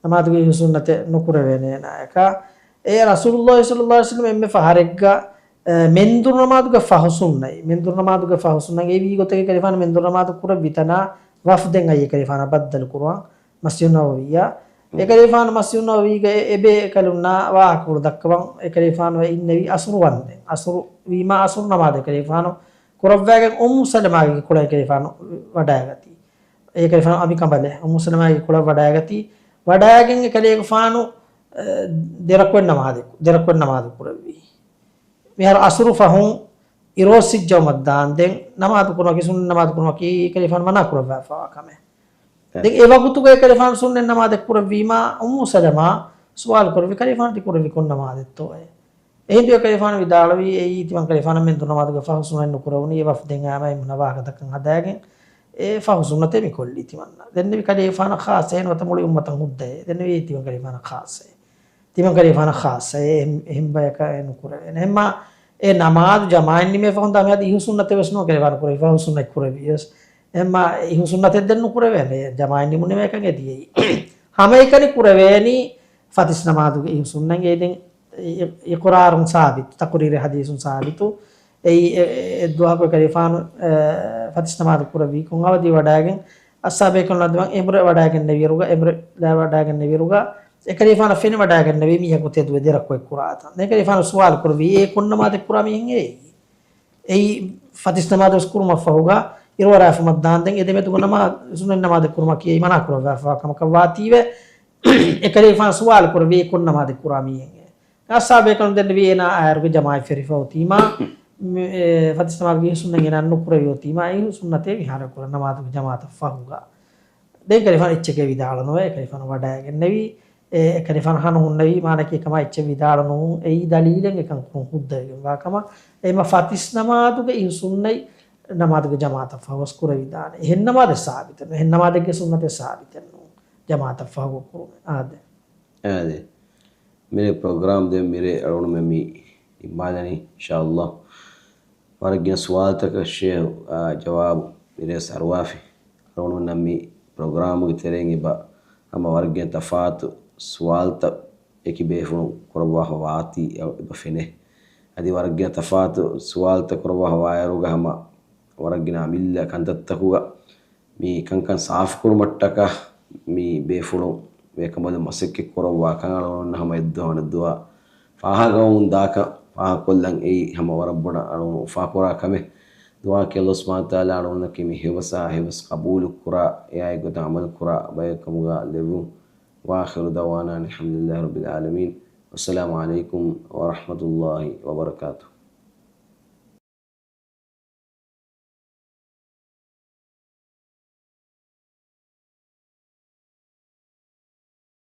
ނަމާދުގެ އިހު ސުންނަތެއް ނުކުރެވޭނެ އޭނާއަކަށް. އެ ރަސޫލުﷲ ޞައްލަﷲ ޢަލައިހި ވަސައްލަމަ އެންމެ ފަހަރެއްގަ އެ، މެންދުރު ނަމާދުގެ ފަހު ސުންނަތް. މެންދުރު ނަމާދުގެ ފަހު ސުންނަތް. އެ ވީ ގޮތަކަށް އެކަލޭގެފާނު މެންދުރު ނަމާދު ކުރެއްވި ތަނާ ވަފްދެއް އައީ އެކަލޭގެފާނަށް ބައްދަލު ކުރުވަން މަސްޖިދު ނަބަވީއަށް. އެކަލޭގެފާނު މަސްޖިދު ނަބަވީގަ އެ، އެބޭކަލުންނާ ވާހަކަފުޅު ދައްކަވަން އެކަލޭގެފާނު އިންނެވީ އަސުރު ވަންދެން. އަސުރު ވީމާ އަސުރު ނަމާދު އެކަލޭގެފާނު ކުރައްވާގެން އުއްމު ސަލަމާގެ ކުޅަ އެކަލޭގެފާނު ވަޑައިގަތީ. އެކަލޭގެފާނު އަނބިކަނބަލެއް އުއްމު ސަލަމާގެ ކުޅަށް ވަޑައިގަތީ. ވަޑައިގެން އެކަލޭގެފާނު، އެ، ދެރަކުވެ ނަމާދު، ދެރަކުވެ ނަމާދު ކުރެއްވީ. މިހާރު އަސުރު ފަހުން އިރުއޮއްސިއްޖައުމަށް ދާންދެން ނަމާދު ކުރުމަކީ، ސުންނަތް ނަމާދު ކުރުމަކީ އެކަލޭގެފާނު މަނާ ކުރައްވާފަވާ ކަމެއް. ދެން އެ ވަގުތުގަ އެކަލޭގެފާނު ސުންނަތް ނަމާދެއް ކުރެއްވީމާ އުއްމު ސަލަމާ ސުވާލު ކުރެއްވި، ކަލޭގެފާނު ތި ކުރެއްވީ ކޮން ނަމާދެއްތޯއޭ؟ އެހިނދު އެކަލޭގެފާނު ވިދާޅުވީ، އެއީ ތިމަން ކަލޭގެފާނަށް މެންދުރު ނަމާދުގެ ފަހު ސުންނަތް ނުކުރެވުނީ، އެ ވަފްދެއް އައީމާ އެމީހުންނަށް ވާހަކަ ދައްކަން ހަދާގެން އެ ފަހު ސުންނަތެއް މި ކޮށްލީ ތިމަންނަށް. ދެންނެވި ކަލޭގެފާނަށް ޚާއްޞައެއް ނުވަތަ މުޅި އުއްމަތަށް ހުއްދައެއް. ދެންނެވީ ތިމަން ކަލޭގެފާނަށް ޚާއްޞައެއް. ތިމަން ކަލޭގެފާނަށް ޚާއްޞައެއް. އެހެން، އެހެން ބަޔަކަށް އެ ނުކުރެވޭނެ. އެހެންމާ އެ ނަމާދު ޖަމާޢަތް ނިމޭ ފަހުން ދާ މިއަދު އިހު ސުންނަތެއް ވެސް ނޫން ކަލޭގެފާނު ކުރެވި ފަހު ސުންނަތް ކުރެވިޔަސް. އެހެންމާ އިހު ސުންނަތެއް ދެން ނުކުރެވޭނެ. ޖަމާޢަތް ނިމުނީމަ އެކަން އެދިޔައީ. ހަމައެކަނި ކުރެވޭނީ ފަތިސް ނަމާދުގެ އިހު ސުންނަތް. އެއީ ދެން އި-، އިޤްރާރުން ސާބިތު، ތަޤްރީރެއް ޙަދީޘުން ސާބިތު. އެއީ އެ، އެ، އެއްދުވަހަކު އެކަލޭގެފާނު، އެ، ފަތިސް ނަމާދު ކުރެއްވީ ކޮން އަވަދީ ވަޑައިގެން، އަޞްޙާބޭކަލުން އަދިވަން އެނބުރެ ވަޑައިގެންނެވިއިރުގަ، އެނބުރެ ލާ ވަޑައިގެންނެވިއިރުގަ، އެކަލޭގެފާނަށް ފެނިވަޑައިގެންނެވީ މީހަކު ތެދުވެ ދެރަކުވެ ކުރާތަން. ދެން އެކަލޭގެފާނު ސުވާލު ކުރެއްވީ، އޭ ކޮން ނަމާދެއް ކުރާ މީހެއް އެއީ؟ އެއީ ފަތިސް ނަމާދު ވެސް ކުރުމަށްފަހުގަ، އިރުއަރާފަ މައްދާން ދެން އެ ދެމެދުގަ ނަމާ-، ސުންނަތް ނަމާދެއް ކުރުމަކީ އެއީ މަނާ ކުރައްވާފަވާ ކަމަކަށް ވާތީވެ، އެކަލޭގެފާނު ސުވާލު ކުރެއްވީ ކޮން ނަމާދެއް ކުރާ މީހެއް؟ އަޞްޙާބޭކަލުން ދެންނެވީ އޭނާ އާއިރުގެ ޖަމާޢަތް ފެށިފަ އޮތީމާ، މި-، އެ، ފަތިސް ނަމާދުގެ އިހު ސުންނަތް އޭނާ ނުކުރެވި އޮތީމާ، އިހު ސުންނަތޭ މިހާރު ކުރަން ނަމާދުގެ ޖަމާޢަތަށް ފަހުގަ. ދެން އެކަލޭގެފާނު އެއްޗެކޭ ވިދާޅު ނުވޭ، އެކަލޭގެފާނު ވަޑައިގެންނެވީ، އެ، އެކަލޭގެފާނު ހަނު ހުންނެވީ މާނައަކީ އެކަމާ އެއްޗެއް ވިދާޅު ނުވުން، އެއީ ދަލީލެއް އެކަން ކުރުން ހުއްދަވެގެން ވާ ކަމަށް. އެހެންމަ ފަތިސް ނަމާދުގެ އިހު ސުންނަތް ނަމާދުގެ ޖަމާޢަތަށް ފަހުވެސް ކުރެވިދާނެ. އެހެން ނަމާދެއް ސާބިތެއް ނޫން. އެހެން ނަމާދެއްގެ ސުންނަތެއް ސާބިތެއް ނޫން ޖަމާޢަތަށް ފަހުގަ ކުރުމެއް. އާދެ. އާދެ. މިރޭ ޕްރޮގްރާމް ދެން މިރޭ އަޅުގަނޑުމެން މި ނިންމާލަނީ، އިންޝާﷲ. ވަރަށް ގިނަ ސުވާލުތަކަށް ޝޭހް، އާ، ޖަވާބު މިރޭ އަރުވާފި. އަޅުގަނޑުމެންނަށް މި ޕްރޮގްރާމުގެ ތެރެއިން އެބަ ހަމަ ވަރަށް ގިނަ ތަފާތު ސުވާލުތައް އެކި ބޭފުޅުން ކުރައްވާފަ ވާތީ އެބަ ފެނޭ. އަދި ވަރަށް ގިނަ ތަފާތު ސުވާލުތައް ކުރައްވާފަ ވާއިރުގަ ހަމަ ވަރަށް ގިނަ އަމިއްލަ ކަންތައްތަކުގަ މި ކަންކަން ސާފުކުރުމަށްޓަކާ މި ބޭފުޅުން ބޭކަނބަލުން މަސައްކަތް ކުރައްވާ ކަން އަޅުގަނޑު ހަމަ އެއްދުވަހު އަނެއްދުވަހު ފާހަގަވަމުން ދާކަން ފާހަގަކޮށްލަން އެއީ ހަމަ ވަރަށް ބޮޑަށް އަޅުގަނޑު އުފާކުރާ ކަމެއް. ދުޢާއަކީ ﷲ ސުބްޙާނަހޫ ވަތަޢާލާ އަޅުގަނޑަކީ މި ހެޔޮބަސާ ހެޔޮބަސް ޤަބޫލުކުރާ، އެއާއެއްގޮތަށް ޢަމަލުކުރާ ބައެއް ކަމުގަ ލެއްވުން. وآخر دعوانا أن الحمد لله رب العالمين. والسلام عليكم ورحمة الله وبركاته.